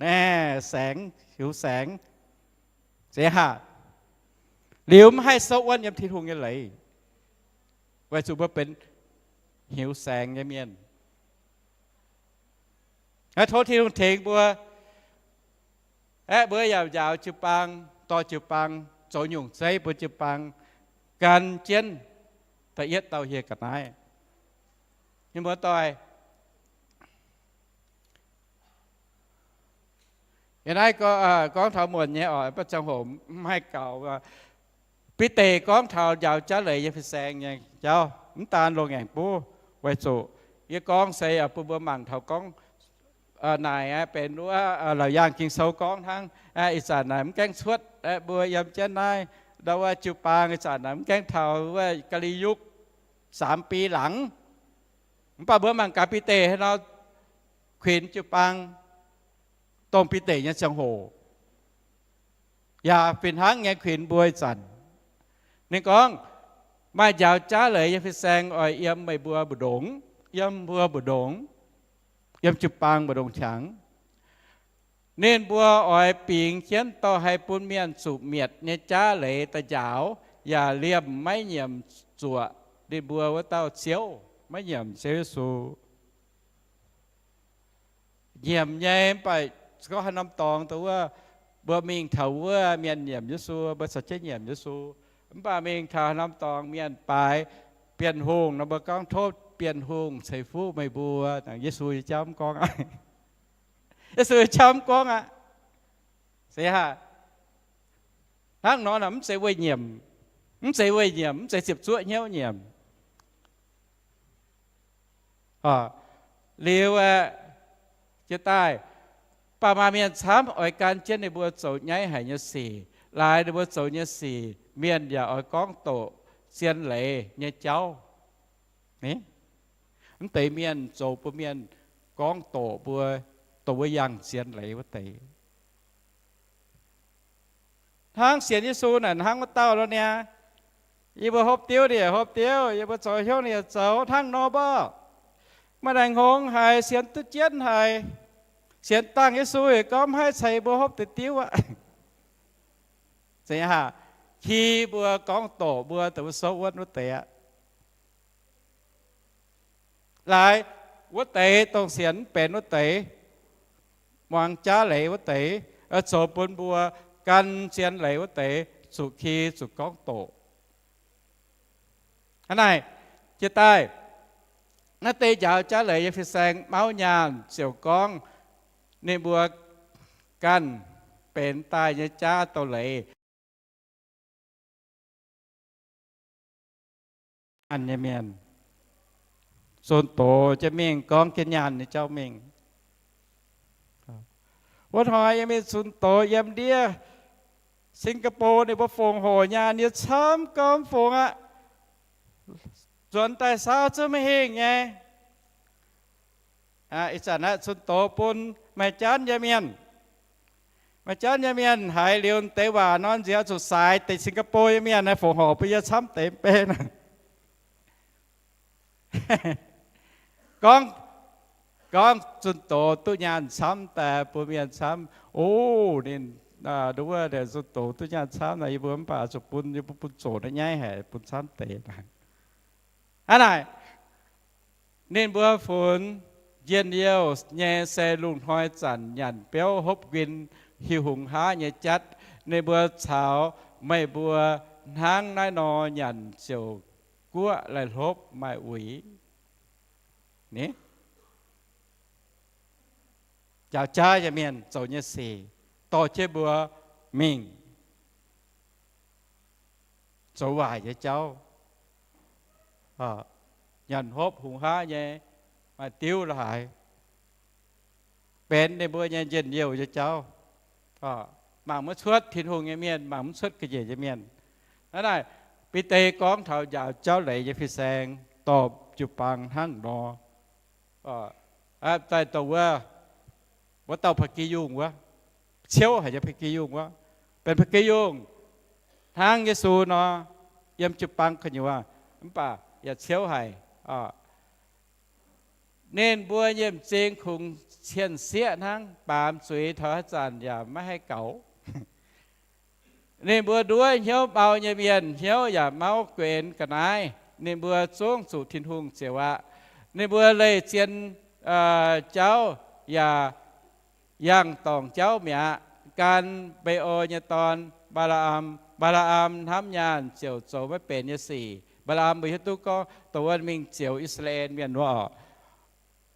Naaiv saengx, hiuv saengx. Zeiz haac, liuz mv haih souv wuonv yiem Tin-Hungh nyei leiz, weic zuqc mbuo benx hiuv saengx nyei mienh. Tov Tin-Hungh tengx mbuo, aeqv, mbuo yaac njaaux jiu-baang, dorh jiu-baang zoux nyungc zeiv mbuo jiu-baang gan jienv da'yietv dauh hieh ga'naaiv. Mienh muoz-doic, yie naaiv gorngv taux muonc nyei oc, mv baac ziangh hoc mv haih gaux. Bide gorngv taux njaaux jaav leiz nyei fin-saeng nyei jauv, mv daan loz-ngaengc buv, weic zuqc yie gorngv se bun mbuo mangc taux gorngv naaic benx wuov Laauc Yaangh Ging-Sou gorngv hnangv. Ih zanc naaic mv gaengh cuotv, mbuo yiem jienv naaiv ndau wuov jiu-baang, ih zanc naaic mv gaengh taux wuov กาลียุค สามปีหลัง. Mv baac mbuo mangc gaax Bide haaix nor kuinx jiu-baang, dongh Bide nyei ziangh hoc, yaac fih hnangv nyei kuinx mbuo ih zanc. Ninh gorngv, maaih njaaux jaav leiz nyei fin-saeng oix yiem meih mbuo mbu'ndongx, yiem mbuo mbu'ndongx, yiem jiu-baang mbu'ndongx qangx. Ninh mbuo oix bingx jienv dorh haih bun mienh zuqc mietc nyei jaav leiz daaih njaaux, yaac liemh maiv nyiemc zuoqc ninh mbuo wuov dauh Ziouv, maiv nyiemc Ziouv Yesu. Nyiemc nyei, mv baac gorngv haaix norm dorngx dongh wuov, mbuo mingh taux wuov mienh nyiemc Yesu, mbuo caux jienv nyiemc Yesu. Mv baac mingh taux haaix norm dorngx mienh baaix Bienh Hungh nor, mbuo gorngv, tov Bienh Hungh ceix fuqv meih mbuo. Yesu nyei jauv mv gorngv aqv. Yesu nyei jauv mv gorngv aqv. Se hnangv nor, mv zeiz weih nyiemc, mv zeiz weih nyiemc, mv zeiz ziepc zuoqv hnyouv nyiemc. Liuz aeqv, jiex daaih, baac maaih mienh camv oix gan jienv ninh mbuo zoux nyaiv haic nyei sic. Laaix ninh mbuo zoux nyei sic, mienh yaac oix gorngv doqc zien leiz nyei jauv. Mv deix mienh zoux bun mienh gorngv doqc mbuo, dongh wuov yangh zien leiz wuov deix. Hnangv sienx Yesu naaic hnangv wuov dauh lo niaa. Yie mbuo hopv diuv ninh yaac hopv diuv, yie mbuo zoux hnyouv ninh yaac zoux hnangv nor mborqv. Maaih naaic hngongx haic, sienx duqv jienv haic, sienx dangh Yesu yaac gorngv mv haih ceix mbuo hopv deix diuv aqv. Zeiz haac, ki mbuo gorngv doqc mbuo, dongh mbuo souv wuonv wuov deix aqv. Laaix wuov deix dongh sienx mv benx wuov deix, muangx jaav leiz wuov deix, zoux bun mbuo gan zien leiz wuov deix, zuqc ki zuqc gorngv doqc. Hnangv naaic, jiex daaih, naaiv deix njaaux jaav leiz nyei fin-saeng mauv nyaanh ziouc gorngv ninh mbuo ganh benx daaih nyei jaav douz-leiz. Nyaanh nyei mienh, zunh doz jienv mingh gorngv jienv nyaanh nyei jauv mingh. Wuov hnoi yie mingh zunh doz yiem ndiev Singapore, ninh mbuo fongc hoc nyaanh yie camv gormx fongc aqv. Nzuonx daaih saauv zungv maiv hingh nyei. Ih zanc naaiv zunh doz bun maaih janv nyei mienh. Maaih janv nyei mienh haiz liuz deix waac nor, nziex zuqc saaix deix Singapore nyei mienh naaiv fongc hoc bun yie camv deix mv bei. Gorngv, gorngv zunh doz duqv nyaanh camv daaih bun mienh camv. O, ninh, nduov wuov zunh doz duqv nyaanh camv naaic, yie mbuo mv baac zuqc bun, yie mbuo bun zoqc naaiv nyaiv haic, bun camv deix. Hnangv naaic, ninh mbuo funx njien-youh nyei se lungh hnoi zanc nyanc biouv hopv nquin hiuh hungx haav nyei jatv. Ninh mbuo caux meih mbuo hnangv naaiv nor nyanc ziouc guoqv laih hlopv maaih uix. Ni, njaaux jaav nyei mienh zoux nyei sic, dorh jienv mbuo mingh zoux waaic nyei jauv, nyanc hopv hungh haav nyei, maaih diuv la'haaix, benx ninh mbuo nyei njien-youh nyei jauv. Mangc maiv cuotv Tin-Hungh nyei mienh, mangc maiv cuotv ga'nyiec nyei mienh. Hnangv naaic, Bide gorngv taux njaaux jauv leiz nyei fin-saeng dorh jiu-baang hnangv nor. Daaih dongh wuov, wuov dauh Ba'gi Yungh wuov, ciouv haic nyei Ba'gi Yungh wuov, benx Ba'gi Yungh hnangv Yesu nor, yiem jiu-baang gu'nyuoz, mv baac yaac ciouv haic. Ninh mbuo nyei m'zing kungx cien-sieqv hnangv, baamz zuiz taux haaix zanc yaac maiv haih gaux. Ninh mbuo nduov hnyouv mau nyei mienh, hnyouv yaac mauv guenx ga'naaiv. Ninh mbuo zungv zuqc Tin-Hungh ziouc aqv. Ninh mbuo leih zien jauv yaac yangh dorngc jauv mi'aqv. Gan Be^o nyei dorn, Mbaa^laa^am. Mbaa^laa^am hnamv nyaanh ziouc zoux maiv benx nyei sic. Mbaa^laa^am mbuo hiuv duqv gorngv dongh wuov mingh zioux I^saa^laa^en Mienh wuov oc.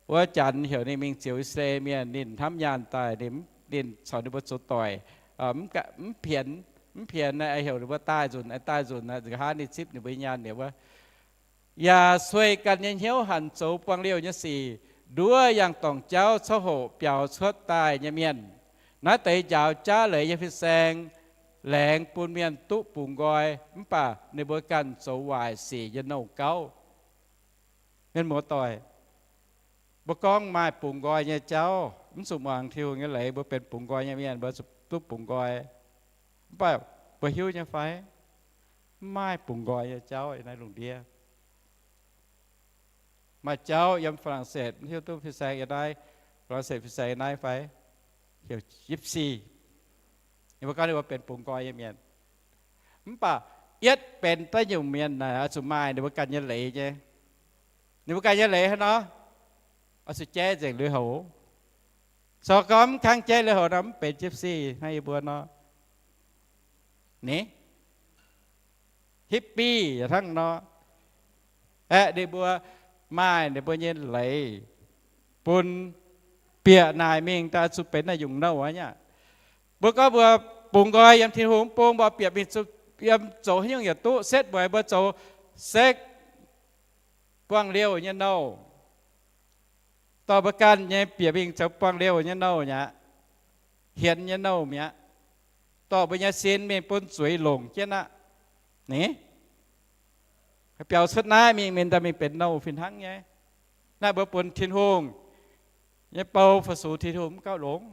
Wuov janx heuc ninh mingh zioux I^saa^laa^en Mienh, ninh hnamv nyaanh daaih, ninh caux ninh mbuo zoux doic, mv pienx, mv pienx heuc ninh mbuo daaih nzunc, daaih nzunc, nqa'haav ninh zipv ninh mbuo nyaanh liuz wuov. Yaac sueih ganh nyei hnyouv hanc zoux buangh liouh nyei sic, nduov yangh dorngc jauv coqv hoqc biaux cuotv daaih nyei mienh. Naaiv deix njaaux jaav leiz nyei fin-saeng laengz bun mienh duqv bungx nqoi, mv baac ninh mbuo ganh zoux waaic sic nyei nouh gauv. Mienh muoz-doic, mbuo gorngv maaih bungx nqoi nyei jauv, mv zuqc muangx Tin-Hungh nyei leiz, mbuo benx bungx nqoi nyei mienh, mbuo zuqc duqv bungx nqoi. Mv baac mbuo hiuv nyei fai? Mv maaih bungx nqoi nyei jauv yiem naaiv lungh ndiev. Maaih jauv yiem Faa^lang^setv, mv hiuv duqv fin-saeng yiem naaiv, Faa^lang^setv fin-saeng yiem naaiv fai? Heuc Gypsy. Ninh mbuo gorngv ninh mbuo benx bungx nqoi nyei mienh. Mv baac yietv benx da'nyungc mienh naaic oix zuqc maaih ninh mbuo ganh nyei leiz nyei. Ninh mbuo ganh nyei leiz hnangv nor, oix zuqc jaiv nzengc lui-houx. Corc gorngv mv kangv jaiv lui-houx nor, mv benx Gypsy hnangv yie mbuo nor. Ni, hippie yaac hnangv nor. Aeqv, ninh mbuo maaih ninh mbuo nyei leiz bun bieqc naaic mingh daaih zuqc benx naaiv nyungc nouh aqv nyei. Mbuo gorngv mbuo bungx nqoi yiem Tin-Hungh mv bung, mbuo bieqc mingh yiem zoux haaix nyungc yaac duqv, setv mueiz mbuo zoux sekv buangh liouh nyei nouh. Dorh mbuo ganh nyei bieqc mingh zoux buangh liouh nyei nouh mi'aqv, hienx nyei nouh mi'aqv. Dorh mbuo nyei sin mingh bun zuiz longc jienv aqv. Ni, biaux cuotv naaiv mingh, mingh daaih mingh benx nouh fih hnangv nyei. Naaiv mbuo bun Tin-Hungh nyei bou fu-sux Tin-Hungh mv gauh longx.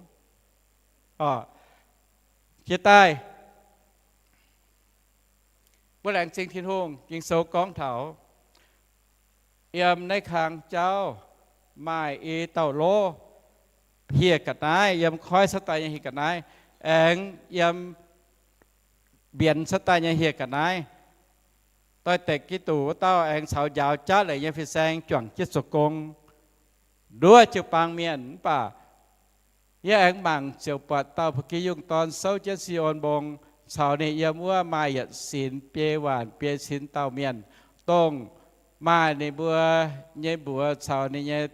Jiex daaih, mbuo laengz zingh Tin-Hungh. Ging-Sou gorngv taux yiem naaiv kang jauv maaih i dauh lov hieh ga'naaiv, yiem koiv Saadaan nyei hieh ga'naaiv, aengx yiem mbienx Saadaan nyei hieh ga'naaiv. Doix-dekc Giduc wuov dauh aengx caux njaaux jaav leiz nyei fin-saeng juangc jienv zoux gong nduov jiu-baang mienh. Mv baac yie aengx mangc ziouc buatc dauh ba'gi yungh dorn souv jienv Si^on Mbong, caux ninh yiem wuov maaih yietc sinx biei waanc biei cin dauh mienh, dongh maaih ninh mbuo nyei mbuox caux ninh nyei,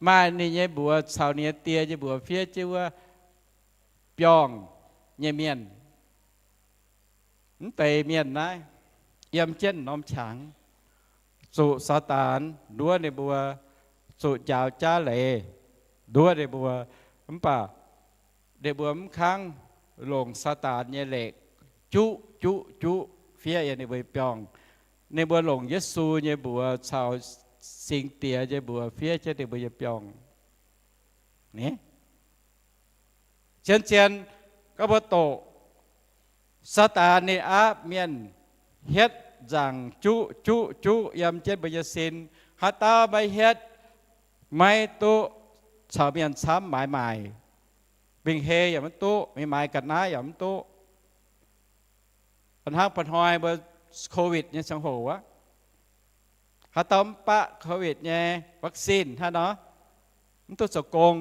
maaih ninh nyei mbuox caux ninh nyei die nyei mbuox fiev jienv wuov biorngh nyei mienh. Mv deix mienh naaiv yiem jienv norm qangx, zuqc Saadaan nduov ninh mbuo, zuqc njaaux jaav leiz nduov ninh mbuo. Mv baac ninh mbuo mv kangv longc Saadaan nyei lekc juqv juqv juqv fiev yiem ninh mbuo nyei biorngh. Ninh mbuo longc Yesu nyei mbuox caux Singx Diex nyei mbuox fiev jienv ninh mbuo nyei biorngh. Zien-zien gorngv mbuo doqc Saadaan ninh aapv mienh hietv nzaangc juqv juqv juqv yiem jienv mbuo nyei sin. Haaix dauh maiv hietv, maiv duqv caux mienh camv maaiz maaic. Mba'heiv yaac maiv duqv, maaiz ga'naaiv yaac mv duqv. Hnangv mba'hnoi mbuo COVID nyei ziangh hoc wuov, haaix dauh mv baqv COVID nyei vaccine hnangv nor, mv duqv zoux gong,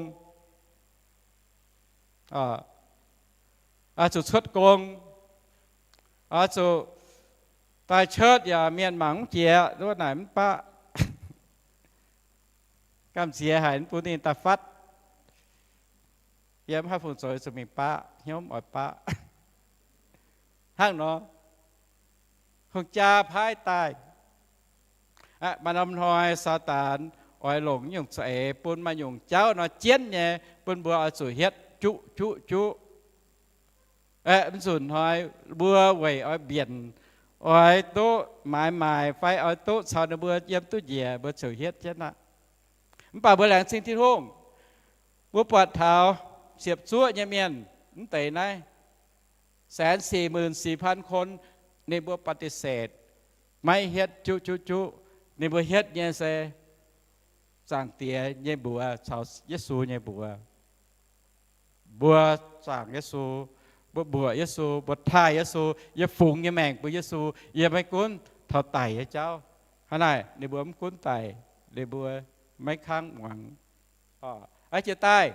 zuqc cuotv gong, zuqc daaih cuotv yaac mienh mangc mv jiex, wuov naaic mv baqv. Gamh nziex haic, mv bun ninh daaih fatv. Yiem haaix fungc zoux zuqc mingh baqv hnyouv oix baqv. Hnangv nor, hungh jaa paaiv daaih. Maaih norm hnoi Saadaan oix longc nyungc za'eix bun maaih nyungc jauv nor jienv nyei, bun mbuo oix zuqc hietv juqv juqv juqv. Aeqv, mv nzunc hnoi mbuo weic oix mbienc, oix duqv maaiz maaic fai oix duqv caux ninh mbuo yiem duqv njiec, mbuo ziouc hietv jienv aqv. Mv baac mbuo laengz zingh Tin-Hungh, mbuo buatc taux ziepc zuoqv nyei mienh mv deix naaiv, แสนสี่หมื่นสี่พันคน, ninh mbuo ปฏิเสธ, maiv hietv juqv juqv juqv. Ninh mbuo hietv nyei se Zaangc Diex nyei mbuox caux Yesu nyei mbuox. Mbuo zaangc Yesu, mbuo mbuoqc Yesu, mbuo taaih Yesu, yie fungx nyei maengc bun Yesu, yie maiv gunv taux daic nyei jauv. Hnangv naaic ninh mbuo mv gunv daic, ninh mbuo maiv kangv muangx. Aa, jiex daaih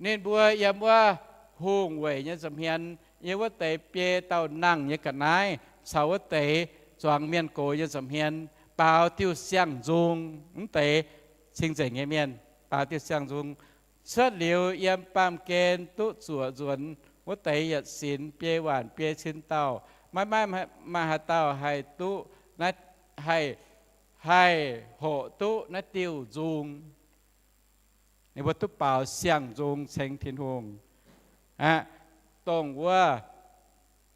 ninh mbuo yiem wuov hungh weic nyei nza'hmien, yiem wuov deix biei dauh nangh nyei ga'naaiv caux wuov deix zuangx mienh gox nyei nza'hmien baaux diuh siang-nzung. Mv deix cing-nzengc nyei mienh baaux diuh siang-nzung cuotv liuz yiem baamh gen duqv zuoqc nzuonx wuov deix yietc sinx biei waanc biei cin dauh, maiv maaih haaix dauh haih duqv, haih, haih hoqc duqv naaiv diuh nzung. Ninh mbuo duqv baaux siang-nzung ceng Tin-Hungh aqv. Dongh wuov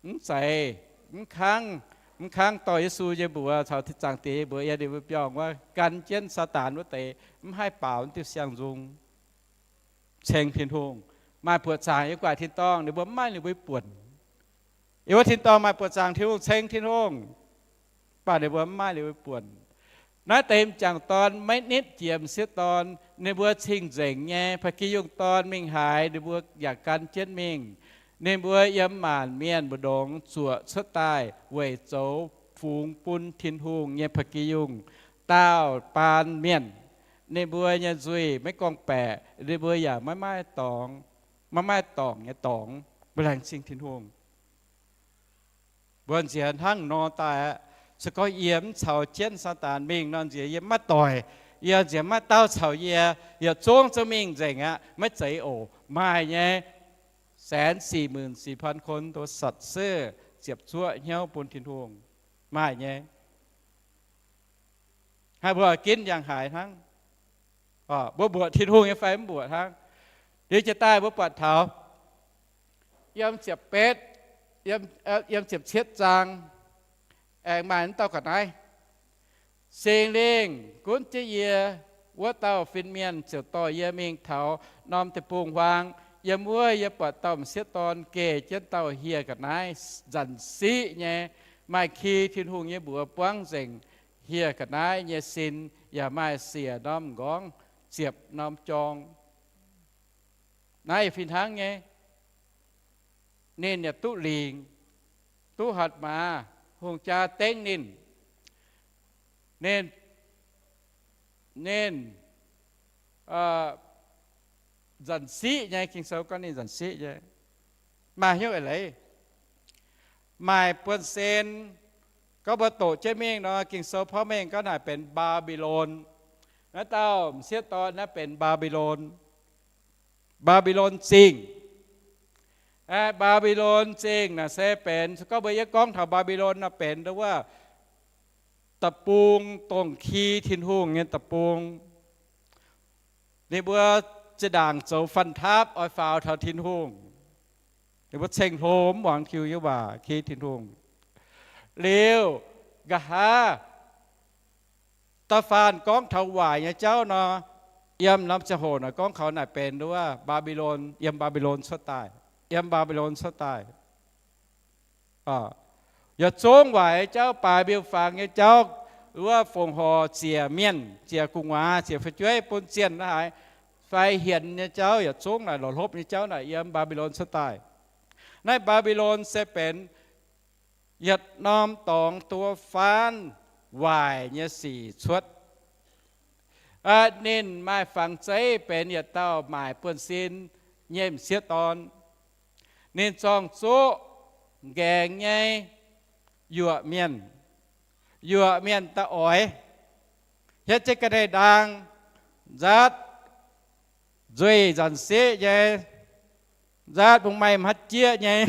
mv zeiz, mv kangv, mv kangv dorh Yesu nyei mbuox caux Zaangc Diex nyei mbuox yiem ninh mbuo biorngh wuov, gan jienv Saadaan wuov deix, mv haih baaux diuh siang-nzung ceng Tin-Hungh. Maaih buoqc zaangc yiem gu'nguaaic tin-dorngh, ninh mbuo mv maaih ninh mbuo buonc. Yiem wuov tin-dorngh maaih buoqc zaangc Tin-Hungh ceng Tin-Hungh, mv baac ninh mbuo mv maaih ninh mbuo buonc. Naaiv deix m'jangc dorn maiv nitv jiex m'sieqv dorn. Ninh mbuo cing-nzengc nyei. Ba'gi yungh dorn mingh haaix, ninh mbuo yaac gan jienv mingh. Ninh mbuo yiem maanc mienh mbu'ndongx zuoqc cuotv daaih weic zoux fungx bun Tin-Hungh nyei ba'gi yungh daauh baan mienh. Ninh mbuo nyei nzuih maiv gorngv-baeqc, ninh mbuo yaac maiv maaih dorngx, maiv maaih dorngc nyei dorngx. Mbuo laengz zingh Tin-Hungh. Mbuo nziex hnangv nor daaih aqv. Se gorngv yie mv caux jienv Saadaan mingh nor, nziex yie maiv doic. Yie nziex maiv dauh caux yie, yietc zungv zungv mingh nzengc aqv. Maiv zeiz oc. Maaih nyei, แสนสี่หมื่นสี่พันคน duqv satc se ziepc zuoqv hnyouv bun Tin-Hungh. Maaih nyei. Hnangv mbuo ginv yangh haaix hnangv. Mbuo mbuoqc Tin-Hungh nyei fai mv mbuoqc hnangv. Liuz jiex daaih mbuo buatc taux yiem ziepc betv, yiem ziepc cietv zaang, aengx maaih mv dauh ga'naaiv, Singx Lingh gunv jienv yie, wuov dauh fin-mienh ziouc dorh yie mingh taux norm deic-bung-huaang. Yiem wuov yie buatc dauh m'sieqv dorn geh jienv dauh hieh ga'naaiv nzanc-siqv nyei, maaih ki Tin-Hungh nyei mbuox buangv nzengc hieh ga'naaiv nyei sin, yaac maaih siec norm m'nqorngv ziepc norm jorng. Naaiv fih hnangv nyei. Ninh yaac duqv lingc, duqv hatc maaz, hungh jaa dengv ninh. Ninh, ninh nzanc-siqv nyei, Ging-Sou gorngv ninh nzanc-siqv nyei. Maaih hnyouv eix leiz, maaih buonv-sen, gorngv mbuo doqc jienv mingh nor, Ging-Sou porv mengh gorngv naaic benx Mbaa^mbi^lon. Naaiv dauh m'sieqv dorn naaiv benx Mbaa^mbi^lon. Mbaa^mbi^lon Zingh. Mbaa^mbi^lon Zingh naaic se benx, gorngv mbuo yie gorngv taux Mbaa^mbi^lon naaic benx wuov da'bung, dongh ki Tin-Hungh nyei da'bung. Ninh mbuo zinh ndaangc zoux fanh taapv oix faaux taux Tin-Hungh. Ninh mbuo ceng-hlo mv muangx Tin-Hungh nyei waac, ki Tin-Hungh. Liuz, nqa'haav da'faanh gorngv taux waaic nyei jauv nor, yiem norm ziangh hoc naaic gorngv kaux naaic benx wuov Mbaa^mbi^lon, yiem Mbaa^mbi^lon cuotv daaih, yiem Mbaa^mbi^lon cuotv daaih. Yietc zungv waaic nyei jauv, baaix mbiungc-fangx nyei jauv, wuov fongc horc ziec mienh, ziec gu'nguaaz, ziec fu'jueiv, bun zienh naaiv haaix, fai hienx nyei jauv, yietc zungv naaic lorz hlopv nyei jauv naaic yiem Mbaa^mbi^lon cuotv daaih. Naaiv Mbaa^mbi^lon se benx yietc norm dorngx duov faanv waaic nyei sic cuotv. Ninh maaih fangx zeiv benx yietc dauh maaic buonv-sin nyei m'sieqv dorn. Ninh zorng-zuqv nqaengx nyei yuoqc mienh. yuoqc mienh daaih oix, hietv jienv ga'naaiv-ndaang, nzaatv nzueih nzanc-seqv nyei, nzaatv mbungv maaih hmatv jieqv nyei.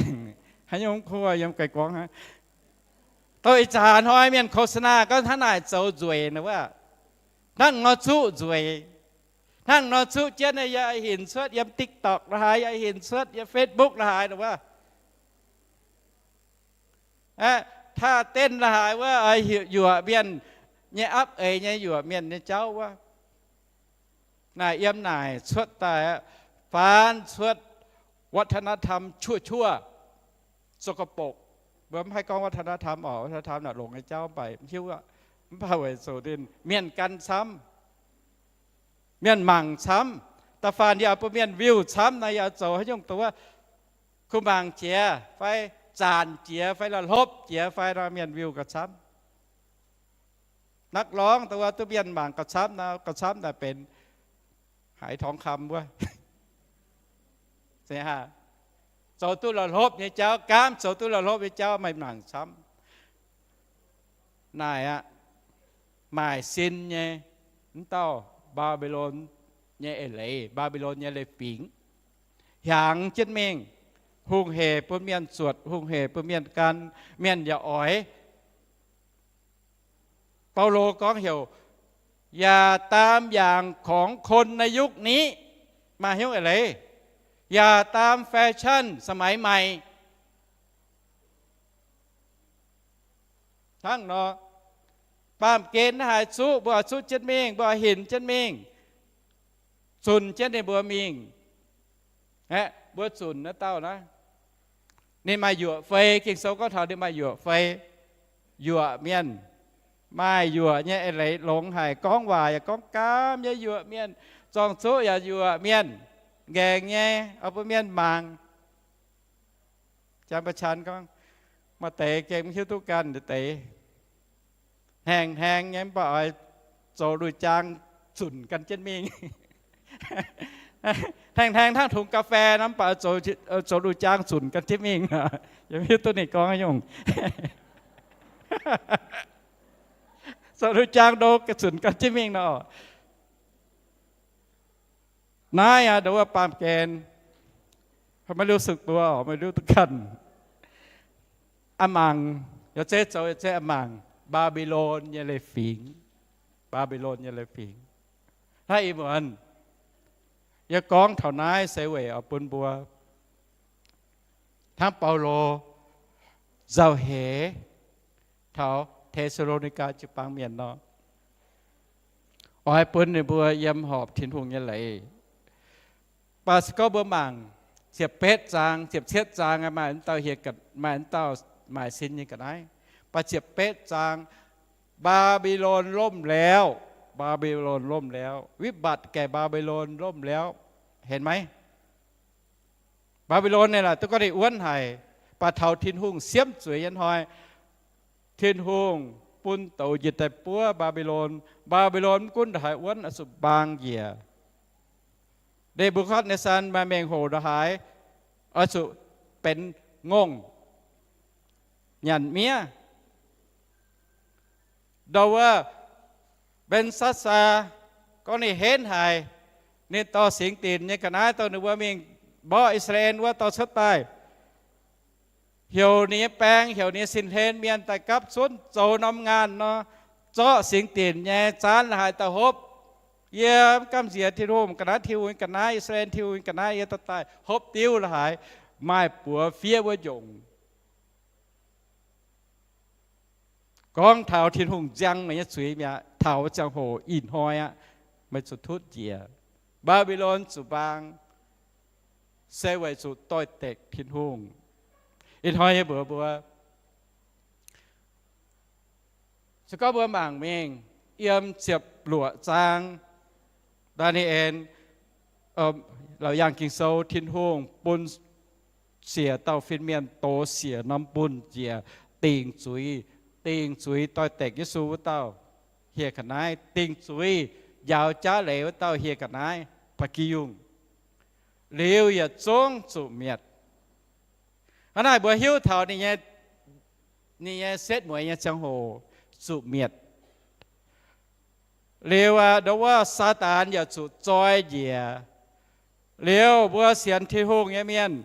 Haaix nyungc kuv yiem ga'naaiv gorngv, dongh ih zanc hnoi mienh โฆษณา gorngv hnangv naaic zoux nzueic nor wuov, hnangv nor zuqv nzueic, hnangv nor zuqv jienv yaac hinc cuotv yiem TikTok la'haaix, yaac hinc cuotv yiem Facebook la'haaix nor wuov. Aqv, ท่าเต้น la'haaix wuov, yuoqc mienh nyei, apv eix nyei, yuoqc mienh nyei jauv wuov. Naaic yiem naaic cuotv daaih aqv, faanv cuotv วัฒนธรรม ชั่วๆ สกปรก. Mbuo mv haih gorngv วัฒนธรรม oc, วัฒนธรรม naaic longx nyei jauv, mv baac mv hiuv aqv. Mv baac weic zuqc ninh mienh gan camv, mienh mangc camv, da'faanh yaac bun mienh วิว camv nor, yaac zoux haaix nyungc dongh wuov, kuh mangc jiex fai zaanc jiex fai la'hlopv jiex fai nor, mienh วิว gauh camv. นักร้อง dongh wuov duqv mienh mangc gauh camv nor, gauh camv naaic benx haiz ทองคำ wuov. Zoux duqv la'hlopv nyei jauv, gaamv zoux duqv la'hlopv nyei jauv maaih mangc camv. Naaic aqv, maaic sin nyei, mv dauh Mbaa^mbi^lon nyei eix leiz, Mbaa^mbi^lon nyei leiz-fingx, hiaangx jienv mingh, hungh hec bun mienh zuotc, hungh hec bun mienh gan, mienh yaac oix. Baulo gorngv heuc, อย่าตามอย่างของคนในยุคนี้, maaih hnyouv eix leiz, อย่าตามแฟชั่นสมัยใหม่. Hnangv nor, baamh gen naaiv haaix zuqc mbuo oix zuqv jienv mingh, mbuo oix hinc jienv mingh, zunc jienv ninh mbuo mingh. Aeqv, mbuo zunc naaiv dauh naaiv, ninh maaih yuoqc fei. Ging-Sou gorngv taux ninh maaih yuoqc fei, yuoqc mienh, maaih yuoqc nyei eix leiz longx haic, gorngv waac yaac gorngv gaamv nyei, yuoqc mienh, zorng-zuqv yaac yuoqc mienh, nqaengc nyei, oix bun mienh mangc. Jang ประชา gorngv, maaih deix gengh mv hiuv duqv ganh deix, hnaengx-hnaengx nyei mv baac oix zoux lui-jaang zunc gan jienv mingh. Hnaengx-hnaengx hnangv tungx กาแฟ nor mv baac zoux lui-jaang zunc gan jienv mingh. Yie mv hiuv duqv ninh gorngv nyungc. Zoux lui-jaang ndo zunc gan jienv mingh nor. Naaiv aqv, ndongc wuov baamh gen, maiv liuz suk buo, maiv liuz duqv ganh. A'mangc, yaac zeiz zoux yaac zeiz a'mangc Mbaa^mbi^lon nyei leiz-fingx. Mbaa^mbi^lon nyei leiz-fingx. Naaiv ih muonz yie gorngv taux naaiv se weic oix bun mbuo hnangv Baulo nzauh heix taux Te^saa^lo^ni^gaa jiu-baang mienh nor, oix bun ninh mbuo yiem horpc Tin-Hungh nyei leiz. Mv baac se gorngv mbuo mangc ziepc betv zaang, ziepc cietv zaang, maaih dauh hieh, maaih dauh maaic sin nyei ga'naaiv. Mv baac ziepc betv zaang, Mbaa^mbi^lon lomh lauh, Mbaa^mbi^lon lomh lauh, วิบัติแก่บาบิโลน lomh lauh. Henv maiv? Mbaa^mbi^lon naaiv laaic duqv gorngv ninh wuonv haic, mv baac taux Tin-Hungh siemv zuiz nyei hnoi, Tin-Hungh bun douz njiec daaih buov Mbaa^mbi^lon. Mbaa^mbi^lon mv gunv ndongc haaix wuonv oix zuqc mbaang njiec. Ne^mbu^katv^ne^saa maaih mengh hoc ndongc haaix oix zuqc benx ngongh nyanc miev. Ndau wuov, Mben^satv^saa gorngv ninh henv haic, ninh dorh singx dinc nyei ga'naaiv dongh ninh mbuo mingh mborqv I^saa^laa^en wuov dorh cuotv daaih, heuc ninh nyei baeng, heuc ninh nyei sin-hlen mienh daaih gapv zunv zoux norm ngaanh nor, zorqv singx dinc nyei zaanv la'haaix daaih hopv. Yie mv gamh nziex Tin-Hungh ga'naaiv, Tin-Hungh ga'naaiv, I^saa^laa^en Tin-Hungh ga'naaiv, yie dorh daaih hopv diuv la'haaix, maaih buoz fiev wuov njongc. Gorngv taux Tin-Hungh nziang meih nyei zuiz mi'aqv. Taux ziangh hoc ih hnoi aqv, meih zuqc tutv njiec. Mbaa^mbi^lon zuqc mbaang se weic zuqc doix-dekc Tin-Hungh. Ih hnoi yie mbuox mbuo, se gorngv mbuo mangc mingh yiem ziepc luoqc zaang, Ndaa^ni^en, Laauc Yaangh Ging-Sou, Tin-Hungh bun siec dauh fin-mienh dox siec norm bunh njiec, dingc zuiz, dingc zuiz doix-dekc Yesu wuov dauh hieh ga'naaiv, dingc zuiz njaaux jaav leiz wuov dauh hieh ga'naaiv, ba'gi yungh, liuz yietc zungv zuqc mietc. Hnangv naaic mbuo hiuv taux ninh nyei, ninh nyei setv mueiz nyei ziangh hoc, zuqc mietc. Liuz aqv, ndongc wuov Saadaan yaac zuqc zoi njiec. Liuz mbuo sienx Tin-Hungh nyei mienh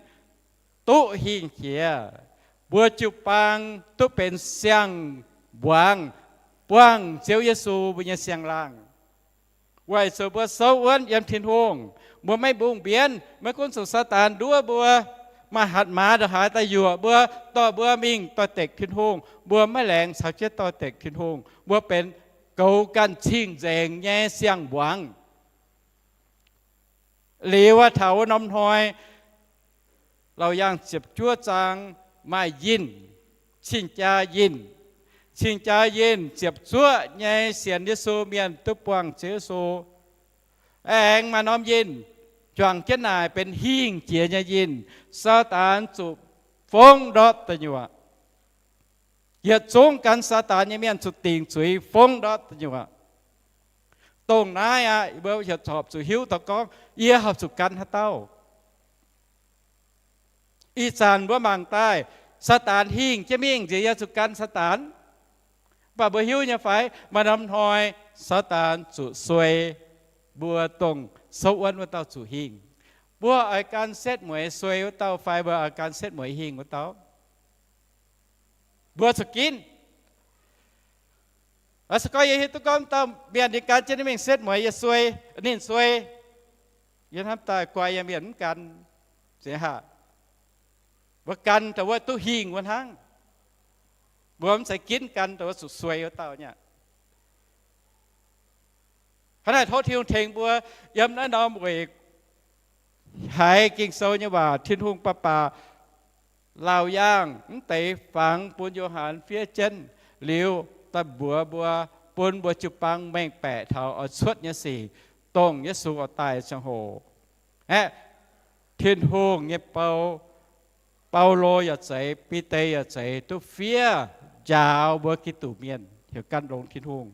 duqv hingh jiex, mbuo jiu-baang duqv benx siang-mbuangz buangh Ziouv Yesu mbuo nyei siang-laangh. Weic zuqc mbuo souv wuonv yiem Tin-Hungh, mbuo maiv mbungh mbienv. Maiv gunv zuqc Saadaan nduov mbuo, maaih hatc maaz ndongc haaix daaih yuoqc mbuo, dorh mbuo mingh doix-dekc Tin-Hungh, mbuo maiv laengz caux jienv doix-dekc Tin-Hungh. Mbuo benx goux ganh cing-nzengc nyei siang-mbuangz. Liuz aqv, taux wuov norm hnoi, Laauc Yaangh ziepc juov zaang maaih yinh, cing-jaa yinh. Cing-jaa yinh ziepc zuoqv nyei sienx Yesu mienh duqv buangh Ziouv Yesu. Aengx maaih norm yinh juangc jienv naaic benx hingh jiex nyei yinh. Saadaan zuqc fongv ndortv da'nyuoqc. Yietc zungv gan Saadaan nyei mienh zuqc dingc zuiz fongv ndortv da'nyuoqc. Dongh naaiv aqv, mbuo horpc zuqc hiuv taux gorngv yie horpc zuqc gan haaix dauh. Ih zanc mbuo mangc daaih, Saadaan hingh jienv mingh nziex yie zuqc gan Saadaan. Mv baac mbuo hiuv nyei fai, maaih norm hnoi Saadaan zuqc suei mbuo dongh souv wuonv wuov dauh zuqc hingh. Mbuo oix gan setv mueiz suei wuov dauh fai mbuo oix gan setv mueiz hingh wuov dauh? Mbuo zuqc ginv. Se gorngv yie hiuv duqv gorngv dauh mienh ninh gan jienv ninh mingh setv mueiz yie suei, ninh suei, yie hnamv daaih guai yie mienh mv gan. Zeiz haac? Mbuo gan dongh wuov duqv hingh wuov hnangv. Mbuo mv zeiz ginv gan dongh wuov zuqc suei wuov dauh nyei aqv. Hnangv naaic tov Tin-Hungh tengx mbuo yiem naaiv norm weic haiz Ging-Sou nyei waac, Tin-Hungh baac baac Laauc Yaangh mv deix fangx bun Yo^han fiev jienv liuz, daaih mbuox mbuo, bun mbuo jiu-baang mengh baeqc taux oix cuotv nyei sic, dongh Yesu oix daaih ziangh hoc. Aeqv, Tin-Hungh nyei bou, Baulo yaac zeiz, Bide yaac zeiz, duqv fiev njaaux mbuo Giduc mienh heuc gan longx Tin-Hungh.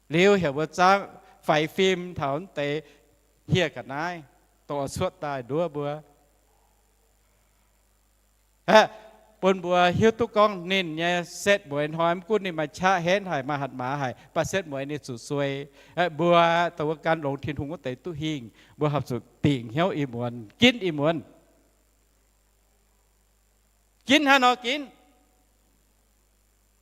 Liuz heuc mbuo zaangv faix fim taux mv deix hieh ga'naaiv, dongh oix cuotv daaih nduov mbuo. Aeqv, bun mbuo hiuv duqv gorngv ninh nyei setv mueiz hnoi, mv gunv ninh maaih qaqv henv haic, maaih hatc maaz haic, mv baac setv mueiz ninh zuqc suei. Aeqv, mbuo dongh wuov gan longx Tin-Hungh wuov deix duqv hingh, mbuo horpc zuqc dingc hnyouv ih muonz, ginv ih muonz. Ginv hnangv nor ginv.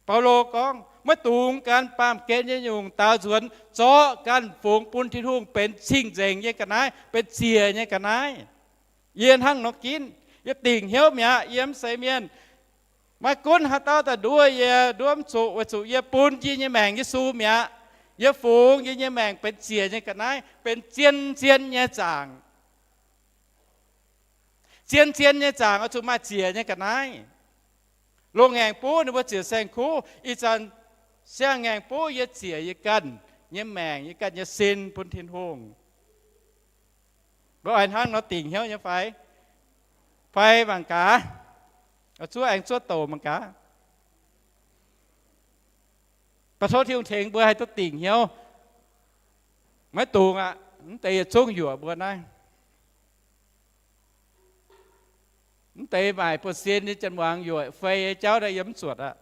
Baulo gorngv, maiv dungx gan baamh gen nyei nyungc daaux nzuonx, zorqv ganh fungx bun Tin-Hungh benx cing-nzengc nyei ga'naaiv, benx ziec nyei ga'naaiv. Yie hnangv nor ginv, yie dingc hnyouv mi'aqv. Yie mv seix mienh. Maiv gunv haaix dauh daaih nduov yie, nduov mv zuqc, weic zuqc yie bun yie nyei maengc Yesu mi'aqv. Yie fungx yie nyei maengc benx ziec nyei ga'naaiv, benx zien-zien nyei zaangc. Zien-zien nyei zaangc oix zuqc maaih ziec nyei ga'naaiv. Loz-ngaengc buv ninh mbuo ziec saeng-kuv. Ih zanc siang-ngaengc buv yie ziec yie ganh nyei maengc, yie ganh nyei sin bun Tin-Hungh. Mbuo oix hnangv nor dingc hnyouv nyei fai? Fai mangc gaax, zuov aengx zuov douc mangc gaax. Baac tov Tin-Hungh tengx mbuo haih duqv dingc hnyouv. Maiv dungx aqv. Mv deix yietc zungv yuoqc mbuo naaiv. Mv deix maaic buoz-sin nyei janx-muangz yuoqc fei nyei jauv naaiv yie mv zuotc aqv.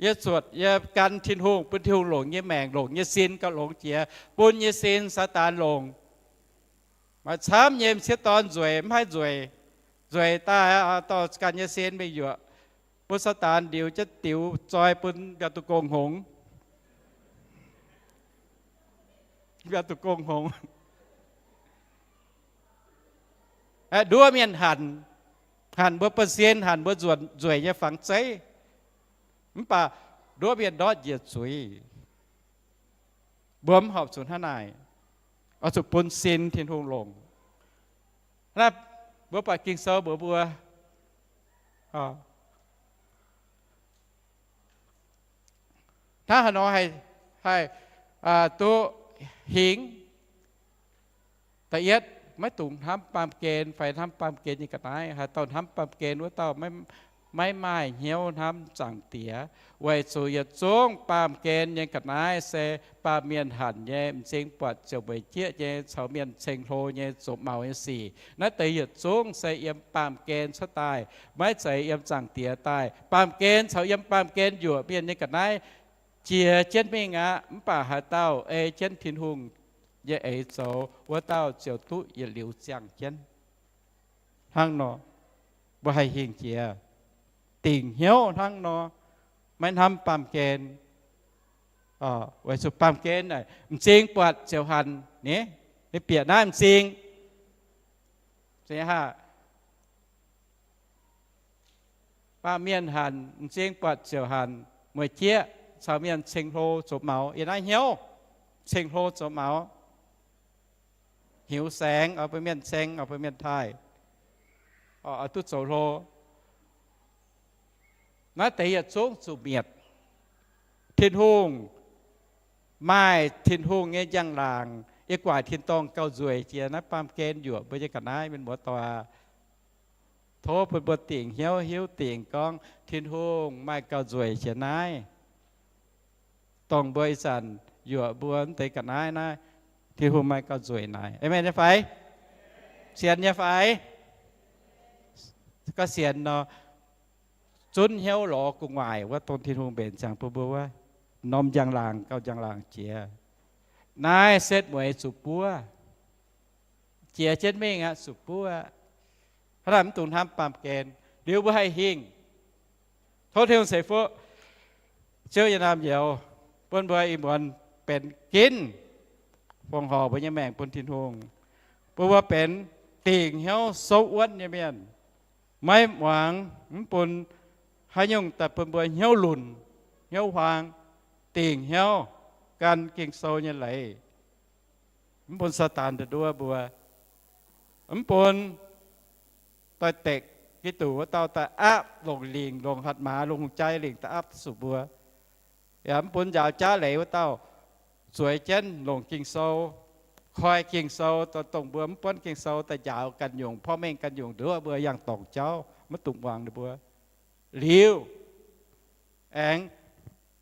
Yie zuotc yie gan Tin-Hungh, bun Tin-Hungh longc nyei maengc, longc nyei sin gauh longx jiex, bun nyei sin Saadaan longc. Maaih camv nyei m'sieqv dorn nzueic mv haih nzueic, nzueic daaih dorh ganh nyei sin mingh yuoqc, bun Saadaan ndiux jienv diux zoi bun mbiauz duqv gong hngongx. Mbiauz duqv gong hngongx. Aeqv, nduov mienh hanc, hanc mbuo buoz-sin, hanc mbuo nzuonx nzueic nyei fangx zeiv. Mv baac nduov mienh ndortv njiec zuiz. Mbuo mv horpc zuqc hnangv naaic. Oix zuqc bun sin Tin-Hungh longc. Naaiv mbuo buatc Ging-Sou mbuox mbuo, hnangv haaix nor haih, haih duqv hingh. Da'yietv, maiv dungx hnamv baamh gen fai hnamv baamh gen nyei ga'naaiv. Haaix dauh hnamv baamh gen wuov dauh maiv, maiv maaih hnyouv hnamv Zaangc Diex, weic zuqc yietc zungv baamh gen nyei ga'naaiv se baamh mienh hanc nyei, m'zing buatc ziouc mueic jieqv nyei, caux mienh ceng-hlo nyei, zoux maux nyei sic. Naaiv deix yietc zungv se yiem baamh gen cuotv daaih, maiv zeiz yiem Zaangc Diex daaih. Baamh gen caux yiem baamh gen yuoqc mienh nyei ga'naaiv jiex jienv mingh aqv. Mv baac haaix dauh ei jienv Tin-Hungh nyei eix zoux, wuov dauh ziouc duqv yietc liuz ziangh jienv. Hnangv nor, mbuo haih hingh jiex, dingc hnyouv hnangv nor, maiv hnamv baamh gen. Weic zuqc baamh gen m'zing buatc ziouc hanc ni. Ninh bieqc naaiv m'zing, baamh mienh hanc, m'zing buatc ziouc hanc, mueic jieqv, caux mienh ceng-hlo zoux maux. Yiem naaiv hnyouv ceng-hlo zoux maux, hiuv saengx oix bun mienh ceng, oix bun mienh taaih, oix duqv zoux hlo. Naaiv deix yietc zungv zuqc mietc. Tin-Hungh maaih Tin-Hungh nyei njang-laangc, yie guaaic tin-dorngh gauh nzueic jiex naaiv baamh gen yuoqc mbuo nyei ga'naaiv, mienh muoz-doic. Tov bun mbuo dingc hnyouv hiuv dingc gorngv Tin-Hungh maaih gauh nzueic jiex naaiv. Dongh mbuo ih zanc yuoqc mbuo mv deix ga'naaiv naaiv, Tin-Hungh maaih gauh nzueic naaic. Aamen nyei fai? Sienx nyei fai? Gorngv sienx nor, zunv hnyouv lorz gu'nguaaic wuov dongh Tin-Hungh mbenc ziangx bun mbuo wuov, norm njang-laangc gauh njang-laangc jiex. Naaiv setv mueiz zuqc buov, jiex jienv mingh aqv, zuqc buov aqv. Hnangv naaic mv dungx hnamv baamh gen, liuz mbuo haih hingh. Tov Tin-Hungh ceix fuqv. Ziouv nyei naamh nyouz, bun mbuo ih muonz benx ginv fongc horc mbuo nyei maengc bun Tin-Hungh, bun mbuo benx dingc hnyouv souv wuonv nyei mienh, maiv muangx, mv bun haaix nyungc daaih bun mbuo hnyouv lunc, hnyouv huaang, dingc hnyouv gan Ging-Sou nyei leiz. Mv bun Saadaan nduov mbuo, mv bun doix-dekc Giduc wuov dauh daaih aapv longc lingc, longc hatc maaz, longc hungh jai lingc daaih aapv zuqc mbuo. Yaac mv bun njaaux jaav leiz wuov dauh zueiz jienv longc Ging-Sou, koi Ging-Sou, dongh mbuo mv buonv Ging-Sou daaih njaaux ganh nyungc, porv mengh ganh nyungc nduov mbuo yangh dorngc jauv, maiv dungx muangx ninh mbuo. Liuz aengx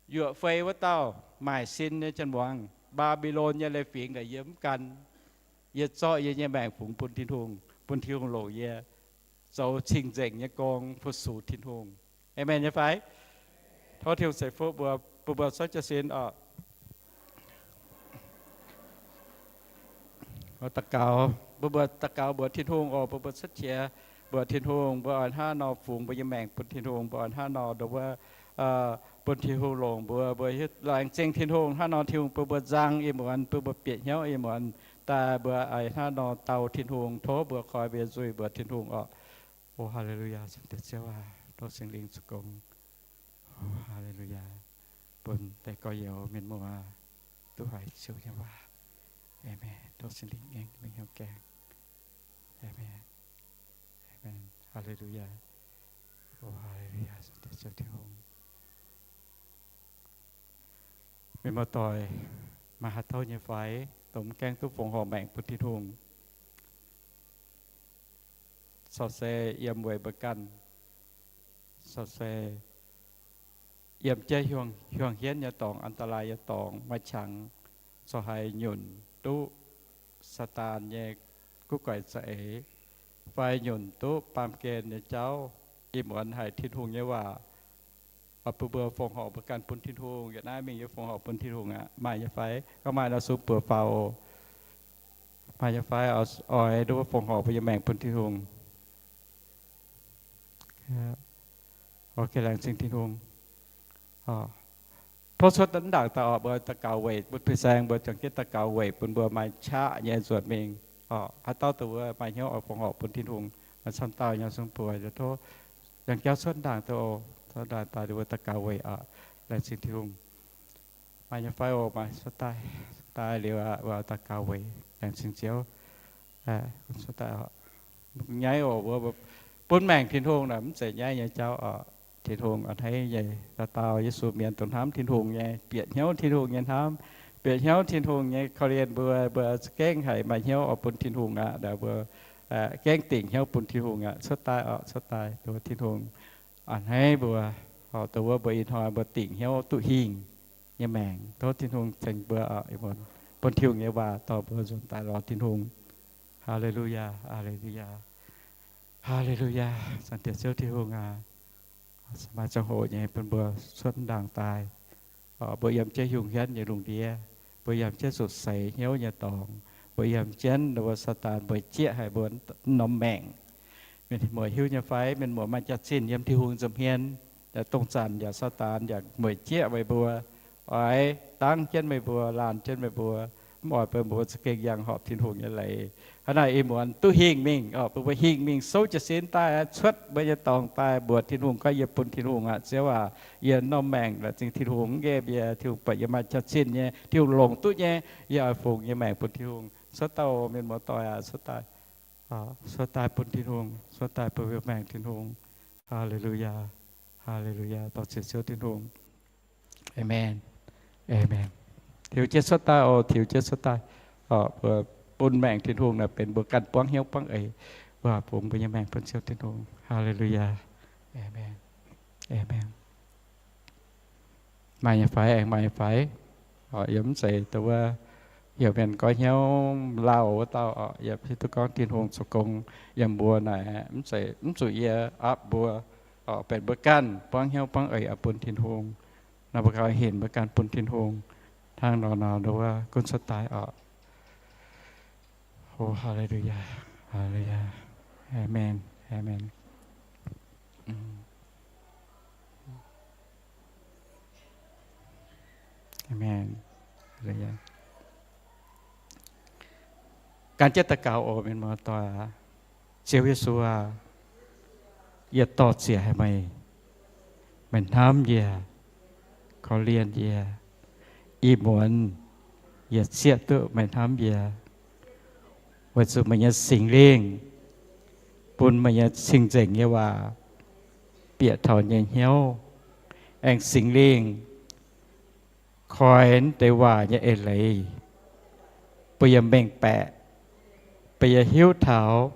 yuoqc fei wuov dauh maaic sin nyei janx-muangz, Mbaa^mbi^lon nyei leiz-fingx, yie mv gan. Yie zorqv yie nyei maengc fungx bun Tin-Hungh, bun Tin-Hungh longc yie zoux cing-nzengc nyei gong fu-sux Tin-Hungh. Aamen nyei fai? Tov Tin-Hungh ceix fuqv mbuo, bun mbuo cuotv jienv sin oc. Daux gaux, mbuo, mbuo daux gaux mbuox Tin-Hungh oc. Mbuo, mbuo cuotv qiex mbuox Tin-Hungh, mbuo oix hnangv nor fungx mbuo nyei maengc bun Tin-Hungh, mbuo oix hnangv nor nduov wuov, bun Tin-Hungh longc mbuo. Mbuo hiuv laengz zingh Tin-Hungh hnangv nor, Tin-Hungh bun mbuo nzang ih muonz, bun mbuo bieqc hnyouv ih muonz daaih, mbuo oix hnangv nor dau Tin-Hungh. Tov mbuo koi mbuo nyei nzuih mbuox Tin-Hungh oc. O, haa^le^lu^yaa, Ziouv aac, tov Singx Lingh zoux gong. O, haa^le^lu^yaa, bun deix gorx-youz mienh muoz duqv haiz Ziouv nyei waac. Aamen. Tov Singx Lingh aengx mingh hnyouv gaengh. Aamen. Aamen. Haa^le^lu^yaa. O, haa^le^lu^yaa, Ziouv Tin-Hungh. Mienh muoz-doic, maaih haaix dauh nyei fai, dongh mv gaengh duqv fongc horc maengc bun Tin-Hungh? Caux se yiem weic mbuo ganh, caux se yiem jienv hiuang, hiuang hienv nyei dorngx, อันตราย nyei dorngx, maaih qangx corc haiz nyunc duqv Saadaan nyei guv guaix za'eix, fai nyunc duqv baamh gen nyei jauv, ih muonz haiz Tin-Hungh nyei waac oix bun mbuo fongc horc mbuo ganh bun Tin-Hungh. Yietc naaiv mingh yie fongc horc bun Tin-Hungh aqv. Maaih nyei fai? Gorngv maaih nor, sung buoz faaux oc. Maaih nyei fai oix nduov fongc horc mbuo nyei maengc bun Tin-Hungh? Ok, laengz zingh Tin-Hungh. Tov cuotv ndaangc daaih oc, mbuo daux gaux weic bun fin-saeng, mbuo juangc jienv daux gaux weic bun mbuo maaih qaqv nyei nzuonx mingh oc. Haaix dauh dongh wuov maaih hnyouv oix fongc horc bun Tin-Hungh, maaih camv dauh nyei sung buoz, tov yangh jauv cuotv ndaangc daaih oc. Cuotv ndaangc daaih mbuo daux gaux weic oc. Laengz zingh Tin-Hungh. Maaih nyei fai oc? Maaih, cuotv daaih. Cuotv daaih liuz aqv, daux gaux weic. Laengz zingh Ziouv. Cuotv daaih oc. Nyaiv oc, mbuo bun maengc Tin-Hungh naaic mv zeiz nyaiv nyei jauv oc. Tin-Hungh a'hneiv nyei. Dauh dauh Yesu mienh dongh hnamv Tin-Hungh nyei, bieqc hnyouv Tin-Hungh nyei hnamv, bieqc hnyouv Tin-Hungh nyei korv-lienh mbuo, mbuo za'gengh haiz maaih hnyouv oix bun Tin-Hungh aqv. Mbuo gengh dingc hnyouv bun Tin-Hungh aqv. Cuotv daaih oc, cuotv daaih, nduov Tin-Hungh. a'hneiv mbuo, horpc dongh wuov mbuo ih hnoi mbuo dingc hnyouv duqv hingh nyei maengc. Tov Tin-Hungh tengx mbuo, bun Tin-Hungh nyei waac dorh mbuo nzuonx daaih lorz Tin-Hungh. Haa^le^lu^yaa, haa^le^lu^yaa, haa^le^lu^yaa. Zaangc Diex Ziouv Tin-Hungh aac, maaih ziangh hoc nyei bun mbuo cuotv ndaangc daaih. Mbuo yiem jienv hiuv hietv nyei lungh ndiev, mbuo yiem jienv zuqc seix hnyouv nyei dorngx, mbuo yiem jienv mbuo Saadaan mbuo jieqv haic mbuo norm maengc. Mienh muoz hiuv nyei fai? Mienh muoz maaih jaax-zinh yiem Tin-Hungh nza'hmien, yaac dongh zanc yaac Saadaan yaac mueic jieqv meih mbuo, oix dangv jienv meih mbuo, laanh jienv meih mbuo, mv oix bun mbuo za'gengh yangh horpc Tin-Hungh nyei leiz. Hnangv naaic ih muonz duqv hingh mingh, bun mbuo hingh mingh souv jiez sin daaih, cuotv mbuo nyei dorngx daaih mbuox Tin-Hungh gorngv, yie bun Tin-Hungh aqv, Ziouv aac, yie norm maengc laaix zingh Tin-Hungh, mv nqemh yie, Tin-Hungh buatc yie maaih jaax-zinh nyei, Tin-Hungh longc duqv nyei, yie oix fungx yie maengc bun Tin-Hungh. Cuotv daaih oc, mienh muoz-doic aac, cuotv daaih, cuotv daaih bun Tin-Hungh, cuotv daaih bun mbuo maengc Tin-Hungh. Haa^le^lu^yaa, haa^le^lu^yaa, dorh ziec Ziouv Tin-Hungh. Aamen, aamen. Tiux jienv cuotv daaih oc, tiux jienv cuotv daaih. Mbuo bun maengc Tin-Hungh naaic benx mbuo ganh buangv hnyouv buangv eix, mbuo fungx mbuo nyei maengc bun Ziouv Tin-Hungh. Haa^le^lu^yaa, aamen, aamen. Maaih nyei fai? Aengx maaih nyei fai? Yiem mv zeiz dongh wuov heuc mienh goiv hnyouv lauh wuov dauh, yiem hiuv duqv gorngv Tin-Hungh zoux gong yiem mbuo naaic, mv zeiz, mv zuqc yie aapv mbuo, benx mbuo ganh buangv hnyouv buangv eix oix bun Tin-Hungh. Nor mbuo ganh hinc mbuo ganh bun Tin-Hungh hnangv nor, nor wuov gunv cuotv daaih oc. O, haa^le^lu^yaa, haa^le^lu^yaa. Aamen, aamen. Aamen. Gan jienv daux gaux oc, mienh muoz-doic aac. Ziouv Yesu aac, yie dor-ziec haic meih. Meih hnamv yie, korv-lienh yie. Ih muonz yie zieqv duqv meih hnamv yie, weic zuqc meih nyei Singx Lingh bun meih nyei cing-nzengc nyei waac bieqc taux yie nyei hnyouv. Aengx Singx Lingh koi naaiv deix waac nyei eix leiz bun yie mengh baeqc, bun yie hiuv taux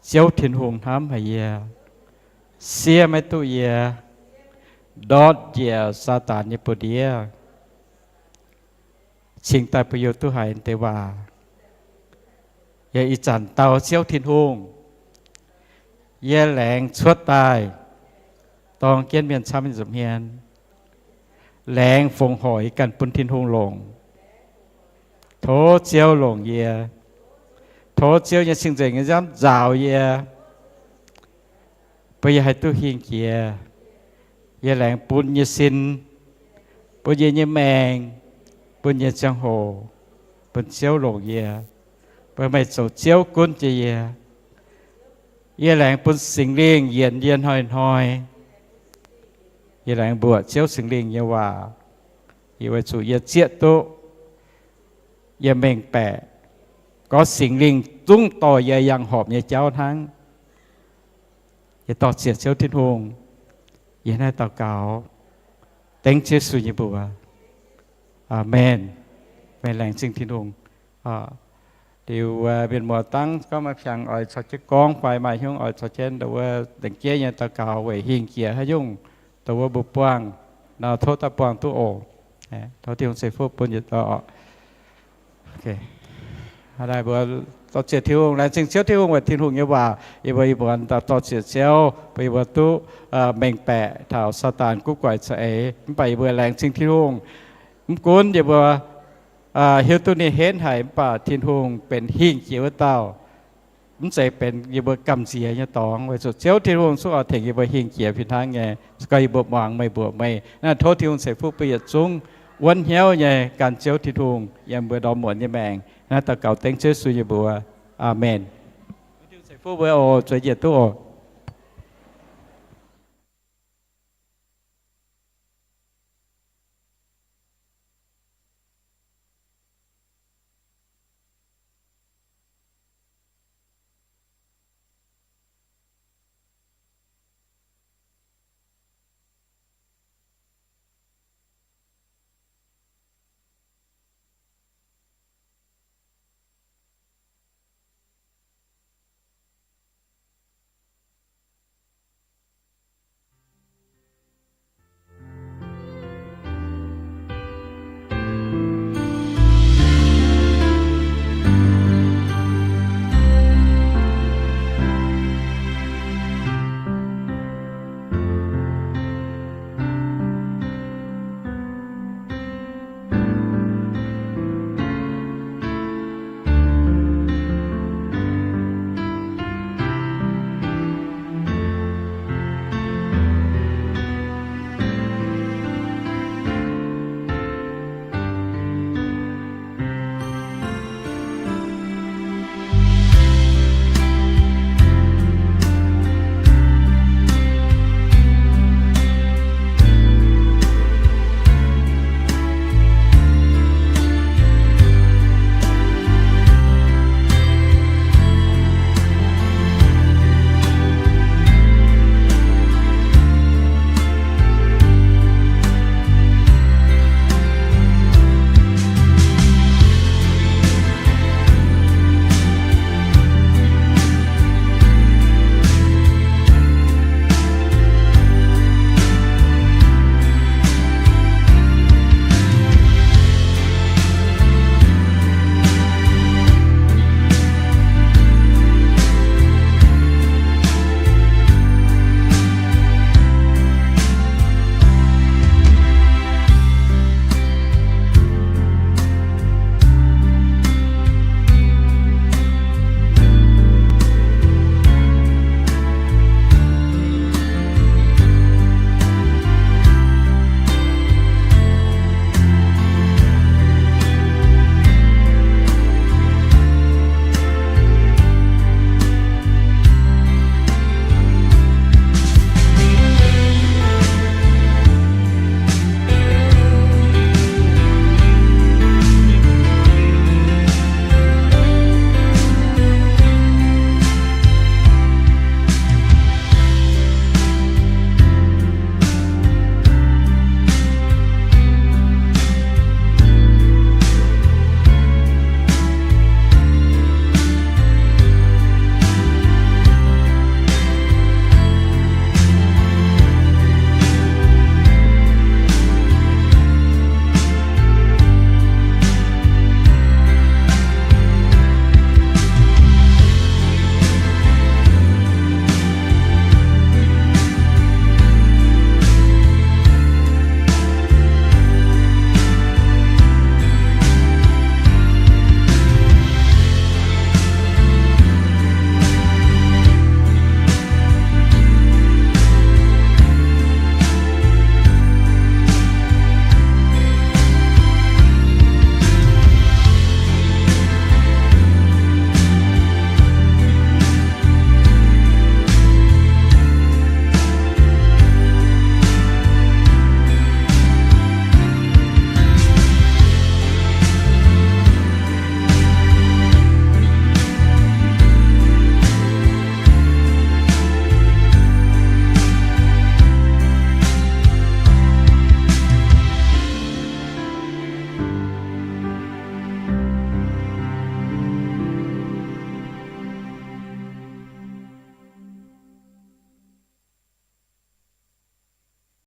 Ziouv Tin-Hungh hnamv haic yie, siev maiv duqv yie, ndortv njiec Saadaan nyei buoz-ndiev, cingx daaih bun yie duqv haiz naaiv deix waac. Yie ih zanc dau Ziouv Tin-Hungh, yie laengz cuotv daaih dorng jienv mienh camv nza'hmien, laengz fongc hoic ganh bun Tin-Hungh longc. Tov Ziouv longc yie. Tov Ziouv nyei cing-nzengc nyei nziaamv nzaaux yie, bun yie haih duqv hingh jiex. Yie laengz bun yie nyei sin, bun yie nyei maengc, bun yie nyei ziangh hoc bun Ziouv longc yie, bun meih zoux Ziouv gunv jienv yie. Yie laengz bun Singx Lingh yienx yie hnoi-hnoi. Yie laengz mbuoqc Ziouv Singx Lingh nyei waac, yie weic zuqc yie zieqv duqv, yie mengh baeqc gorngv Singx Lingh zungv dorh yie yangh horpc nyei jauv hnangv. Yie dor-ziec Ziouv Tin-Hungh, yie naaiv daux gaux dengv Yesu nyei mbuox. Aamen. Meih laengz zingh Tin-Hungh. Liuz mienh muoz dangv gorngv maaih hnyangx oix caux jienv gorngv fai maaih hnyouv oix caux jienv dongh wuov lengc jeiv nyei daux gaux weic hingh jiex haaix nyungc dongh wuov mbuo buangh nor, tov daaih buangh duqv oc. Tov Tin-Hungh ceix fuqv bun yietc dauh. Aa, mbuo dor-ziec Tin-Hungh, laengz zingh Ziouv Tin-Hungh weic Tin-Hungh nyei waac. Yie mbuo ih muonz dor-ziec Ziouv bun yie mbuo duqv mengh baeqc taux Saadaan guv guaix za'eix. Mv baac yie mbuo laengz zingh Tin-Hungh, mv gunv yie mbuo hiuv duqv ninh henv haic, mv baac Tin-Hungh benx hingh jiex wuov dauh. Mv zeiz benx yie mbuo gamh nziex nyei dorngx, weic zuqc Ziouv Tin-Hungh zungv oix tengx yie mbuo hingh jiex fih hnangv nyei. Se gorngv yie mbuo muangx meih mbuox meih, naaiv tov Tin-Hungh ceix fuqv bun yietc zungv wuonv hnyouv nyei gan Ziouv Tin-Hungh yiem mbuo ndorm muonz nyei maengc. Naaiv daux gaux dengv Ziouv Yesu nyei mbuox. Aamen. Tov Tin-Hungh ceix fuqv mbuo oc. Zueiz njiec duqv oc.